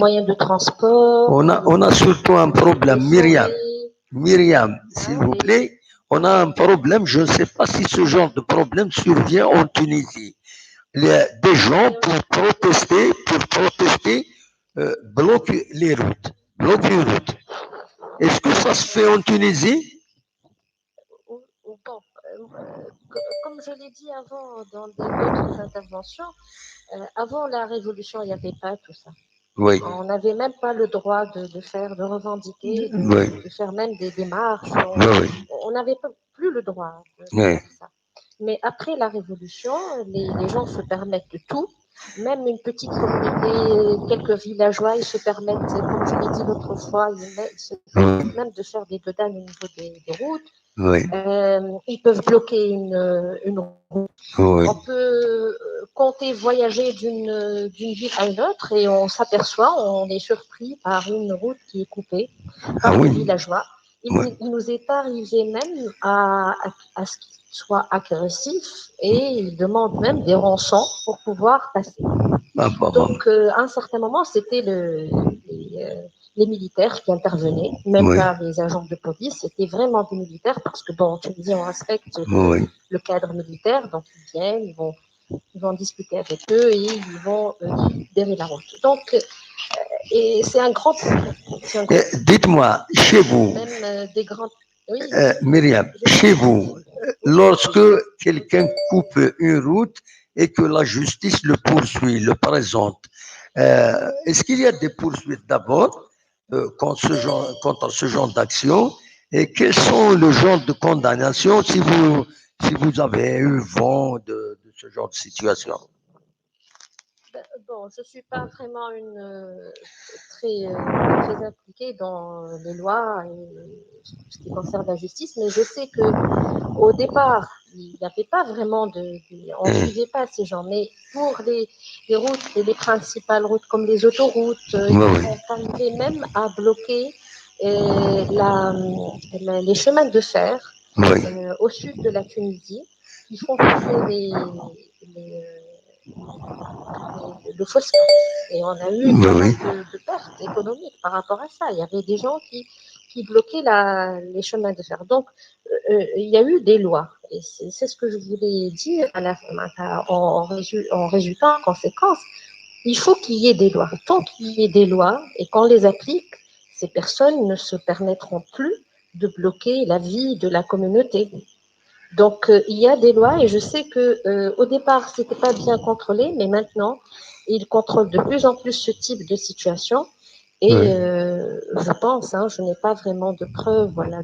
moyens de transport.
On a surtout un problème, Myriam. Myriam, s'il vous plaît, on a un problème, je ne sais pas si ce genre de problème survient en Tunisie. Des gens pour protester, bloquent les routes, bloquent les routes. Est-ce que ça se fait en Tunisie?
Bon, comme je l'ai dit avant dans d'autres interventions, avant la Révolution, il n'y avait pas tout ça.
Oui.
On n'avait même pas le droit de faire, de revendiquer, de faire même des démarches. On n'avait plus le droit de faire ça. Mais après la Révolution, les gens se permettent de tout. Même une petite communauté, quelques villageois, ils se permettent, comme je l'ai dit l'autre fois, ils se permettent même de faire des dodanes au niveau des routes.
Oui.
Ils peuvent bloquer une route.
Oui.
On peut compter voyager d'une ville à une autre et on s'aperçoit, on est surpris par une route qui est coupée par des villageois. Il nous est arrivé même à ce qu'ils soient agressifs et ils demandent même des rançons pour pouvoir passer.
Ah, bon.
Donc, à un certain moment, c'était les militaires qui intervenaient, même pas les agents de police, c'était vraiment des militaires parce que, bon, en Tunisie, on respecte le cadre militaire, donc ils viennent, ils vont discuter avec eux et ils vont libérer la route. Donc, et c'est un grand problème.
Dites-moi, chez vous,
même, des grands... oui.
Myriam, chez vous, lorsque quelqu'un coupe une route et que la justice le poursuit, le présente, est-ce qu'il y a des poursuites d'abord contre ce genre d'action, et quels sont le genre de condamnation si vous avez eu vent de ce genre de situation?
Bon, je ne suis pas vraiment très, très impliquée dans les lois et ce qui concerne la justice, mais je sais que au départ, il n'y avait pas vraiment on ne suivait pas ces gens, mais pour les routes et les principales routes comme les autoroutes, ils sont arrivés même à bloquer les chemins de fer au sud de la Tunisie, qui font passer le phosphate. Et on a eu de pertes économiques par rapport à ça. Il y avait des gens qui bloquaient les chemins de fer. Donc, il y a eu des lois. Et c'est ce que je voulais dire à la, en résultant, en conséquence, il faut qu'il y ait des lois. Tant qu'il y ait des lois et qu'on les applique, ces personnes ne se permettront plus de bloquer la vie de la communauté. Donc, il y a des lois et je sais que au départ, ce n'était pas bien contrôlé, mais maintenant, ils contrôlent de plus en plus ce type de situation. Et je pense, hein, je n'ai pas vraiment de preuves, voilà,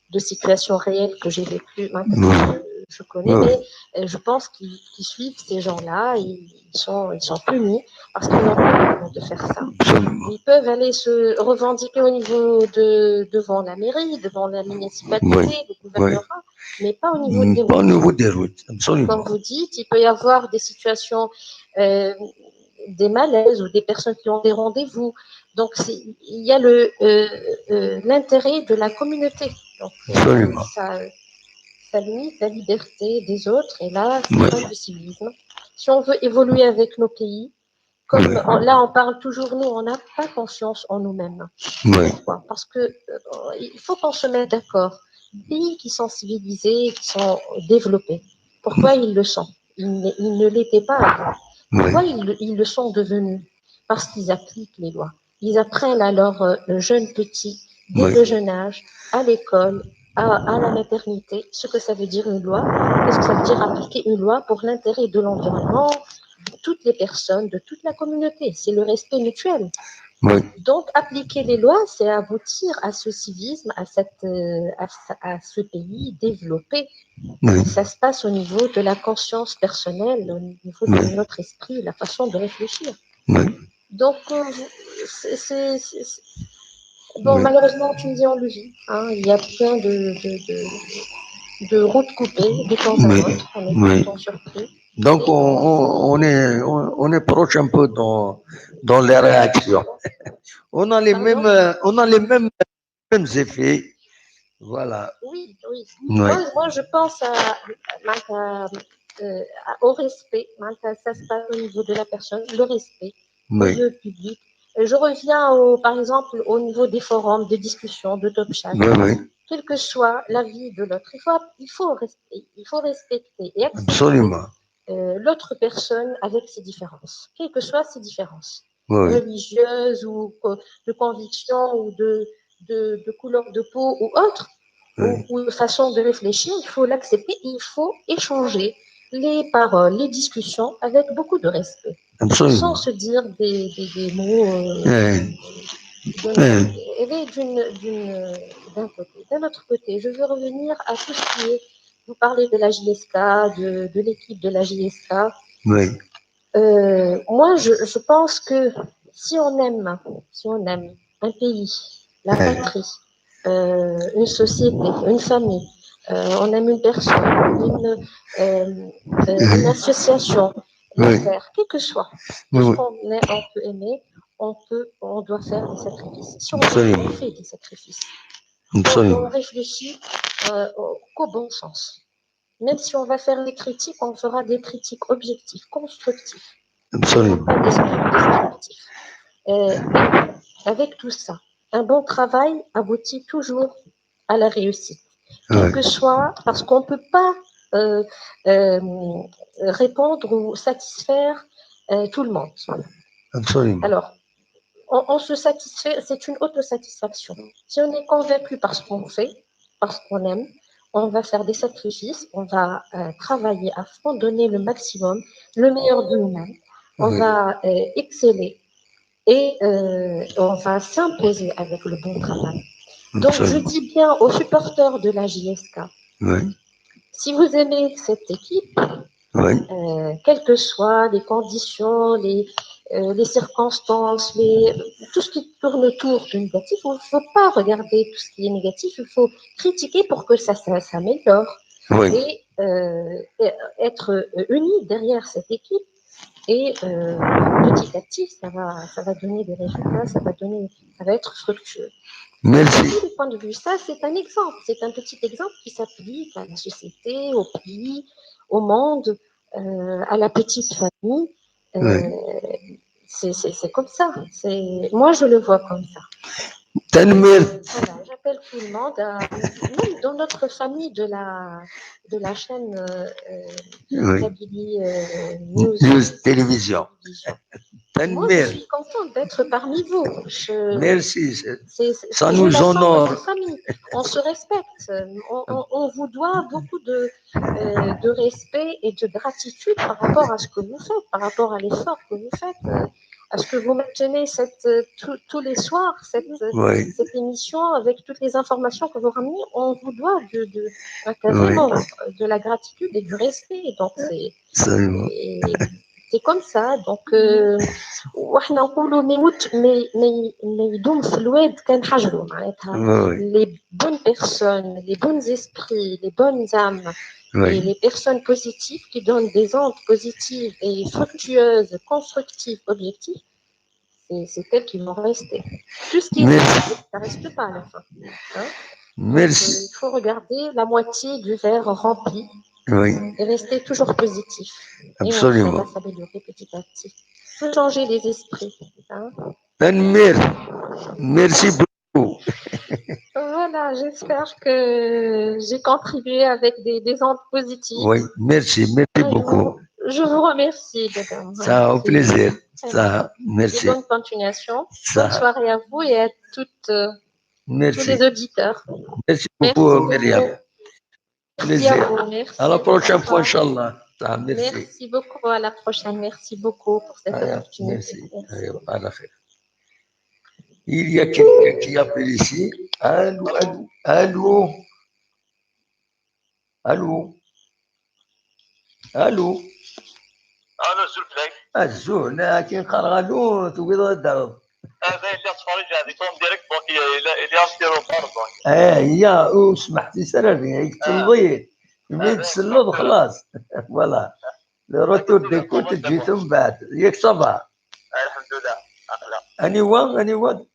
de situation réelle que j'ai vécue, maintenant, je connais, mais je pense qu'ils suivent ces gens-là, ils sont punis parce qu'ils n'ont pas le droit de faire ça. Ils peuvent aller se revendiquer au niveau devant la mairie, devant la municipalité, le gouvernorat, mais pas au niveau des routes.
Pas au niveau des routes, absolument.
Comme vous dites, il peut y avoir des situations, des malaises ou des personnes qui ont des rendez-vous. Donc, il y a l'intérêt de la communauté. Donc, ça limite la liberté des autres. Et là, c'est pas du civisme. Si on veut évoluer avec nos pays, comme là, on parle toujours, nous, on n'a pas confiance en nous-mêmes. Pourquoi ? Parce que il faut qu'on se mette d'accord. Les pays qui sont civilisés, qui sont développés, pourquoi ils le sont ? Ils ne l'étaient pas avant. Pourquoi ils le sont devenus ? Parce qu'ils appliquent les lois. Ils apprennent à leurs jeunes petits, dès le jeune âge, à l'école, à la maternité, ce que ça veut dire une loi, qu'est-ce que ça veut dire appliquer une loi pour l'intérêt de l'environnement, de toutes les personnes, de toute la communauté. C'est le respect mutuel.
Oui.
Donc, appliquer les lois, c'est aboutir à ce civisme, à ce pays développé.
Oui.
Ça se passe au niveau de la conscience personnelle, au niveau de notre esprit, la façon de réfléchir.
Oui.
Donc, bon, malheureusement, en Tunisie, on le vit. Hein, il y a plein de routes coupées de temps à autre. On est tout le temps surpris.
Donc, on est proche un peu dans les réactions. On a les mêmes effets. Voilà.
Oui, oui. Moi, je pense au respect. Ça se passe au niveau de la personne, le respect, le public. Je reviens, par exemple, au niveau des forums, de discussions, de top chat. Quel que soit l'avis de l'autre, il faut respecter et accepter.
Absolument.
L'autre personne avec ses différences, quelles que soient ses différences, religieuses ou de conviction ou de couleur de peau ou autre, ou de façon de réfléchir, il faut l'accepter, il faut échanger les paroles, les discussions avec beaucoup de respect.
Absolument.
Sans se dire des mots. D'un côté. D'un autre côté, je veux revenir à tout ce qui est. Vous parlez de la JSK, de l'équipe de la JSK.
Oui.
Moi, je pense que si on aime un pays, la patrie, une société, une famille, on aime une personne, une association, l'affaire, quel que soit, tout ce qu'on est, on peut aimer, on doit faire des sacrifices. Si on fait des sacrifices, on réfléchit qu'au bon sens. Même si on va faire des critiques, on fera des critiques objectives, constructives.
Absolument.
Pas destructives. Avec tout ça, un bon travail aboutit toujours à la réussite. Quel que soit, parce qu'on ne peut pas répondre ou satisfaire tout le monde.
Absolument.
Alors, on se satisfait, c'est une autosatisfaction. Si on est convaincu par ce qu'on fait, par ce qu'on aime, on va faire des sacrifices, on va travailler à fond, donner le maximum, le meilleur de nous-mêmes, on va exceller et on va s'imposer avec le bon travail. Donc, je dis bien aux supporters de la JSK, si vous aimez cette équipe, quelles que soient les conditions, les circonstances, tout ce qui tourne autour du négatif, il ne faut pas regarder tout ce qui est négatif, il faut critiquer pour que ça s'améliore et être unis derrière cette équipe. Et petit à petit, ça va donner des résultats, ça va être fructueux.
Merci.
De ce point de vue, ça, c'est un exemple. C'est un petit exemple qui s'applique à la société, au pays, au monde, à la petite famille. C'est comme ça. Moi, je le vois comme ça. Voilà, j'appelle tout le monde, même dans notre famille de la chaîne Kabylie
News Télévision.
Moi, je suis contente d'être parmi vous.
Merci. Ça nous honore.
On se respecte. On vous doit beaucoup de respect et de gratitude par rapport à ce que vous faites, par rapport à l'effort que vous faites, à ce que vous maintenez tous les soirs cette émission avec toutes les informations que vous ramenez. On vous doit vraiment de la gratitude et du respect. Donc, c'est comme ça. Donc, وإحنا نقولوا ما يموت ما يدوم في الواد كان حجره معناتها. Les bonnes personnes, les bons esprits, les bonnes âmes, et les personnes positives qui donnent des ondes positives et fructueuses, constructives, objectives, c'est elles qui vont rester. Tout ce qui est négatif, ça ne reste pas à la fin. Hein?
Merci.
Donc, il faut regarder la moitié du verre rempli. Et rester toujours positif.
Absolument.
Et on va s'améliorer petit à petit. Il faut changer les esprits. Hein?
Merci beaucoup.
Voilà, j'espère que j'ai contribué avec des ondes positives.
Oui, merci beaucoup.
Je vous remercie, madame.
Ça, au plaisir. Ça, merci.
Et bonne continuation. Bonne soirée à vous et à toutes, tous les auditeurs.
Merci beaucoup, Myriam. Plaisir.
Merci à vous, merci.
À la prochaine fois, Inch'Allah. Merci.
Merci beaucoup. À la prochaine. Merci beaucoup pour cette opportunité.
Merci. Merci. Il y a quelqu'un qui appelle ici. Allô, allô, allô. Allô. Allô.
Allô, Zulflek.
Azul, كي نقرا الو تويض الدرب.
هذا اللي تفرج هذيك direct donc il est un petit retard donc.
اه يا وسمحتي سرري تلضيت ملي تسلط خلاص voilà le retour d'écoute تجي من بعد ياك ça va.
الحمد لله.
اني وان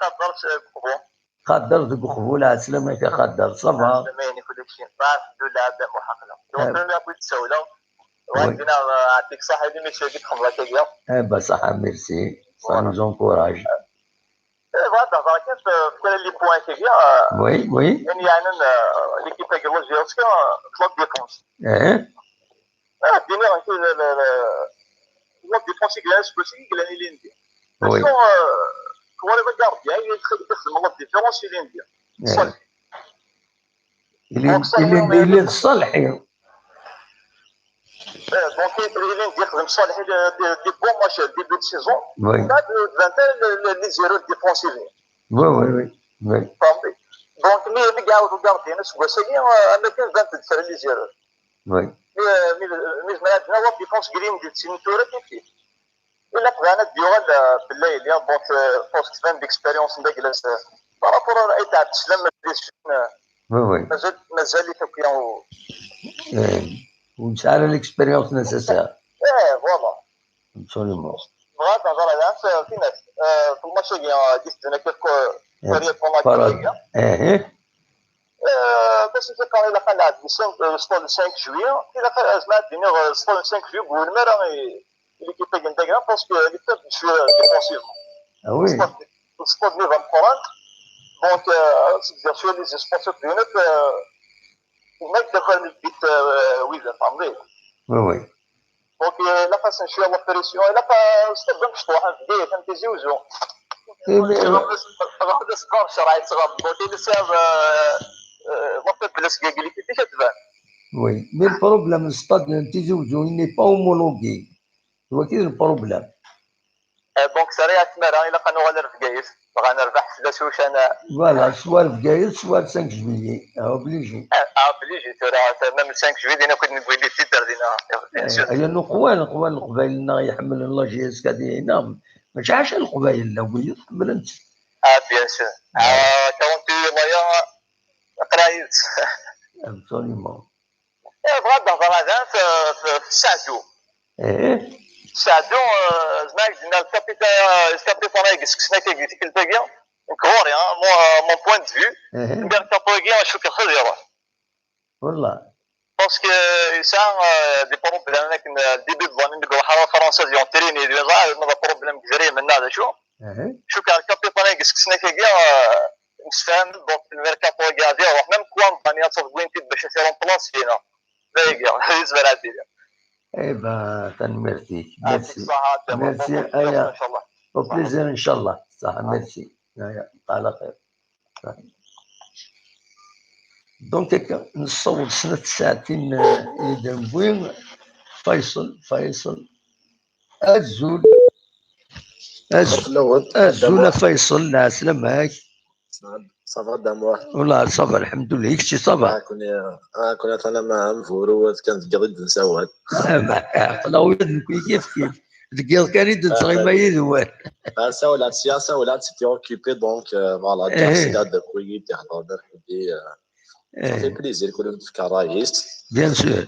قدرت بقبول.
قدرت بقبول على سلامك يا قدر ça va.
سلامين كل شيء الحمد لله عبد محقنا. donc انا كنت سولة وعندنا يعطيك الصحة اللي مشي قلت خمرة كبيرة.
eh ben صحة merci ça nous encourage.
بغيت نهضر كيف في كل les points كبيرة.
oui oui.
يعني l'équipe تاع la JSK la défense.
اه.
دينا la défense كلاس بوسي كلاني ليندي.
oui.
هو le gardien يخدم la différence ليندي.
صالح. اللي الصالحي.
Donc اللي يخدم صالح des bons matchs début de saison بعد 20 les erreurs défensives.
Oui.
فهمتي donc mais يعاودوا gardien سكواساكي اما كان 20 les erreurs. Mais mais زعما عندنا défense كريم ديال تسينتورا كيف كيف الا قدرنا ديوغال بالليل يا donc parce que تبان d'expérience نداك par rapport اي تاع التسلم.
Oui.
مازال لي توكيان.
ومسألة l'expérience nécessaire.
ايه voilà.
Absolument.
بغات نهضر على في ناس في الماتش ديال كيف فريق.
ايه.
باش نتذكر الا كان لعب stade 5 juillet الا زعما دينيغ stade 5 juillet قول ما راه l'équipe كنتاكا parce que l'équipe شويه défensivement.
Oui.
stade نظام قران donc تقدر شويه les espaces ديالك ما تدخل البيت ويزا فهمتي.
Oui.
Donc لا خاص شويه la pression الا ستاد مفتوح في فهمتي زوزو غادا سكور شرعي صغار donc الا ساب la faiblesse كاع l'équipe كتبان.
Oui, mais le problème, le stade de Tizi Ouzou, il n'est pas homologué. هو كاين ال problème.
Donc سريع تمارا الا كانوا غادي رفقايس بغا نربح في واش انا.
Voilà, soit رفقايس soit 5 juillet, obligé.
Obligé ترى même 5 juillet دينا كنت نقول لي تيتر دينا.
هي نقوال قوال القبائل يحمل la JSK دينا ماشي عشان القبائل لا ويد حمل انت.
اه bien sûr 48 لايا قرايت.
Absolument.
بغا نهضر هذا في السعدو.
ايه.
سعدو زعما قلنا ال capitaine ال capitaine يكسكسنا كي تيكل كوري mon point de vue الميركاتو شو كيخذ يروح.
والله.
Parce que ça des problèmes لكن début d'année نقول حرا فرنسا ديال تريني ديال هذا problème كبير من هذا شو شو كان ال capitaine يكسكسنا كي نتفاهم donc الميركاتو كاع يروح même كوامباني تصوف باش يسير place فينا لا يا يزبر عادي.
Eh ben, merci. Merci. Merci. أيا au plaisir إن شاء الله. صح ميرسي. أيا على خير. Donc نصور سنة ساعتين إذا وين فيصل فيصل الزول الزول فيصل لا سلامك.
Ça va داموح؟
والله ça va الحمد لله يكشي ça va.
كنا انا مع مفورو كانت قريب نسواد.
لا ولاد كيف كيف تقيض كان يد صغير ما يدوان.
سا السياسه ولا c'était occupé donc voilà جالس قاعد كوي تحضر حدي ça fait plaisir كل نتفكر رايس.
Bien sûr.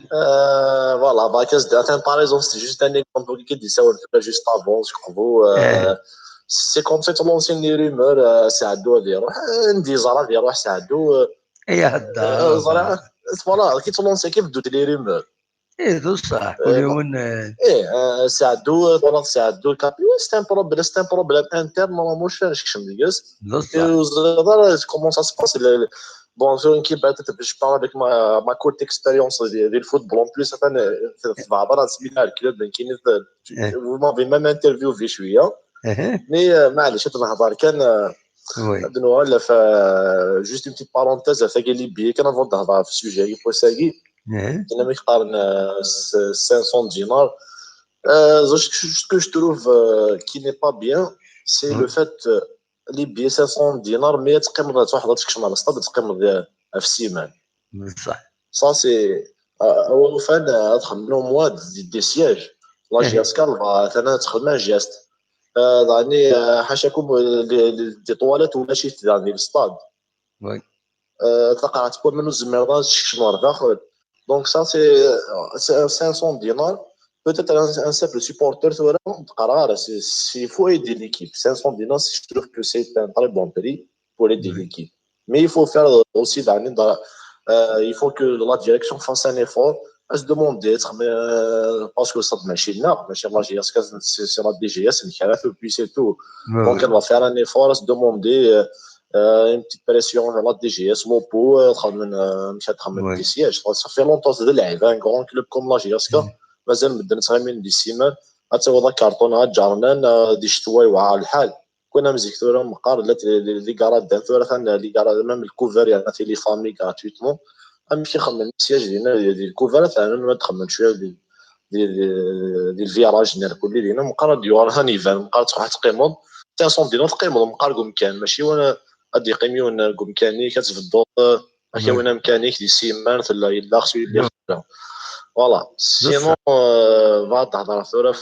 Voilà باكاس داتن par exemple c'est juste un exemple كي ديساول juste avant je c'est comme ça تلونسي les rumeurs سعدو غادي يروح ندي زرا غادي يروح سعدو.
اي هدا
زرا voilà كي تلونسي كيف بدو les rumeurs.
ايه ذو صح كل يوم.
ايه سعدو voilà سعدو كابي c'est un problème c'est un problème interne ماهوش نشكشم ديكاس.
ذو صح.
Comment ça se passe. Bon كي بعد je parle avec ma courte expérience ديال ال football en plus في بعض سميتها ال club كاين vous m'avez même interviewé شويه mais معليش نهضر كان نوال ف juste une petite parenthèse فاكي les billets كان avant نهضر في ال sujet بوساكي كنا ميقارن 500 دينار. Ce que je trouve qui n'est pas bien, c'est le fait les billets 500 دينار mais تقيم تروح تكشم على السطاد تقيم في السيمان.
صح.
Ça c'est اول فان تخدم moins des sièges la JSK ثاني تخدم geste يعني حاشاكم des toilettes ولا شي يعني ال stade.
Oui.
تلقى تكون منو الزمير شنو داخل donc ça c'est 500 دينار peut-être un simple supporter تقرا c'est faut aider l'équipe 500 dinars. Je trouve que c'est un très bon prix pour aider l'équipe, mais il faut faire aussi يعني il faut que la direction fasse un effort à se demander parce que ça ماشي لنا ماشي la JSK, c'est la DJS نكرات puis c'est tout. Donc elle va faire un effort à se demander une petite pression à la DJS لوبو تخمن مشات تخمن des sièges. Ça fait longtemps تلعب un grand club comme la JSK مازال مدن صغيرين دي سيمان غتعوض كارطون جارنان دي شتوا يوعى الحال كنا مزيك ثورة مقار لا les gradins ثورة ثان les gradins même ال couvert يعني في les familles gratuitement امشي خمم ال sièges ديالنا ديال ال couvert ثاني ما تخمم شويه دي ال virage نير كل دينا مقرا ديوار هانيفان مقرا تروح تقيمض 500 دينار تقيمض مقرا كومكان ماشي وانا غادي يقيميون كومكاني كتفضل هكا وين مكانيك دي سيمان ثلا يلا خصو يلي voilà sinon va تهضر ثورة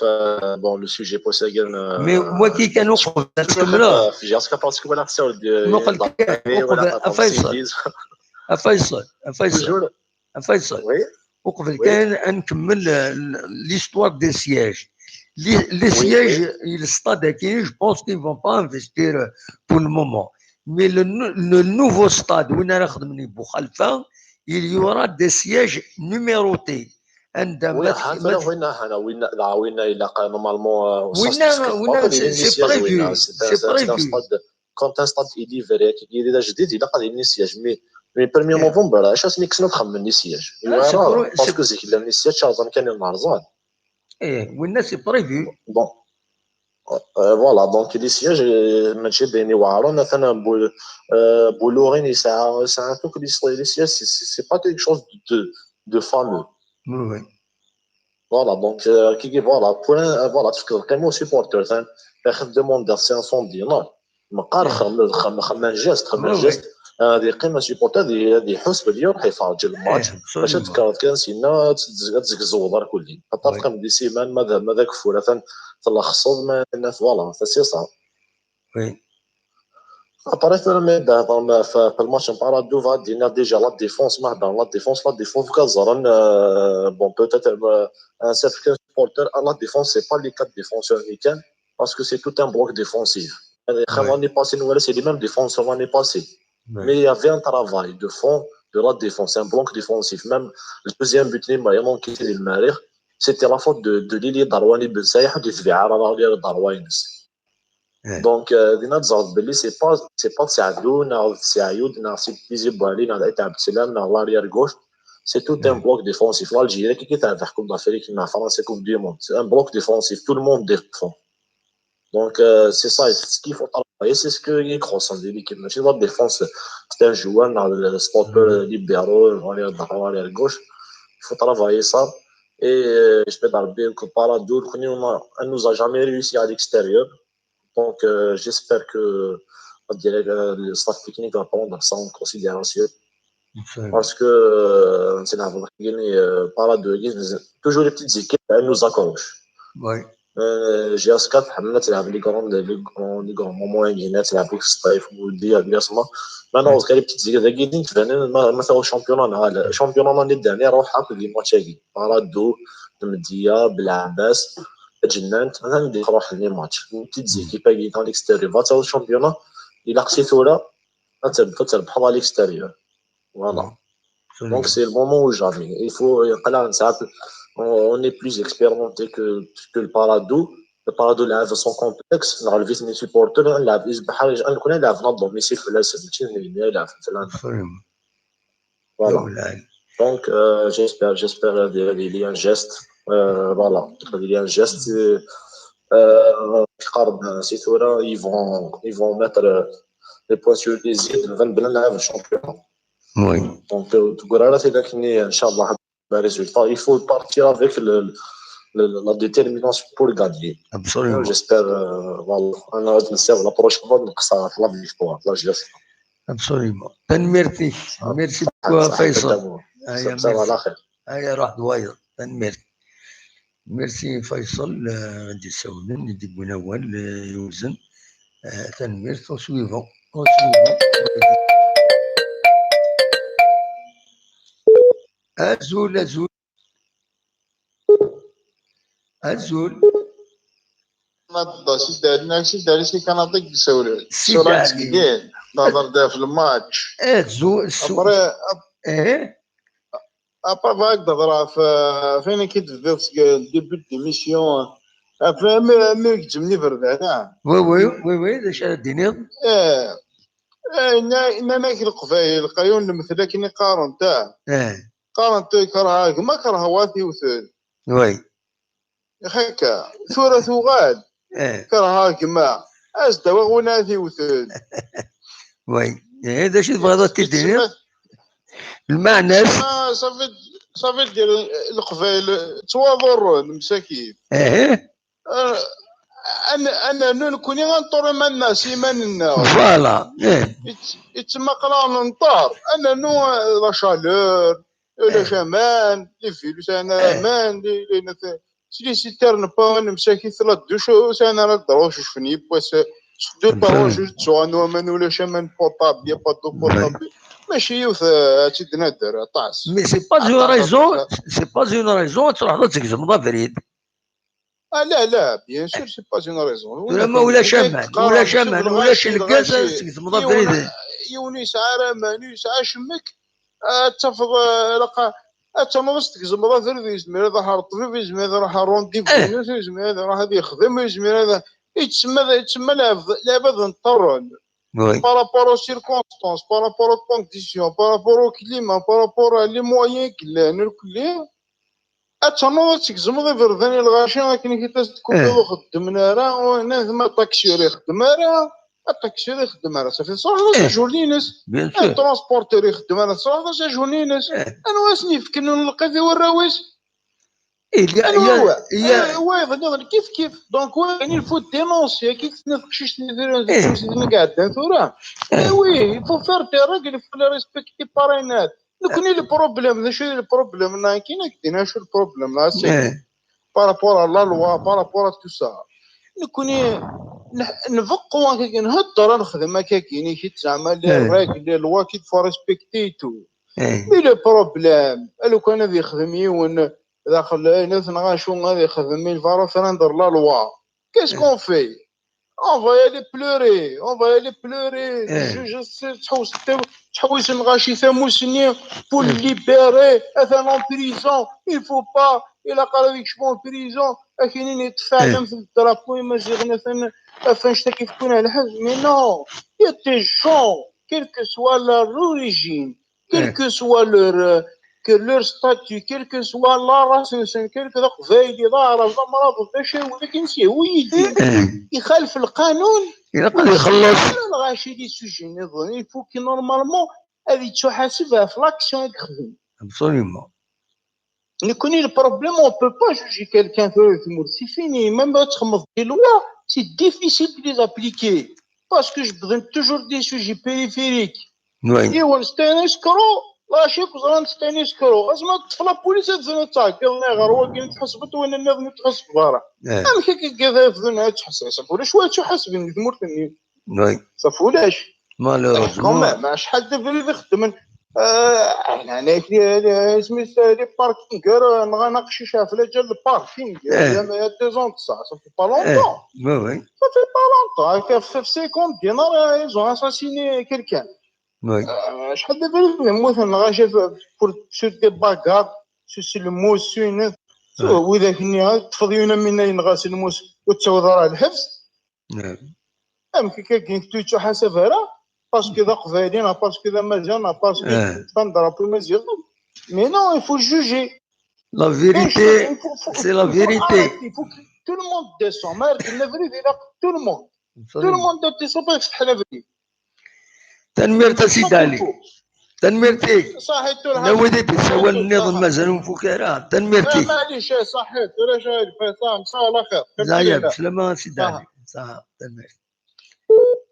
bon le sujet بوساكن
mais moi كي كان وقف تكملوه
في JSK parce que ولا خسر
نقول فيصل فيصل فيصل فيصل وقبل كان نكمل l'histoire des sièges. Les sièges, le stade acquis, je pense qu'ils ne vont pas investir pour le moment. Mais le nouveau stade, où il y aura des sièges numérotés.
وين وين normalement
وين c'est prévu, c'est prévu.
Quand un stade est livré كي جديد الا قاد les sièges, mais 1er novembre اش اسمي كسنا تخمم les sièges parce que زيك les sièges شارزان كان نهار.
ايه وين c'est prévu.
Bon, voilà, donc les sièges ماشي بين يوعرون مثلا بولوغين ساعه ساعه توك les sièges, c'est pas quelque chose de fameux.
Oui.
Voilà, donc كي voilà pour voilà تفكر قيمو supporter ثان ياخذ demande 500 دينار مقار خم خم خم geste خم geste هذه قيمه supporter هذه يحس باللي يروح يفرج الماتش باش تكرر كان سينا تزكزوض كلي خاطر تقيم des semaines ماذا ماذا كفوره ثان تلخصوا ما voilà, c'est ça.
Oui.
Après ثم في الماتش نتاع va دينا déjà la défense ما هضر la défense كازرن bon, peut-être un certain supporter, la défense, c'est pas les quatre défenseurs américains parce que c'est tout un bloc défensif. L'année passée, nous, c'est les mêmes défenseurs l'année passée. Mais il y avait un travail de fond de la défense, un bloc défensif. Même le deuxième but, c'était la faute de l'ailier droit ني بن سايح ودي على droit. Donc, دينا تزرد باللي c'est pas سعدو نا سعيود نا سي بيزي بوالي نا عبد السلام نا l'arrière gauche, c'est tout un bloc défensif. L'Algérie كي تربح Coupe d'Afrique مع فرنسا, Coupe du monde, c'est un bloc défensif, tout le monde défend. Donc c'est ça ce qu'il faut travailler, c'est ce que يكروسون ديال l'équipe ماشي la défense, c'est un joueur نا stoppeur, libéro, arrière droit, arrière gauche. Il faut travailler ça. Et je peux dire que Paradou, on nous a jamais réussi à l'extérieur. Donc, j'espère que le staff technique va prendre ça en considération. Parce que c'est Paradou, toujours les petites équipes, elles nous accrochent.
Oui.
JSK حنا تلعب les grands moments كاينه تلعب في الصيف وديا بياسما maintenant les petites équipes كاينين تبان مثلا championnat, championnat l'année dernière روح les matchs كي بارادو المديه بالعباس جنانت مثلا ندير روح les matchs petites équipes كاين à l'extérieur فاتا ال championnat الا خسيتو لا تربح à l'extérieur. Voilà, donc c'est le moment ou jamais, il faut يقلع ساعات on est plus expérimenté que le Paradou. Le Paradou لعب sans complexe, نعرف les supporters نلعب بحال نكون نلعب à domicile في الاسد ماشي نلعب في Voilà. Donc j'espère qu'il y a un geste, voilà, il y a un geste قرب سي ثورة ils vont mettre les points sur les i بلا نلعب ال championnat.
Oui.
Donc تقول راه ان شاء الله résultat, il faut partir avec la détermination pour gagner.
Absolument.
J'espère, voilà, انا نساو la prochaine fois نقصها في la victoire, la JSK.
Absolument. تنميرتي merci beaucoup فيصل.
هيا على خير.
هيا روح دواير تنميرتي. Merci فيصل غادي يساولن يدي بنوال يوزن تنميرت au suivant, au suivant. أزول أزول أزول.
ما سيدي عندنا سيدي علي سي كنعطيك سولو سولو سكين نهضر دا في الماتش.
اه زو ايه
ابا فاك تهضر فين كي تبدا début d'émission مي كتجمني في الربع.
Oui oui oui oui اش ديني.
اه اه انا كي القبايل القايون مثلا كي قارن تاع
اه
قارنت كرهاك ما كره واتي وثل.
Oui.
هكا ثورة ثغاد كرهاك ما أزدا وغناثي وثل.
Oui, هذا شي تبغى تدير المعنى
صافي. ça veut dire القبائل تواضرون مساكين.
ايه
انا نكوني غنطور مع الناس ايماننا
voilà ايه
يتسمى قرا نطار انا نو la chaleur la شامان les vélos انا مان les citernes با مساكين ثلاث دوش انا راه دروش شفني بواس deux trois جوج تسوانو امان ولا شامان potable y a pas d'eau potable ماشي يوث تيدنا دار طاس.
mais c'est pas une raison، c'est pas une raison تروح تكزم بريد.
لا لا bien sûr c'est pas une raison.
ولا ما ولا شامان ولا شامان ولا شي الكاز تكزم بريد.
يوني يسعى رامان يسعى شمك تفض لقى تنوض تكزم ظافر يزمر هذا حار الطبيب يزمر هذا راح rendez-vous يزمر هذا راح يخدم يزمر هذا يتسمى لعبة نضطرون par rapport aux circonstances, par rapport aux conditions, par rapport au climat, par rapport à les moyens كلان الكلي اتنوض تكزمض فرداني الغاشي لكن كي تكون خدمنا راه وهنا الطاكسيور يخدم راه الطاكسيور يخدم راه صافي صح جولينس ال transporteur يخدم راه صح جولينس انا واسني فكنو نلقى في وراويس يا هو كيف كيف donc يعني il faut dénoncer كي تنفقشيش اللي قاعد ثورة oui il faut faire des règles faut les respecter بارينات نكوني le problème شو le problème كاين كاين شو ال problème là c'est par rapport à la loi par rapport à tout ça نكوني نفقوا هكاك نهضر نخدم هكاك يعني كي زعما les règles les lois qu'il faut respecter tout mais le problème لو كان هذا يخدم يون داخل ناس نغاشو غادي يخدم il va enfreindre la loi qu'est-ce qu'on fait on va aller pleurer on va aller pleurer تحوس تحوس نغاشي ثاموسني pour libérer اثنا en prison il faut pas الى قال هذيك شبون prison كاينين يتفاعل مثل ال drapeau مازيغ مثلا فاش كيف تكون على الحج mais non y a des gens quelle que soit leur origine quel que soit leur que leur statut quelle que soit la race quel que قبايلي ظاهر مرض باش ولكن سي هو يدي يخالف القانون
يقدر يخلص
الغاشي des sujets نظن il faut que normalement هذه تحاسبها في l'action يخدم
absolument.
نكوني ال problème on peut pas juger quelqu'un في تمور c'est fini même تخمض des lois c'est difficile de les appliquer parce que جبدن toujours des sujets périphériques. ايوا c'est un escroc لا شي كوزران c'est un escroc ازما طفل la police تزن تعقلني غير هو كي تحسبت وانا النظم تحسب برا ام كي كذا فذن تحسب ولا شويه تحسب تمورتني
oui
صافي ولاش
malheureusement
ما شحال دابا يخدم انا سميت les parkings نغناقش شاف لا جال ال parking y a 2 ans ça fait pas longtemps
oui oui
ça fait pas longtemps في 50 دينار ils ont assassiné quelqu'un.
oui
شحال دابا مثلا غاشي pour sur des bagarres sur الموس واذا كني تفضيونا من ينغاس الموس وتعوض راه الحبس. ام كي كاين تحاسب راه parce que ذا قبايلين parce que ذا مازال parce que تفندرا مازال mais non il faut juger
la vérité c'est la vérité.
tout le monde descend ما la vérité tout le monde tout le monde descend باش تحل vérité.
تنميرت سيدي علي تنميرتي
صحيت
نودي تسوى النظام مازال مفكرة تنميرتي
معليش صحيت ولا شايف صح على خير
لا بسلامة سيدي علي صح تنميرتي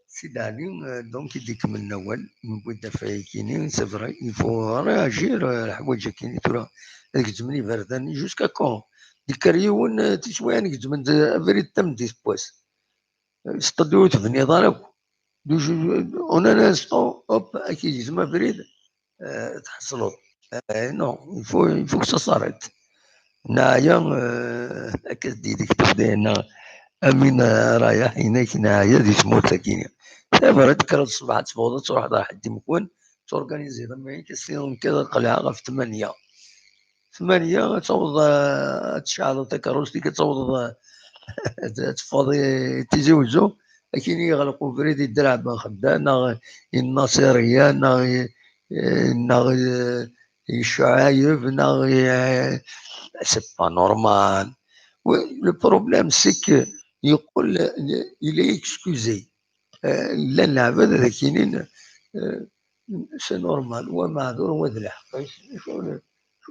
سيدي علي. donc يديك من الاول من بودا فايكيني c'est vrai il faut réagir الحوايج كاينين ترى هذيك تزمني فرداني jusqu'à quand ديك ريون تسوى يعني تزمن فري تم ديسبوس ستاديو تبني دارك en un instant hop اكيد يسمى بريد تحصلوا non il faut que ça s'arrête. نايا كدي ديك تبدا امين رايح هناك نايا دي تموت كاين دابا تكرر الصباح تفوض تروح راح حد مكون تورغانيزي ما كيسير كذا القلعه غا في 8 8 تعوض تشعل تكروس ديك تعوض تفاضي تيزوجو كاين يغلقوا بريد الدرع بن خدان الناصريه نا الشعايب نا c'est pas normal. le problème c'est que يقول il est excusé لا العباد هذا كاينين c'est normal هو معذور هو ذا الحق.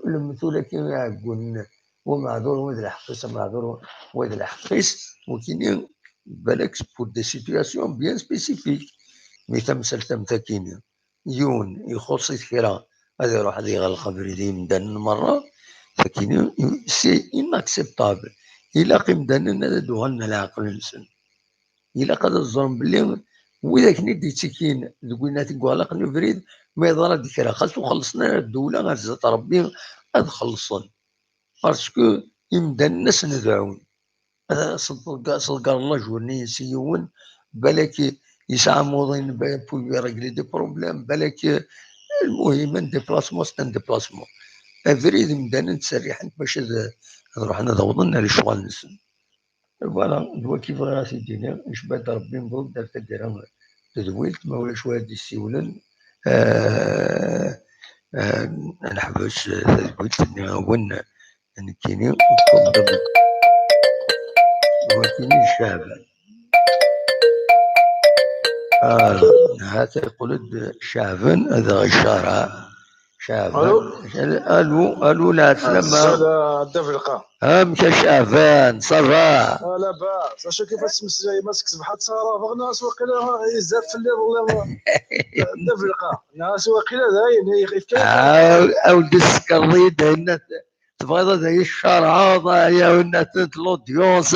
المثولة كي يعقون ومعذور وذ الحقيس معذور وذ الحقيس وكيني بالك pour des situations bien spécifiques mais تمثل تمتكيني يون يخص كرا هذا يروح هذا يغلق بريدي مدن مرة فكيني c'est inacceptable إلا قيم دنا هذا دوغلنا العقل نسن إلا قد الظلم باللي وإذا كني دي تسكين تقولنا تقول نفريد ما يضرب ديك خاصو خلصنا الدولة غزة ربي هاد خلصن parce que يمدن الناس ندعون هذا صدق الله journée سيون بالك يسعى موضين pour régler des problèmes بالك المهم un déplacement c'est un déplacement افريد مدان تسريح باش نروح نضوضنا للشغل نسن voilà دوا كيف راسي دينا نشبات ربي مبروك دار تدير تدويلت ما ولاش واد يسيولن نحبس تدويلت ون نكيني وكيني شعبان هذا يقول شعبان هذا الشارع شعبان الو الو لا سلامة
الدفلقة
مشى شعبان ça va
لا باس اشو كيفاش تمسي ماسك سبحة سارة بغنا وقيلا يزاد في الليل والله الدفلقة ناس وقيلا داين
اولد السكريد هنا تبغى هذا الشارع يا والناس l'audience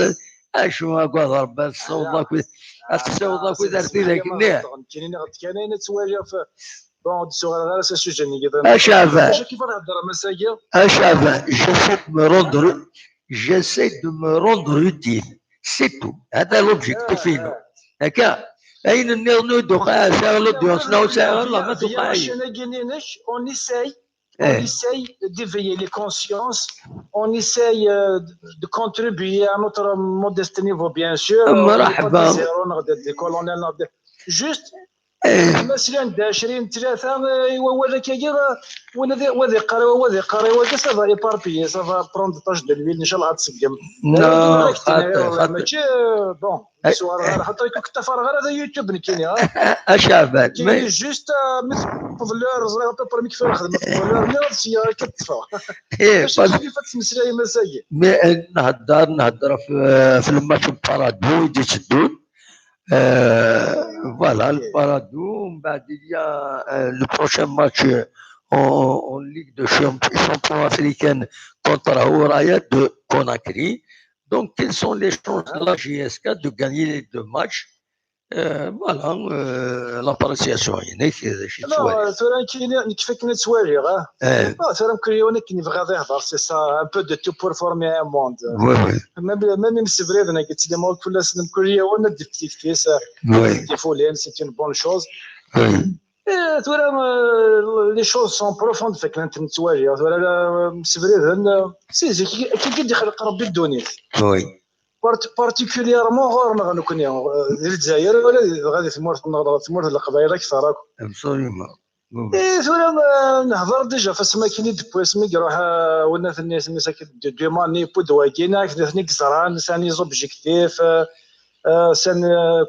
اشو هاكا ضرب الصوت الصوت درتي لك
كاينين كاينين تواجه في bon السؤال غير sujet
اشعبان
كيف نهضر مساكين
اشعبان j'essaie de me rendre utile c'est tout هذا l'objectif هكا اين النظام دوقع ساعه l'audience نو ساعه والله ما توقع
on essaye On essaye d'éveiller les consciences, on essaye de contribuer à notre modeste niveau, bien sûr.
مرحبا.
Juste, مثلا 20 3 ولا كي وذي قري وذي قري وذي ça va éparpiller ça va prendre tache de l'huile ان شاء الله غتسقم
لا
ماشي bon سؤال حتى كنت فارغ هذا يوتيوب نكيني
اشعبان
mais juste مثل فلور زرا برمي كيف نخدم فلور مي سياره كتطفى
ايه
كيف تمسلاي مساكين
mais نهضر في الماتش بارادو يجي تشدون voilà, le Paradou, il y a le prochain match en Ligue de champions africaine contre Ouraya de Conakry. Donc, quelles sont les chances de la JSK de gagner les deux matchs? Voilà, l'appréciation.
لا ثوران كاين كيف كنا توالي ثوران كريوني كي نبغى يهضر c'est ça un peu de tout pour former un monde même مسفريد انا قلت لي مول كل سنه كل وانا ديت كيس ديفولين c'est une bonne chose ثوران les choses sont profondes فك انت نتوالي ثوران مسفريد c'est كي كي يخلق ربي الدنيا
oui
particulièrement غير نكون ديال الجزائر ولا غادي ثمورت القبائل اكثر
absolument
اي ثورا نهضر déjà فاس ما كاين depuis سمي يروح ولا ثني سمي دو ماني بودواكينا ثني كزران c'est les objectifs c'est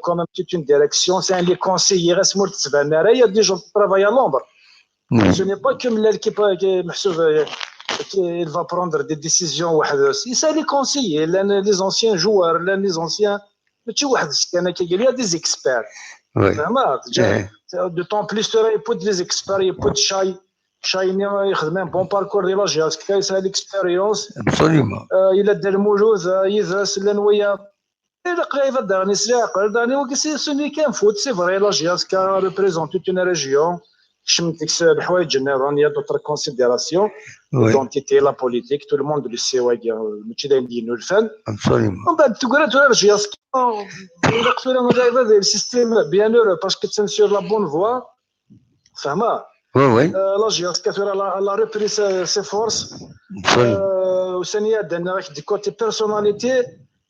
quand même toute une direction c'est les conseillers غير سمور تبان راه y a des gens travaillent à l'ombre ce n'est pas comme l'équipe محسوب il va prendre des décisions وحده c'est les conseillers les anciens joueurs les anciens ماشي واحد كان كيقول y a des experts فهمت d'autant plus ترى يبود les experts يبود شاي شايني يخدم un bon parcours ديال la JSK يسال l'expérience
absolument
الا دار الموجود يدرس لا نويا الا قريبه دارني سلاق دارني وكسي سوني كان foot c'est vrai la JSK représente toute une région شمتك بحوايج النظام y a d'autres considérations l'identité la politique tout le monde le sait ماشي داير دينو الفن
absolument
ومن بعد تقول تقول JSK الا قلت لها ال système bien heureux parce que تسن sur la bonne voie فهمها
oui oui
la JSK elle a repris ses forces وثانيا عندنا راك du côté personnalité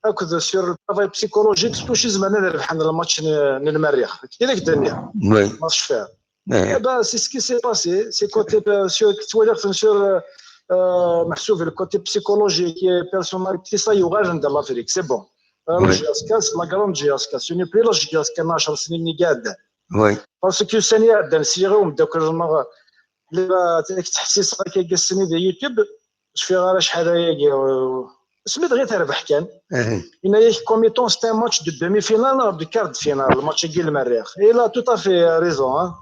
هكذا sur ال travail psychologique كلشي زمان ربحنا الماتش المريخ كي داك الدنيا
oui
match فيها Eh ben, c'est ce qui s'est passé. C'est côté sur sur محسوب le côté psychologique et personnalité ça y aura dans l'Afrique, c'est bon. La JSK, c'est la grande JSK. Ce n'est plus la JSK 10 سنين اللي قاعده.
Oui.
Parce que الثانية عندنا سيغي ومداك اللي تحسيس كي السني ديال يوتيوب شفي غير شحال هيا سميت غير تربح كان إن comme étant c'était match de demi-finale de quart de finale الماتش ديال المريخ il a tout à fait raison.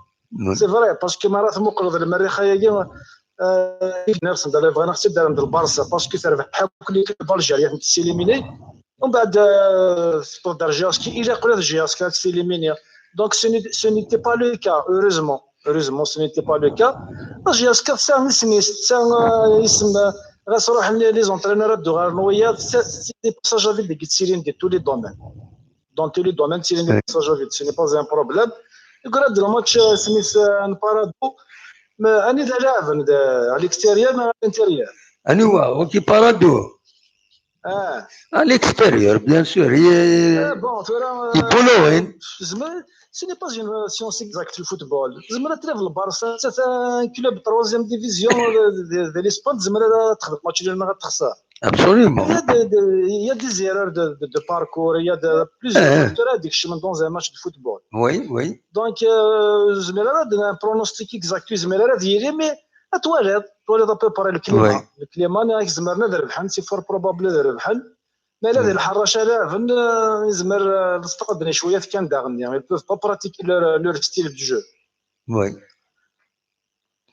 C'est vrai parce que مرات مقرض المريخ هي نفس ندير بغينا خص دار عند البارسا parce que تربح كل بالجيريا تسيليميني ومن بعد تقدر JSK الى قرات JSK تسيليميني. Donc ce n'était pas le cas, heureusement. Heureusement, ce n'était pas le cas. JSK تسع سنين تسع اسم غاس روح les entraîneurs دو غير نويا c'est des passages à vide كيتسيرين de tous les domaines. Dans tous les domaines تسيرين des passages à vide, ce n'est pas un problème. يقرا الماتش سميت بارادو اني لاعب على l'extérieur مع l'intérieur.
انوا اوكي بارادو à l'extérieur, bien sûr.
Bon,
يبولوين.
Ce n'est pas une science exacte le football. زعما تريف البارسا c'est un club troisième division de l'Espagne زعما تخدم ماتش اللي ما غتخسر.
Absolument.
Il y a des erreurs de parcours, il y a de plusieurs facteurs هذيك الشيء من dans un match de football.
Oui.
Donc زعما راه un pronostic exact زعما راه ديالي mais توالد توالد à peu près ال climat ال climat زمرنا ربحن c'est fort probable ربحن mais لا ديال الحراشه لاعبن زمر نستقدني شويه كان داغني ils peuvent pas pratiquer leur style de jeu.
Oui.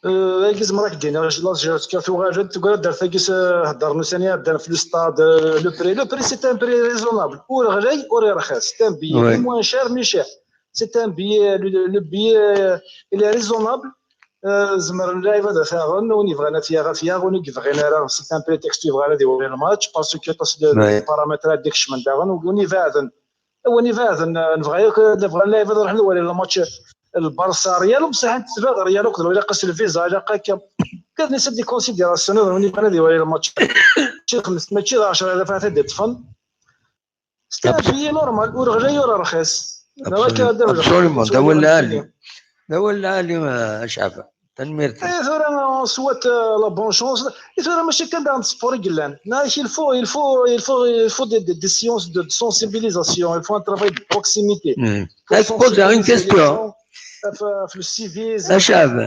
كي راك دينا لا JSK غادي تقول دار كيس هضرنا ثاني هضرنا في le stade le prix c'est un prix raisonnable اور غالي اور رخيص c'est un billet moins cher mais cher c'est un billet le billet il est raisonnable. زمر اللاعب هذا ثاغن وني بغينا فيها فيها وني بغينا راه c'est un prétexte يبغى غادي يوري الماتش parce que تص بارامترات ديك الشمن داغن وني فاذن وني فاذن نبغي نبغى اللاعب هذا نروح نوري الماتش البارسا ريال بصح تبغى ريال وكذا ولا قاس الفيزا الا قا كذا نسد des considérations وني بغينا يوري الماتش شي خمس ماشي 10000 هذا طفل c'est un billet normal ور غالي ور رخيص.
Absolument. ده هو العالي ده هو العالي شعبه تنميرتي.
اي ثورا on souhaite la bonne chance. ثورا ماشي كان عند sport قلان il faut il faut il faut il faut des séances de sensibilisation, il faut un travail de proximité.
Est-ce poser une question
في ال civisme
اشعب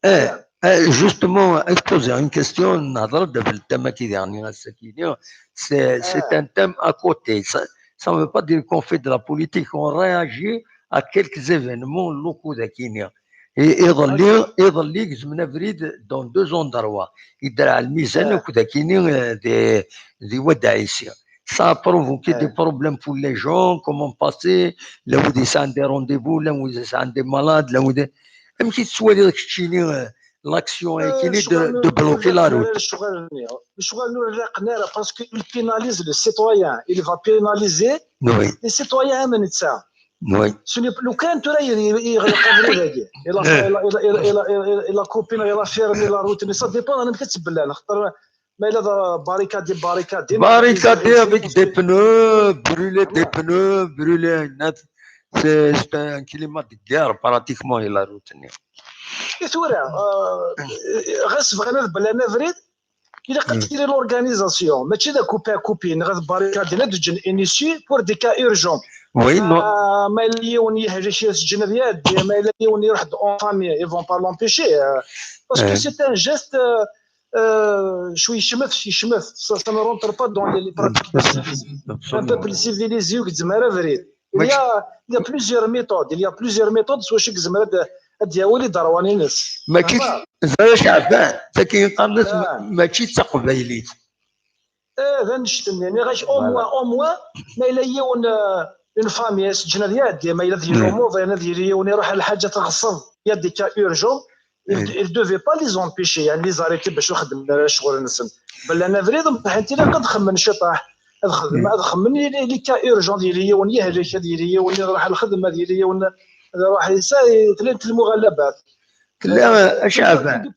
ايه justement poser une question نهضر في ال thème كي يعني السكينه c'est un thème à côté. Ça ne veut pas dire qu'on fait de la politique, on réagit à quelques événements locaux d'Akenia. يظل زمنا فريد dans deux endroits يدرع الميزان وكذا كاينين des واد عيسى. Ça a provoqué des problèmes pour les gens, comment passer, là où des des rendez-vous, là où des malades, là où des... Même si tu vois l'action est de bloquer la route.
Parce qu'il pénalise le citoyen, il va pénaliser les citoyens من تاع.
Oui.
لو كان ترى يغلق il a coupé il a fermé la route mais ça dépend انا كتبلا خاطر ما الا barricadé barricadé
barricadé avec des pneus, brûler des pneus, brûler net, c'est un climat de guerre pratiquement la route.
ثورة غاس بغينا بلا نفريد الا قد l'organisation ماشي دا couper couper غاس barricader ندجن انيسي pour des cas urgents.
Oui, non.
ما يون يهجي شي سجن ديال ما الا يون يروح en famille ils vont pas l'empêcher parce que c'est un geste شوي يشمث يشمث ça ne rentre pas dans les pratiques un peuple civilisé وكتزمر فريد. Il y a plusieurs méthodes, il y a plusieurs méthodes سوا شي كزمر دياولي درواني ناس
ما كاينش زعما شعبان تا قنص ماشي تقبايليت.
ذا نشتم يعني غاش au moins au moins ما الا يون une famille سجن ديال ما الا ديال الامور انا ديال يون يروح الحاجه تغصب y a des cas urgents il devait pas les empêcher يعني les arrêter باش يخدم شغل نسن بل انا فريد حيت الا قد خمن شي طاح خدم خمن les cas urgents ديال يون يهلك ديال يون يروح الخدمه ديال يون راح يساي تلت المغلبات.
لا اشعفان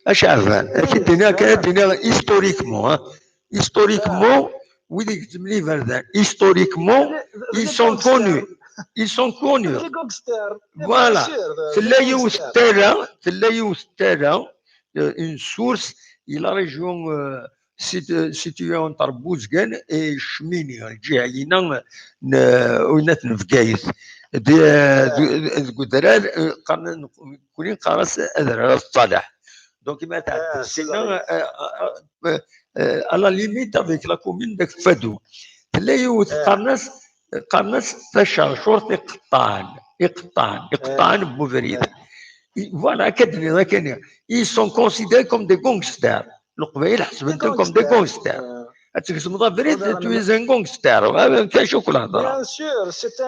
اشعفان الدنيا كانت historiquement historiquement ويديك تملي فردان historiquement ils sont connus ils sont connus. Voilà. تلا une source et la région située entre Bouzguen et Chemini الجهه لينا وين نفكايت. ذ قدرار قرن كولين قارس أذرار الصالح. Donc ما تعدي à la limite avec la commune de Fadou. تلا يوث قرنس تشرشور يقطعن يقطعن يقطعن بوفريد. Voilà, كدني كان ils sont considérés comme des gangsters. القبائل حسبتهم comme des gangsters. تسمى بريد tu es un gangster. ما كاينش كل هضره.
Bien sûr, c'est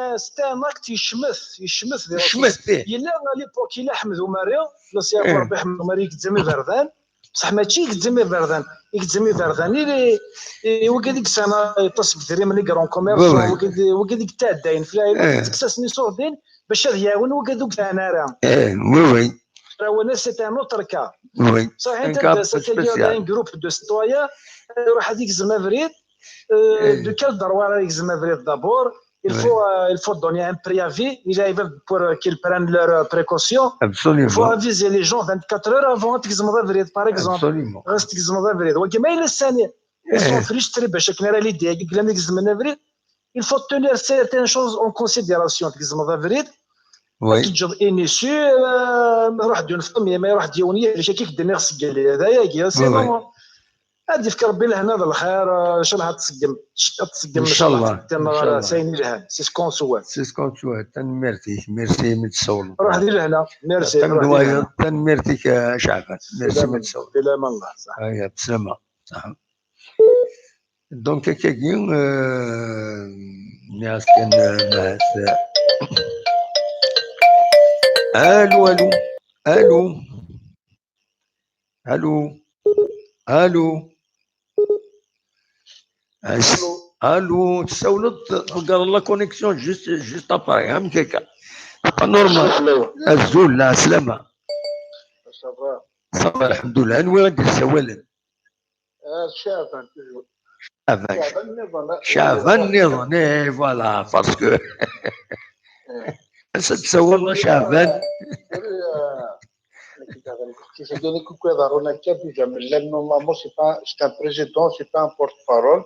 un acte يشمث يشمث.
يشمث فيه.
الا l'époque الا احمد وماري لا سي ربي احمد وماري يكتزم بردان، بصح ماشي يكتزم بردان، يكتزم بردان اللي وكا ديك السنه يطس كثير من les grands commerces وكا ديك التعداين في العائله تكسسني صوردين باش يعاون وكا دوك انا راه.
ايه oui oui.
راه c'est un autre cas.
Oui.
صحيح انت c'est un groupe de citoyens يروح هذيك زعما فريد de quel droit هذيك زعما فريد d'abord il faut donner un préavis pour qu'ils prennent leurs précautions.
Absolument.
Il faut aviser les gens 24 heures avant تكزم فريد par exemple.
Absolument.
غاس تكزم فريد وكما الا الثاني ils sont frustrés باش كنا راه لي ديك بلا ما يكزم فريد. Il faut tenir certaines choses en considération. تكزم فريد.
Oui.
تجد انيسي روح دون فمي ما يروح ديوني باش كيف دير خصك قال لي هذايا كي سي نورمال. غادي يفكر ربي لهنا بالخير ان شاء الله تسقم تسقم
ان شاء الله.
ساين لهنا c'est ce qu'on souhaite
c'est ce qu'on souhaite. merci merci من تصور
روح دير لهنا ميرسي
تنميرتك شعبان ميرسي من تصور
بلا ما الله صح
هيا بسلامه صح. donc كاكي ناس كان ناس. الو الو الو الو الو الو تسولت قال la connexion juste juste après هم كيكا pas normal. الزول لا سلامه ça va الحمد لله. وين غادي تسولن؟
شعبان
شعبان شعبان نظن اي voilà parce que تسول شعبان.
Normalement, c'est un président, c'est pas un porte-parole.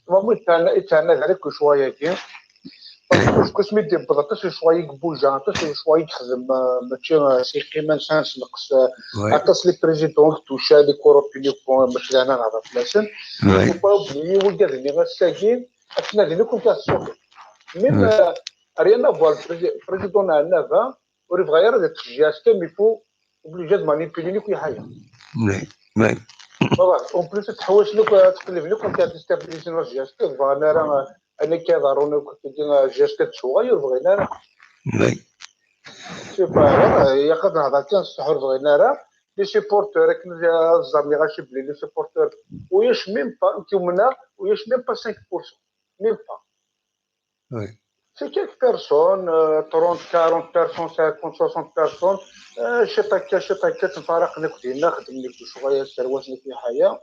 Normalement, يتعنى عليك شوية كي. parce que سميت بالضبط شوية بوجا، عطاس شوية يخدم ماشي سي قيمة نسانس نقص. عطاس les présidents توشا les corrompus باش انا نعرف لاسن. وبلي وكاد لي غاساكين اثنا ديالو كنت السوق. même rien à voir président عنابة وريفغير هذا الجياسكا mais faut obligé de manipuler لك حاجه.
oui oui.
en plus تحوس لك تقلب لك كنت déstabiliser la JSK بغينا راه انا كيضروني كنت JSK تشوغير بغينا راه.
oui.
c'est pas يا قد نهضر كان السحور بغينا راه les supporters كنا الزرني غاشي بلي les supporters وياش même pas انتومنا وياش même pas 5% même pas.
oui.
C'est quelques personnes, 30, 40 personnes, 50, 60 personnes, شي طاكا تنفرق لك دينا خدم لك شويه السروات لك في حياه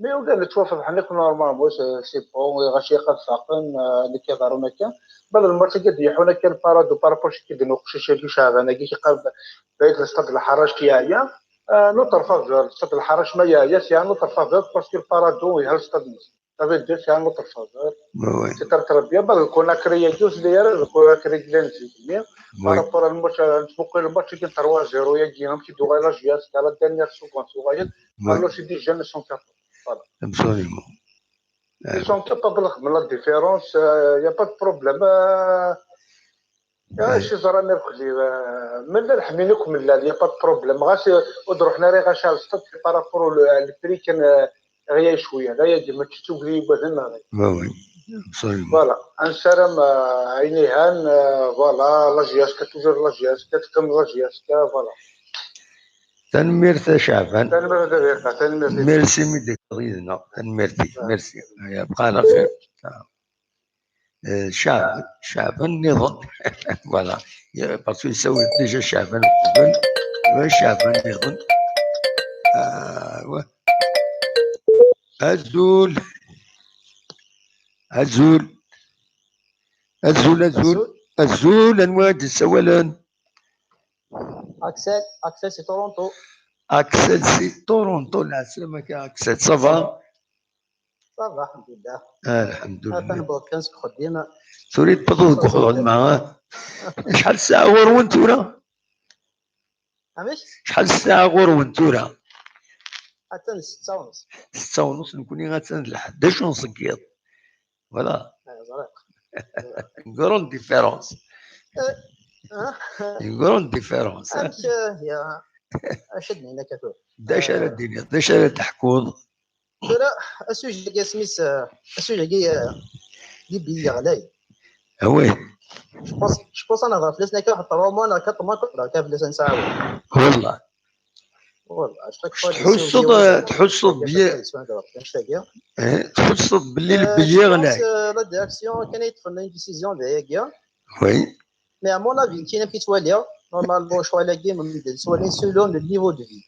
mais وقال توافق حنا normalement c'est bon غاشي قد فاقن اللي كيظهروا هكا بل الماتش كيضيحونا كان بارادو par rapport كيديروا قشيشه كي شعبان كي كيقرب بعيد لستاد الحراش كيعيا notre faveur ستاد الحراش ما يعيا c'est notre faveur parce que البارادو يهل ستاد Ça veut dire c'est un autre faveur.
Oui.
C'est très très bien. Parce qu'on a créé deux d'ailleurs, qu'on a créé l'intérêt. Par rapport au match, le match qui est 3-0, il y a un petit doigt là, JSK à la dernière seconde. Alors c'est des jeunes sont capables. Voilà.
Absolument.
Ils sont capables de la différence, il n'y a pas de problème. شي زرا نرخلي من الحمينكم لا il n'y a pas de problème. غاش ودروحنا راه غاش على السطح par rapport au prix كان غيا شويه غيا ديما تشوف لي بذن
oui oui
voilà انسرم عينيهان voilà la JSK toujours la JSK تكمل la JSK voilà.
تنميرت شعبان
تنميرت
ميرسي ميديك غيدنا تنميرتي ميرسي بقى على خير. شعب شعبان نظام voilà parce que يسوي déjà شعبان قبل شعبان نظام. الزول الزول الزول الزول الزول انواد السوالان.
اكسل اكسل c'est تورونتو.
اكسل c'est تورونتو. العسلامة اكسل ça va؟
الحمد لله.
الحمد لله.
كنسك خدينا.
تريد تطلق معاه. شحال الساعة غور تورا؟
علاش؟
شحال الساعة غور تورا؟
حتى 6:30.
6:30 نكوني غاتسند لحداش ونص كيض. Voilà. Une grande différence. Une grande différence.
يا اشدني هنا كثر.
داش على الدنيا، داش على تحكون.
ترى ال sujet كي سميت ال sujet كي دي بي غلاي.
Oui.
Je pense انا هضرت لسنا كي واحد 3 mois ولا 4 mois كنت في لسان ساعة.
والله.
والله
تحس بيا تحس باللي البيي غلاي.
La direction كان يدخل une décision ديالها.
Oui.
Mais à mon avis كاين كيتوالي normalement شوالي كي سوالي selon le niveau de vie.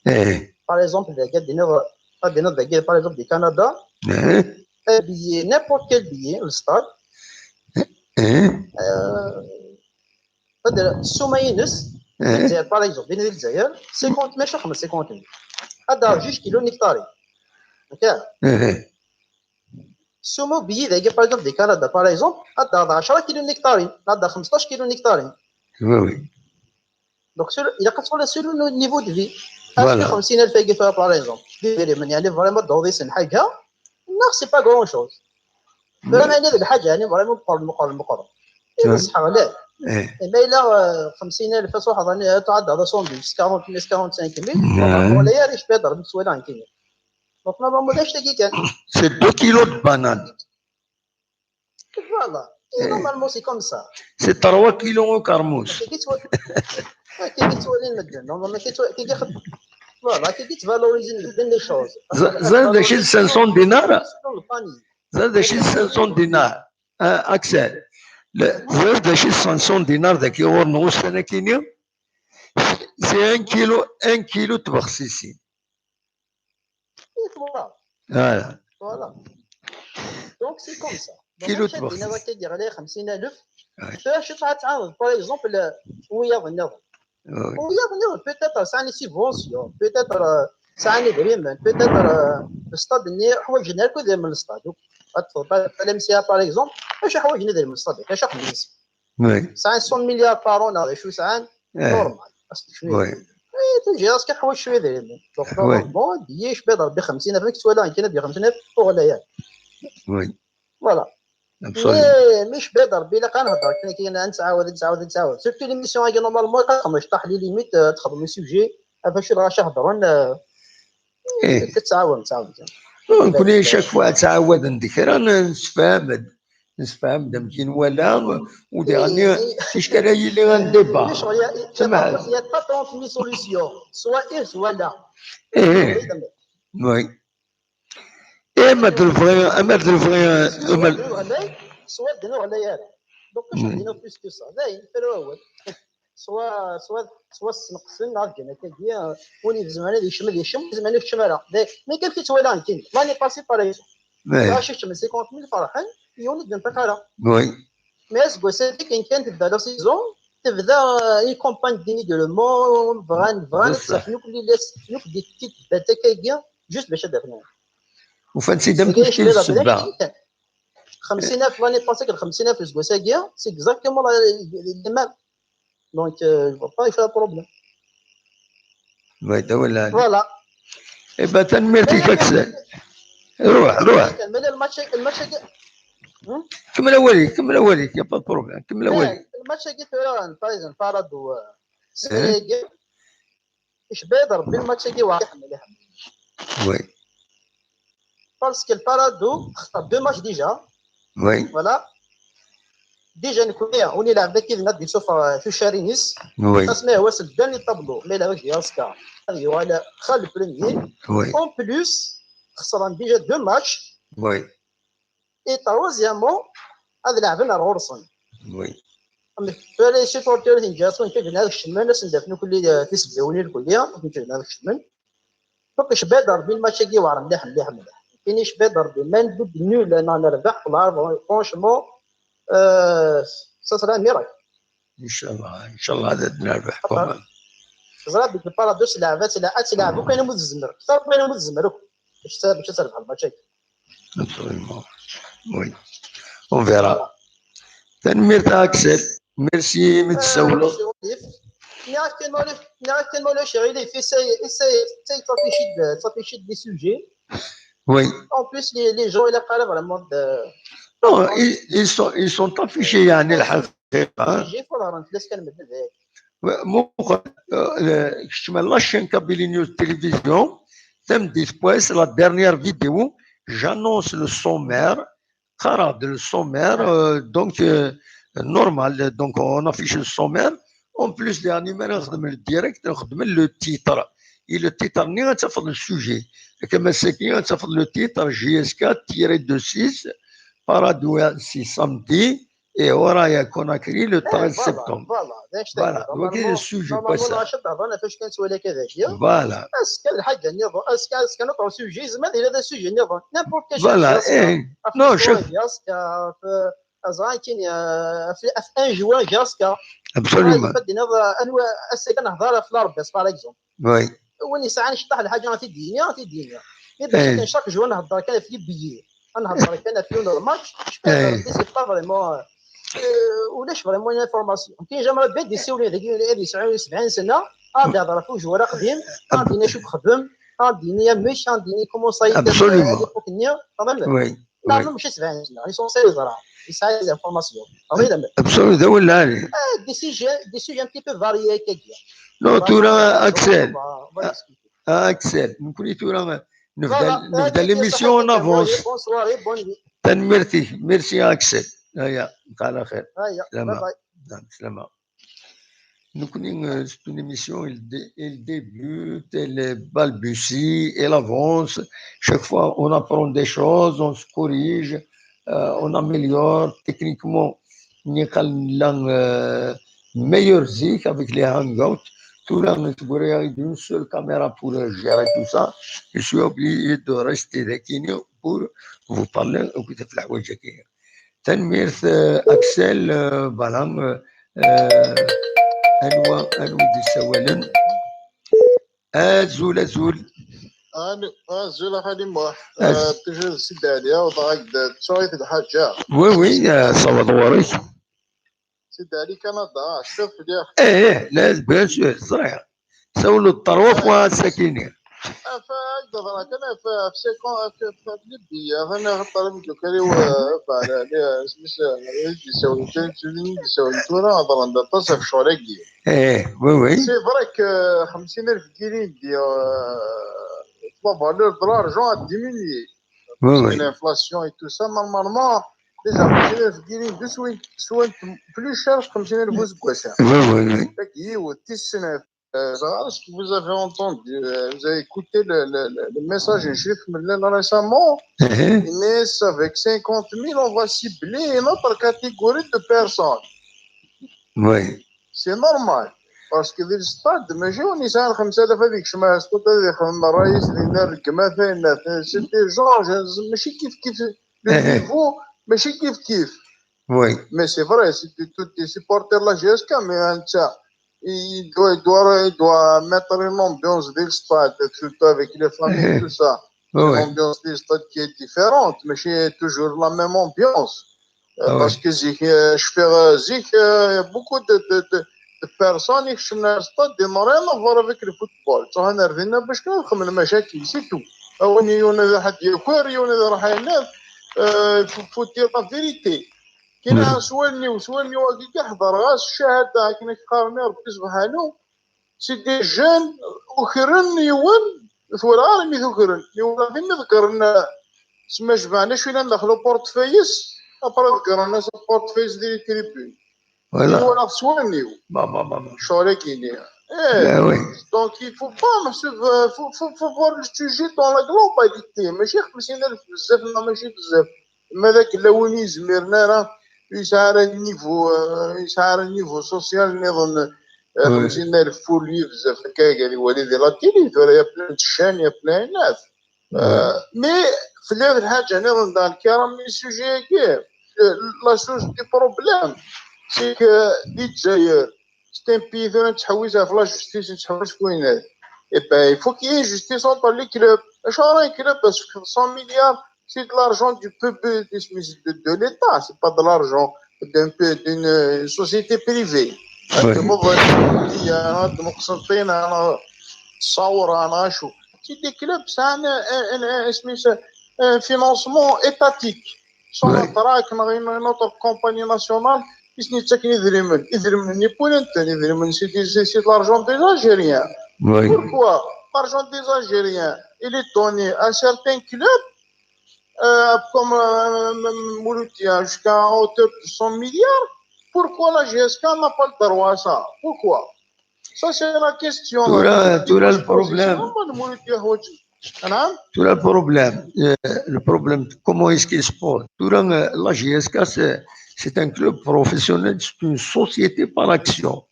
ايه.
Par exemple دينا ذاك par exemple du Canada.
ايه.
Billet n'importe quel billet للستاد.
ايه.
السومه ينس الجزائر par exemple بين الجزائر 50 ماشي 50 هذا 2 كيلو نكتاري. OK. السومو billet ذاك par exemple du Canada par exemple هذا 10 كيلو نكتاري هذا 15 كيلو نكتاري.
Oui oui.
Donc الى كتقول selon le niveau de vie 50000 كيف par exemple يعني vraiment ضروري حاجة non c'est pas grand-chose. Vraiment هذه الحاجة يعني vraiment مقرن مقرن مقرن صح ولا ما الا 50000 صح تعدى هذا 110 40 45 mille ولا يا ريش بيضرب بسوالان كاين. Donc normalement داش تاكي كان
c'est 2 kilos de bananes.
Voilà normalement c'est comme ça.
C'est 3 كيلو كرموس.
كي تولي المدن normalement كي voilà كي ت valoriser المدن les choses.
زاد شي 500 دينار. زاد شي 500 دينار اكسل. زاد شي 500 دينار ذاك يور نغوص انا كينيا c'est 1 كيلو 1 كيلو تبخسيسي.
Voilà. Voilà. Donc c'est comme ça.
كيلو تبخسيسي.
دينار كيدير عليه 50000. فاش تعاود par exemple ويا النظام. ويا النظام peut-être ساعني subvention peut-être ساعني دريمان peut-être الستاد حوايج ناكل من الستاد. l'MCA par exemple اش حوايج ندير من الستاد اش خميس.
Oui.
ساعة 100 مليار par an شو ساعة normal.
Oui.
تجي راسك حوايج شوية دايرين. Donc normalement ديش بيضرب ب 50000 كتوالى كاين ب 50000 وغلايا.
Oui.
Voilà. مش بيضرب الا كنهضر كاين نتعاود نتعاود نتعاود surtout l'émission هاكي normalement كتخدم طاح les limites تخدم les sujets فاش الغاشي يهضرون كتعاون تعاون.
نكون chaque fois تعاود ندير نسفهم دمكين ولا ودي اشكالية اللي غنديبا.
سمح il y a pas 30 solutions soit ايه soit لا.
ايه oui اما تلفغي اما تلفغي
اما soit دينو على يالا. Donc اش دينو plus que ça لا يفرو اول soit soit soit نقصن عاد كاين كي وني زمان هذا يشمل يشم زمان الشماله mais كان كيتوالى كاين l'année passée par exemple باش يشمل 50000 فرحان يوني دون بكارا.
Oui.
Mais اسكو كاين كان تبدا la saison تبدا une campagne dénigrement بغان بغان نوك لي لاس نوك des petites باتا كايكيا juste باش دافنا.
وفانسي دم كشكل السبعة
50000 l'année passée 50000 اسكو ساكيا c'est exactement les mêmes. Donc je vois pas يفيها problème.
Oui ولا
Voilà.
إبا تنميرتي كاكسل. روح روح.
كمل الماتش الماتش
كمل اوليك كمل اوليك y a pas problème كمل اوليك.
الماتش كي ترى par exemple بارادو اش بيض ربي الماتش كي واحد يحمل يحمل.
Oui.
Parce que البارادو خطا deux matchs déjà.
Oui.
Voilà. Déjà نكون وني لعب كي نادي سوف في شارينيس.
Oui.
خاص ما هو سدان les tableaux mais لا ديال سكا خا ال premier.
Oui.
En plus خسران déjà deux matchs.
Oui.
Et troisièmement هذا لعبنا غورسون.
Oui.
فلا supporters تنجاسون كيف هذاك الشمال ناس ندفنوا كل تسبعوني الكلية كيف هذاك الشمال. Donc شباب ضربين الماتش كي وعر مليح مليح مليح. كاين شباب ضربين ما نبد nul انا نربح والله franchement ça sera miracle.
ان شاء الله ان شاء الله هذا نربح.
زرا ديك البارادوس لعبات لعبات لعبوا كاين مود الزمر اكثر كاين مود الزمر باش تربح الماتش.
Absolument. Oui. On verra. تنميرت اكسل merci متسولو.
نعرف chéri, essaye t'afficher des sujets.
Oui.
En plus, les gens, il a pas vraiment de.
Non, ils sont affichés يعني الحقيقة. مو شفت la chaîne Kabylie News Télévision تم بويس la dernière vidéo, j'annonce le sommaire, قرا le sommaire, donc normal, donc on affiche le sommaire. En plus يعني ما نخدم ال direct, نخدم le titre et le titre ني غتفضل le sujet كما ساكن غتفضل le titre JSK tiret de 6 Paradou samedi et Horoya Conakry le 13 septembre.
Voilà.
Donc le sujet pas ça.
فاش كانت ولا كذا.
Voilà.
est-ce que الحاجه النظام est-ce que notre sujet زعما الى هذا sujet النظام n'importe quel.
Voilà. Non, شوف.
كاين في un joueur JSK.
Absolument.
est-ce que نهضر في لاربيس par exemple.
Oui.
وين يسعى نشطح الحاجه تيدينيا تيدينيا باش chaque joueur نهضر كان في بيي نهضر كان في ال match, c'est pas vraiment ولاش vraiment information. كاين j'aimerais bien des سيولي اللي 70 سنه غادي يهضر في joueur قديم غادي شوف خدم غادي مش غادي comment ça.
Absolument. Oui.
لا ماشي 70 سنه, l'essentiel يزرع يسعى les informations.
Absolument ولا
des sujets un petit peu variés كاكيا.
Non, تورا اكسل اكسل نكوني تورا نبدا l'émission en avance. تنمرتي merci اكسل هيا على خير.
هيا.
سلامة سلامة. نكوني c'est une émission, elle débute, elle balbutie, elle avance. Chaque fois, on apprend des choses, on se corrige, on améliore techniquement. نقال meilleur zik avec les hangouts. Tout là, d'une seule caméra pour gérer tout ça. Je suis obligé de rester pour vous parler. تنميرت اكسل voilà انوا انو دي سوالن ازول ازول.
ازول خالي موح toujours سيدي عليا وضعك تصايت الحاجه.
Oui, ça va دوريك.
سيدي علي كندا شوف لي.
ايه لا bien sûr صحيح سولوا trois fois ساكنين.
فهكذا كان في سيكون في ليبيا انا طالب كالي يسوي هضر تصف شوريكي.
ايه oui.
C'est vrai que 50000 كيلين دي la valeur de l'argent a diminué.
Oui.
L'inflation et tout ça, normalement, déjà, 50000 كيلين دو soit plus cher 50000 وزكواسا.
Oui.
Est-ce que vous avez entendu, vous avez écouté le message chef récemment? Mais avec 50 000, on va cibler une autre catégorie de personnes.
Oui.
C'est normal. Parce que le stade, ماشي ونسان 5000 هذيك شما سطوط هذيك الرئيس اللي الكما c'était genre ماشي كيف كيف le niveau ماشي كيف كيف.
Oui.
Mais c'est vrai, c'était tous des supporters la JSK, mais انت il doit mettre une ambiance des stade, surtout avec les familles, tout ça.
Oui.
Une ambiance des stades qui est différente, mais c'est toujours la même ambiance.
Ah
Parce que zik, je fais zik, il y a beaucoup de personnes qui sont dans le stade, ils n'ont rien à voir avec le football. احنا رفينا باش كنخدم المشاكل c'est tout. وين يون حد يكوير يون راح ينام faut dire la vérité. كاين سوالني وسوالني واكي كيحضر غاس الشهاده كاين كيقارني ربي سبحانه c'est des jeunes اخرن يون ثورا رمي ذكرن يون فين ذكرنا سما جمعنا شويه ندخلو portefeuille après ذكرنا portefeuille ديال tribunes.
Voilà.
ولا سوالني
با با با
شوري كاين.
Eh, oui.
Donc il faut pas, faut voir le sujet dans la globalité. ماشي 50000 بزاف ماشي بزاف ما ذاك اللوني زميرنا راه يسعى ال niveau يسعى ال niveau social نظن 50000 فولي بزاف هكا قال يولي ديال la télé y a plein de chaînes, y a plein ناس mais في الحاجه نظن dans الكرم sujet كيف la source du problème, c'est que دي الجزائر c'est un pays ثورا تحويزها في la justice تحويز في وينات. Eh ben, il faut qu'il y ait justice entre les clubs. اش راه club parce que 100 مليار C'est de l'argent du peuple, de l'État, c'est pas de l'argent d'une société privée. C'est des clubs, c'est un financement étatique. Sonatrach, une autre compagnie nationale, c'est de l'argent des Algériens. Pourquoi l'argent des Algériens, il est donné à certains clubs comme Mouloudia jusqu'à hauteur de 100 milliards. Pourquoi la JSK n'a pas le droit à ça? Pourquoi? Ça, c'est la question.
Tu as le problème. Tu as le problème. Le problème, comment est-ce qu'il se pose? La JSK, c'est un club professionnel, c'est une société par action.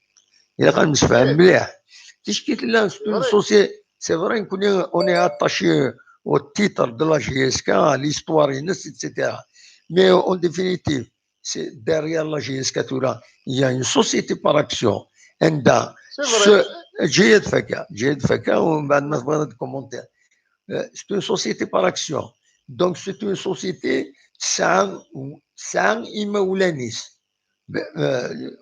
Il y a un société. C'est vrai qu'on est attaché au titre de la JSK, à l'histoire, etc. Mais en définitive, c'est derrière la JSK, il y a une société par action. جيد فكا جيد فكا ومن بعد ما تبغى commentaire. C'est une société par action. Donc c'est une société تسعى إمولانيس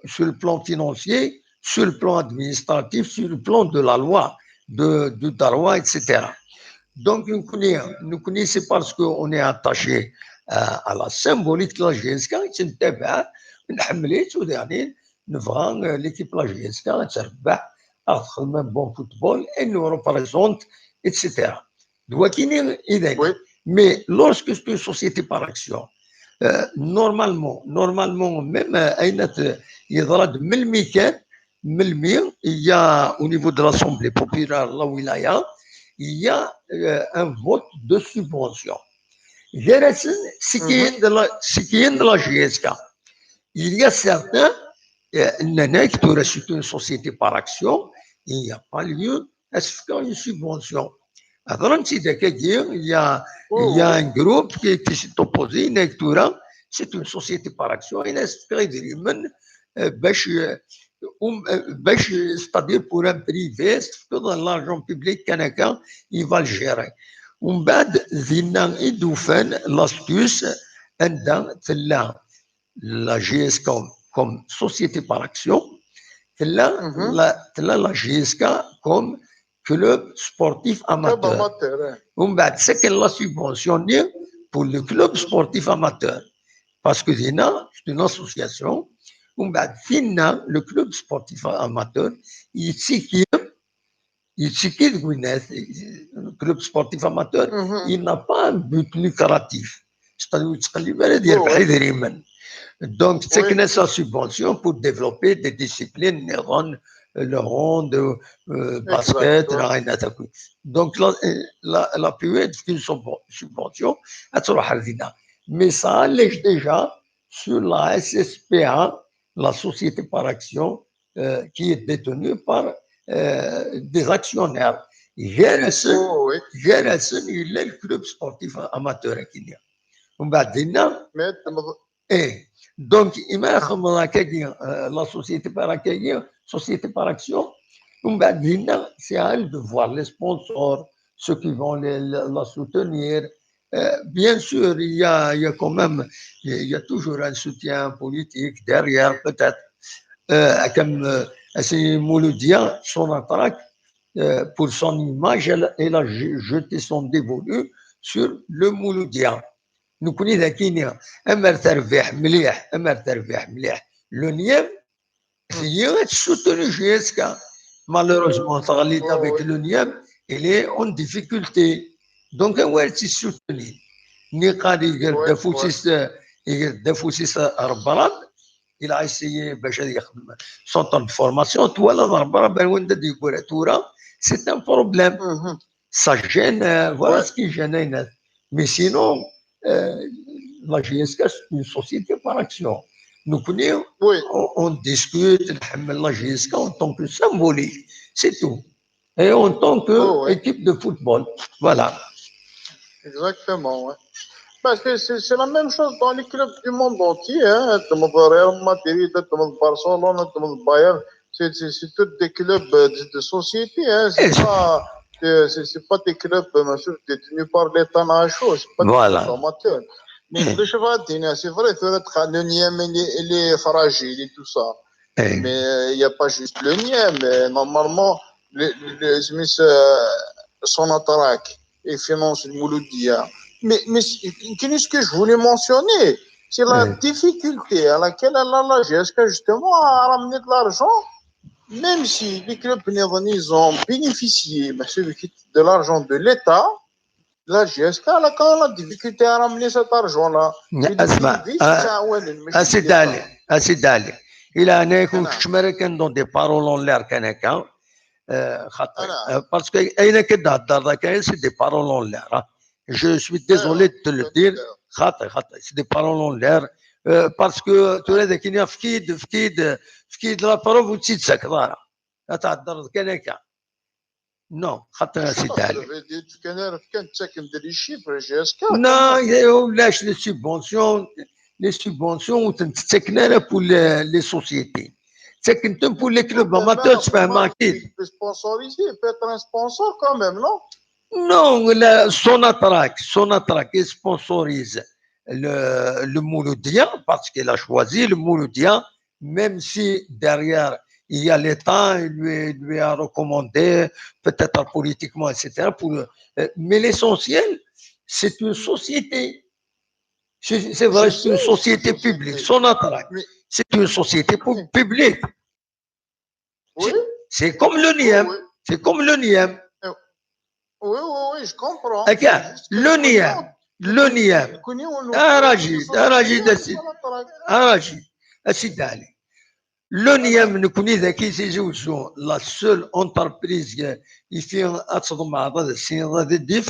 sur le plan financier, sur le plan administratif, sur le plan de la loi, de droit, etc. Donc, nous connaissons, c'est parce qu'on est attaché à la symbolique de la JSK, نتبع نحمليت يعني نبغى l'équipe la JSK تربح تخدم bon football et nous représente, etc. Mais lorsque c'est une société par action, normalement, même أين يضرب من المكان من المير, il y a au niveau de l'Assemblée populaire la wilaya, il y a un vote de subvention. Ce qui est de la JSK. Il y a certains, c'est une société par action, il n'y a pas lieu à se faire une subvention. Il y a un groupe qui s'est opposé, c'est une société par action, il a c'est-à-dire pour un privé, l'argent public, il va le gérer. ومن بعد ذينا يدوفان l'astuce عندها تلا la JSK comme société par action, تلا la JSK comme club sportif amateur. ومن بعد c'est qu'elle la subventionne pour le club sportif amateur parce que دينا c'est une association. ومن بعد فينا le club sportif amateur يتسيكي يتسيكي le club sportif amateur, il n'a pas un but lucratif, c'est-à-dire تقلب على ديال بحال دريما. Donc c'est sa subvention pour développer des disciplines, le hand, basket, donc la PUE une subvention تروح لدينا, mais ça allège déjà sur la SSPA, la société par action qui est détenue par des actionnaires. جالسن إلا ال club sportif amateur كينيا ومن بعد دينا ايه donc إما خمض كاكي la société par كاكي société par action. ومن بعد دينا c'est à elle de voir les sponsors, ceux qui vont la soutenir. Bien sûr, il y a quand même, il y a toujours un soutien politique derrière, peut-être. Comme c'est Mouloudia, Sonatrach, pour son image, elle a jeté son dévolu sur le Mouloudia. نكوني ذاكيني اما تربح مليح اما تربح مليح l'ONIEM هي soutenir JSK. Malheureusement, تغليت avec l'ONIEM, il est en difficulté. Donc هو تسوتني ني قال يقدر دافوسيس يقدر دافوسيس ربراب, il a essayé باش يخدم centre de formation ولا ضرب وين يقول تورا c'est un problème, ça gêne, voilà ce qui gêne. Mais sinon, la JSK, c'est une société par action. Nous connaissons, on discute la JSK en tant que symbolique, c'est tout, et en tant qu'équipe de football, voilà.
Exactement, ouais. Parce que c'est la même chose dans les clubs du monde entier. Hein. Real Madrid, Barcelone, Bayern, c'est tous des clubs de société. Hein. C'est pas C'est pas des clubs détenus par l'État, c'est pas des clubs amateurs. Mais je vais c'est vrai, le NIM, il est fragile et tout ça. Mais il n'y a pas juste le NIM. Normalement, Sonatrach et finance le Mouloudia. Mais ce que je voulais mentionner, c'est la difficulté à laquelle elle a la GSK justement à ramener de l'argent, même si les clubs ils ont bénéficié de l'argent de l'État, la GSK elle a quand même la difficulté à ramener cet argent-là.
اسمع اسيد علي اسيد علي الى انا يكون كان dans des paroles en l'air كان هكا خاطر parce que اين كتهضر كاين c'est des paroles en l'air. Je suis désolé de te le dire, خاطر خاطر c'est des paroles en l'air parce que ترى ذاك فكيد فكيد فكيد la preuve وتزيد ساك تهضر كان هكا non خاطر سيدي علي
كان تساكن des chiffres JSK.
Non ولاش les subventions, les subventions تتسكن pour les sociétés تسكن pour les clubs amateurs تفهم اكيد.
Sponsorisé, peut-être un sponsor quand même, non?
Non, la Sonatrach, Sonatrach sponsorise le Mouloudia parce qu'il a choisi le Mouloudia, même si derrière il y a l'État, il lui a recommandé, peut-être politiquement, etc. Mais l'essentiel, c'est une société. C'est vrai, c'est une société publique. Sonatrach, c'est une société publique.
Oui.
C'est comme le NIM.
Oui.
C'est comme le NIM.
Oui, oui, oui, je comprends.
Ok, le NIM, le NIM. أراجي أراجي أراجي أسيد علي. Le NIM نكوني ذاكي تيزوزو la seule entreprise يفي أتصدم مع هذا السين هذا ديف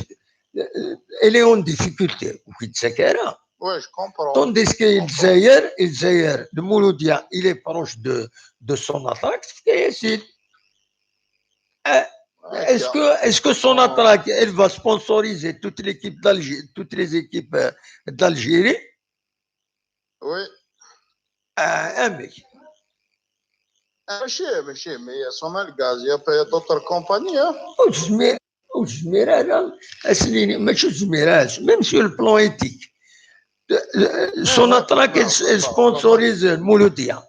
elle est en difficulté وكيتسكرا.
Oui, je comprends.
Tandis que الجزائر الجزائر المولوديا il est proche de Sonatrach ياسين. Est-ce que Sonatrach, elle va sponsoriser toute l'équipe d'Algérie, toutes les équipes d'Algérie?
Oui.
Ah, mec.
ماشي ماشي mais Sonelgaz, il y a d'autres compagnies.
وتزمير هذا اسنيني ماشي تزميراش même sur le plan éthique. Sonatrach sponsorise المولودية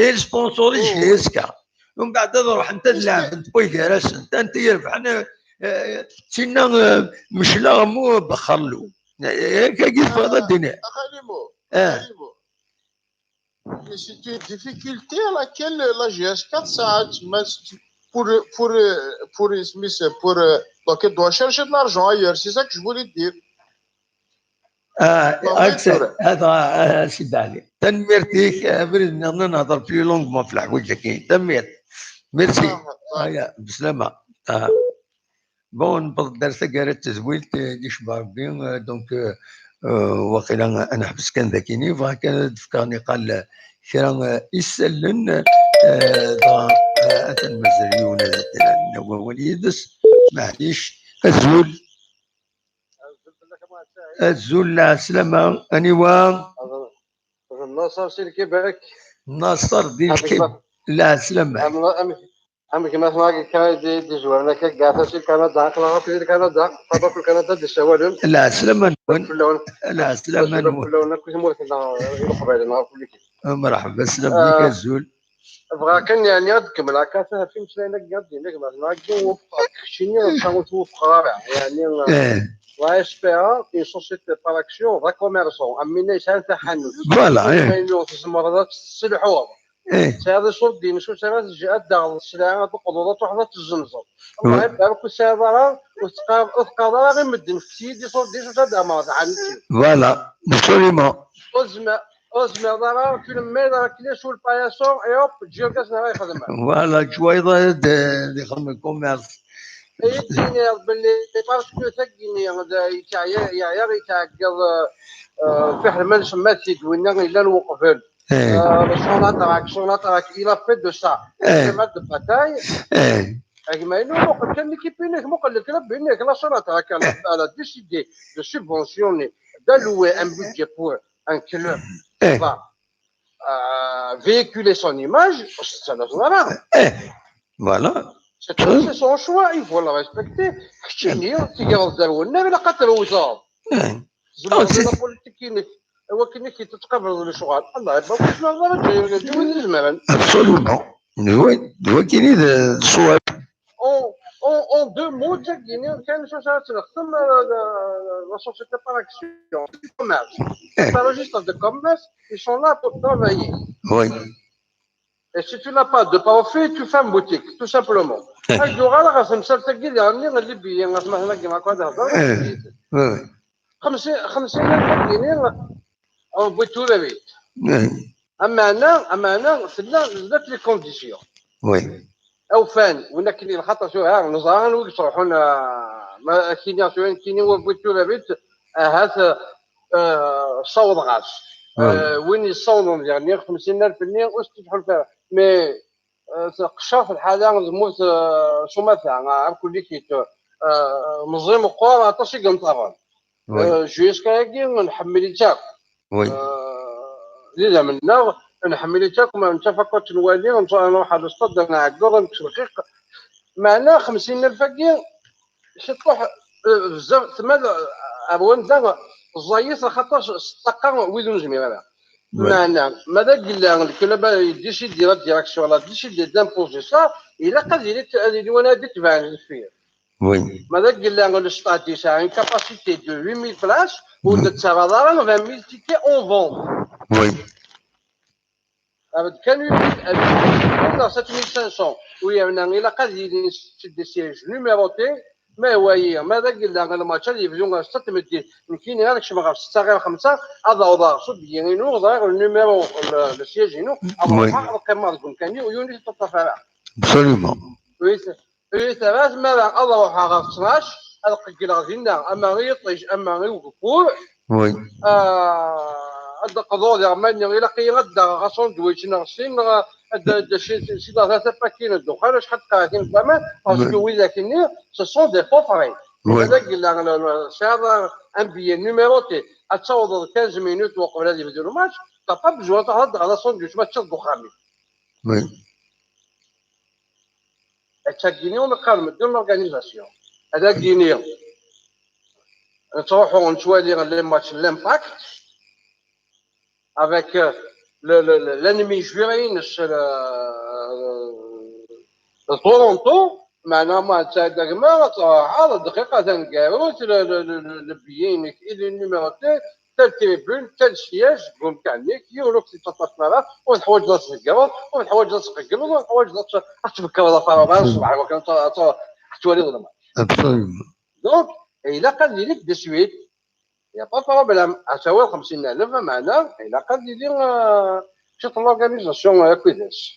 elle sponsorise JSK ومن بعد تروح انت تلعب انت بوي جالس انت انت يربح انا تينا مشلا مو بخرلو كيف هذا الدنيا.
خليمو Mais c'est une difficulté à laquelle la JSK pour pour pour pour donc elle doit chercher de l'argent ailleurs, c'est ça que je voulais dire.
هذا سيدي علي تنميرتيك بريد نهضر plus longuement في الحوايج كاين تنمير ميرسي هيا بسلامه. Bon نبض درس قالت تزويل دي شباب بي donc وقيلا انا حبس كان ذاكيني فكان تفكرني قال كرا يسلن دا المزريون وليدس معليش الزول الزول لا سلامة انيوا
الناصر سي الكيباك
ناصر دي الكيب لا سلامة
أم كما سمعك كان دي جوارنا كاع سي كندا قلا في كندا طابا في كندا دي السوالم
لا سلامة لا سلامة
كلنا كل مول كنا
مرحبا سلام بك الزول
بغا كان يعني تكمل هكا في مسلانا كاع دينا كما سمعك وفقك شنو توفق رابع يعني La SPA, une société par action, va commerçant. أمينا يسال تحنت.
Voilà.
c'est الحوار. هذا صوت دين شو سنة جاء السلعة تقضى تروح تزنزر. الله يبارك السيارة وتقاضى غير مدن في سيدي صوت دين شو هذا ما عنتي.
Voilà, absolument.
أزمة أزمة ضرر كل ما ضرر كل شو ال paillasson et hop تجي الكاس نهار يخدم.
Voilà شوية يخدم ال commerce.
يديني باللي parce que ثقيني يعيا يتعقل في حرمان سماتي دوينا الا نوقفل Sonatrach Sonatrach il a fait de ça cheval de bataille. ما انه كان l'équipe انك مقال ال club انك la Sonatrach elle a décidé de subventionner, d'allouer un budget pour un club qui va véhiculer son image, ça n'a rien.
Voilà.
C'est son choix, il faut le respecter. كتشيني تيقرض دارونا إلا قاتل وثار. زعما la politique ولكن كي تتقبل الشغل الله يبارك فيك.
Absolument. Oui, كاين الصواب.
En deux mots, la société par action, commerce. Les registres de commerce, ils sont là pour travailler.
Oui.
Et si tu n'as pas de profit, tu fermes boutique, tout simplement. اللي بيا مثلا كيما هضر 50 جنيه بغيتو بيت. اما انا لا les conditions.
Oui.
او فان ولا كاين الخطر شو ها نزران ويصرحون ما كاين شو كاين بغيتو بيت هات صوت غاز وين يصوتوا يعني 50000 جنيه واش تدخل فيها mais قشر في الحالة زموت شو مثلا كل كيت مزيم قوار عطاشي قنطران جويسكا كي نحمل تاك.
Oui.
لذا منا نحمل تاك ما نتفقت نوالي نروح على الصد نعقر نكسر الرقيق معنا 50000 كي شي طوح بزاف تما اروان دا الزايس خاطرش الطاقة وين نجمي هذا معنى ماذا قلنا ال club décide la direction la décide d'imposer ça الا قد يلي وانا تبع الفير.
Oui.
ماذا قلنا le stade ça une capacité de 8000 places و تسعة 20000 tickets en vente.
Oui.
كان 7500 ويا الى قد يلي des sièges numérotés ما هو هي ماذا قلنا الماتش اللي يبدو ستة مدي يمكن غير شي غير 6 غير 5 هذا وضع صد ينو غير ال numéro ال siège ينو القمه تكون كان ويوني تطفى.
Absolument.
Oui, ثلاث ماذا اروح غير 12 القل غادينا اما غير يطيش اما غير وقفور.
Oui.
القضاء ديال ماني الى قي غدا غاسوندويتش نغسين شي ثلاثة paquets الدخان شحال قاعدين فما parce que وإذا كني ce sont des faux frais. هذاك قلنا سعر un billet numéroté تصوض 15 minutes وقبل هذه يبدو الماتش t'as pas besoin تهضر على ساندويتش ما تشد دخان.
Oui.
تاكيني ونقارن دون l'organisation هذا كيني تروحوا نتوالي les matchs l'Impact avec l'ennemi juré تورونتو معنا ما تاع ما على دقيقة تنقاروت ال billet il est numéroté telle tribune tel siège قوم كعنيك يولوك تطفى وتحوج تسقرض وتحوج تسقرض وتحوج تبكر ضفا الصباح وكان تولي الماتش. Donc الى قال لك de suite y a pas problème اساوي 50000 معنا الى قال لي شوف l'organisation كويس.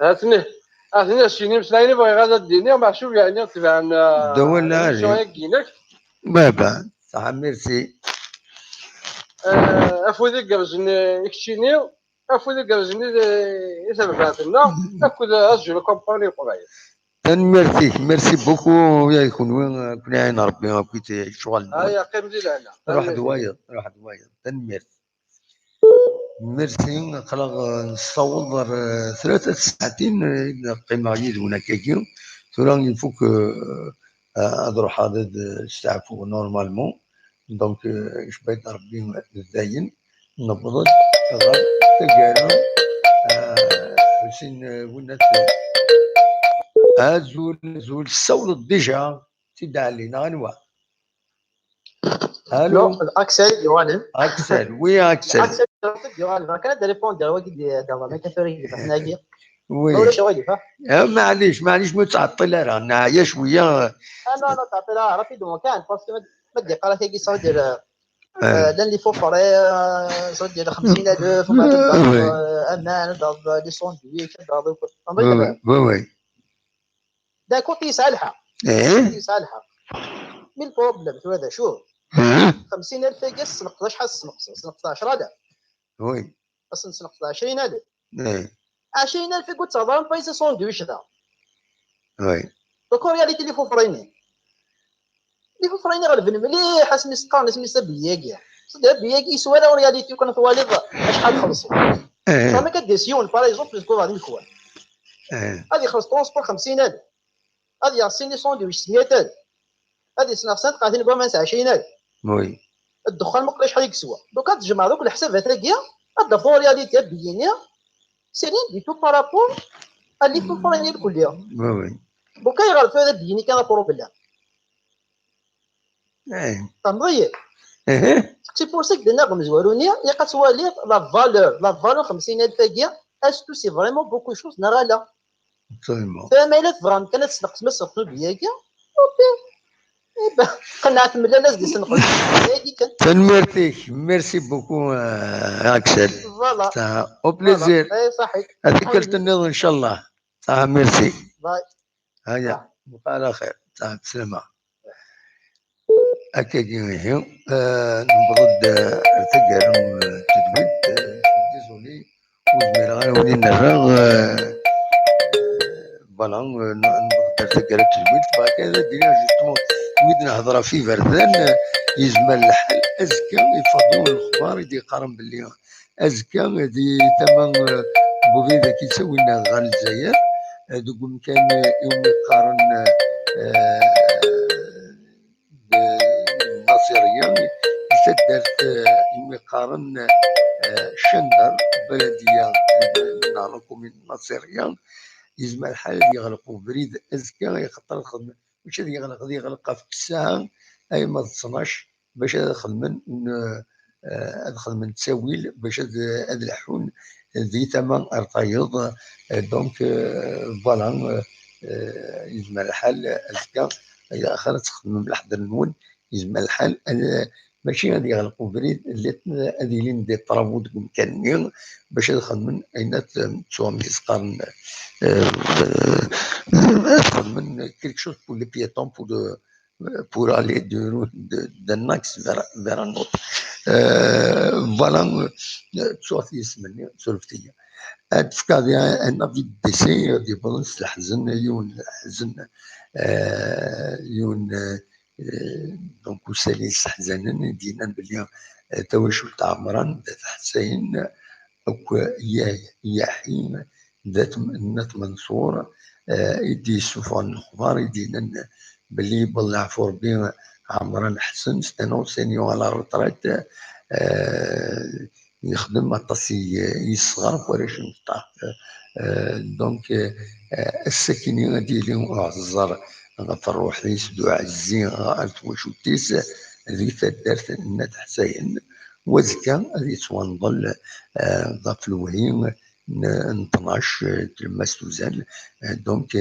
هاتني هاتني شي مسلايني بغي غادا ديني محسوب يعني تبع
دول العالي بابا صح ميرسي.
افودي قرزني اكشيني افودي قرزني يتبعثنا اكل ازجل كومباني قبيل.
Merci, merci beaucoup. يا يكون وين كنا عين ربي كنت شغل.
هيا قيم لي لهنا.
روح دوايض روح دوايض تنمير. ميرسي نقرا نصوض 3 ساعتين قيمة يدونا كاكي ثورا il faut que نروح هذا استعفو normalement donc شبيت ربي الزاين نبض غير تقارا حسين ونات زول زول الصوت déjà تيدا علينا غنوا. الو
اكسل يوالي
اكسل oui اكسل
اكسل يوالي كان دا répondre هو كي دابا ما كثر حنايا
oui معليش معليش ما تعطل راه نعيا شوية.
لا لا تعطيلها rapidement كان parce que ما دير قرا كي صار دير لان les faux frais صار دير 50000 ومن بعد امان بعض les sandwichs بعض
oui oui
d'un côté يسعى الحق.
ايه
يسعى الحق mais ال problème هذا شوف 50000 كاس نقص شحال نقص 10000.
Oui
اصلا نقص 20000.
ايه
20000 قلت تهضر بايس ساندويتش هذا.
Oui
donc réalité les faux frais les faux frais غالبا مليح اسمي سقان اسمي بياكي صدق بياكي سوا لا réalité كان توالي شحال خلصوا. فما كديسيون par exemple تكون غادي نكون هذه يخلص transport 50000، هذه يعصيني ساندويتش 600000، هذه سنة سنة قاعدين بها 20000. الدخان ما قريش شحال يكسوا. donc تجمع دوك الحسابات هاكيا هاد la réalité بينيا c'est rien du tout par rapport اللي في الفرنيه الكليه. Donc يغلط هذا بيني كان problème. فهمتي؟ C'est pour ça درنا مزوارونيا يا قتوالي la valeur 50000 هاكيا est-ce que c'est vraiment beaucoup chose نرى لا. فما الا تبغى كانت تسنقص ما سنقص بياكيا OK قنعت من لا دي سنقص.
تنميرتيك merci beaucoup اكسل.
Voilà.
Au plaisir.
اي صحيح.
هذيك النظام ان شاء الله. صح merci.
Bye.
هيا بقى على خير، صح بسلامة. هكا هي نبغض تقرا تدويت désolé وزمير غير ولي نراغ voilà نبغض تقرا تدويت هكذا دينا justement ويد نهضر في فردان يزمل الحال ازكى يفضلون الخبار يدي قارن باللي ازكى دي تمام بوغيدا كيسوي لنا غير الجزائر دوك كان يوم يقارن الناصريه يتدارت يوم يقارن شندر بلديه نعرفكم من الناصريه يزمع الحال يغلقوا بريد ازكى يخطر الخدمة واش يغلق في الساعة اي ما تصناش باش خدمن ادخل من تساويل باش هاد الحون ذي تما ارطايض. donc voilà يزمع الحال ازكى الى اخر تخدم بالحضر النون يزمع الحال ماشي غادي يغلقوا بريد اللي غادي لين des travaux دوك كاملين باش يخدمن اين تسوى يسقارن خدمن quelque chose pour les piétons pour aller d'un axe vers un autre. Voilà, تسوى يسمني سولفتيا تفكر un avis de décès دي بونس الحزن يون حزن يون donc وسالي حزنن دينا بلي تواشل تاع عمران ذات حسين أو يحيم ذات نات منصور يدي سوفان الخبار يدينا بلي بلع فوربي عمران حسن c'est un enseignant à la retraite يخدم عطاسي يصغر ولاش نطاح. donc الساكنين غادي لهم عزر غف الروح ليس دو عزي غالت وشوتيس ذي تدارت نات حسين وزكا غادي تونضل غف الوهيم 12 تلمس توزان. donc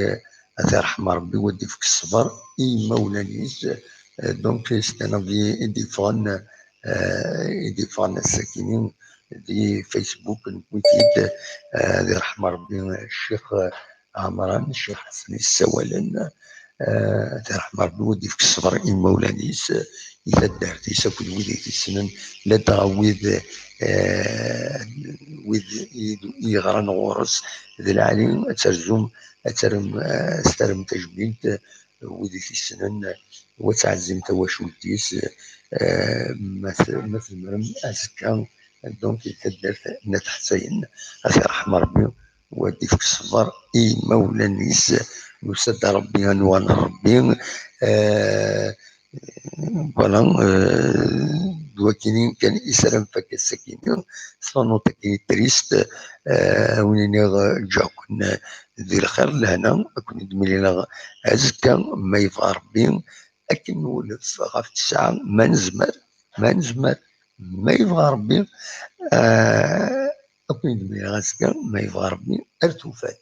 هذا رحمة ربي ودي فيك الصبر اي مولانيس. donc c'est un avis ديفون ديفون الساكنين دي فيسبوك نكويتيد هذه رحمة ربي الشيخ عمران الشيخ حسن السوالن هذه رحمة ربي ودي فيك الصبر اي مولانيس إذا دارتي ساكن ويدي السنن لا تغويد ويد يغران غورس ذي العلي ترزوم اترم استرم تجميد ويدي السنن وتعزم تواشولتيس مثل مرم ازكى. donc تدارت نات حسين هذه رحمة ربي ودي فيك الصبر اي مولانيس نسد ربي نوان ربي voilà دوكيني كان يسرم فك السكينة صنو تكي triste وين جاكن ذي الخير لهنا كون دملينا ازكى ما يبغى ربي اكن نولف غاف 9 ما نزمر ما يبغى ربي اكون دملينا ازكى ما يبغى ربي ارتوفات.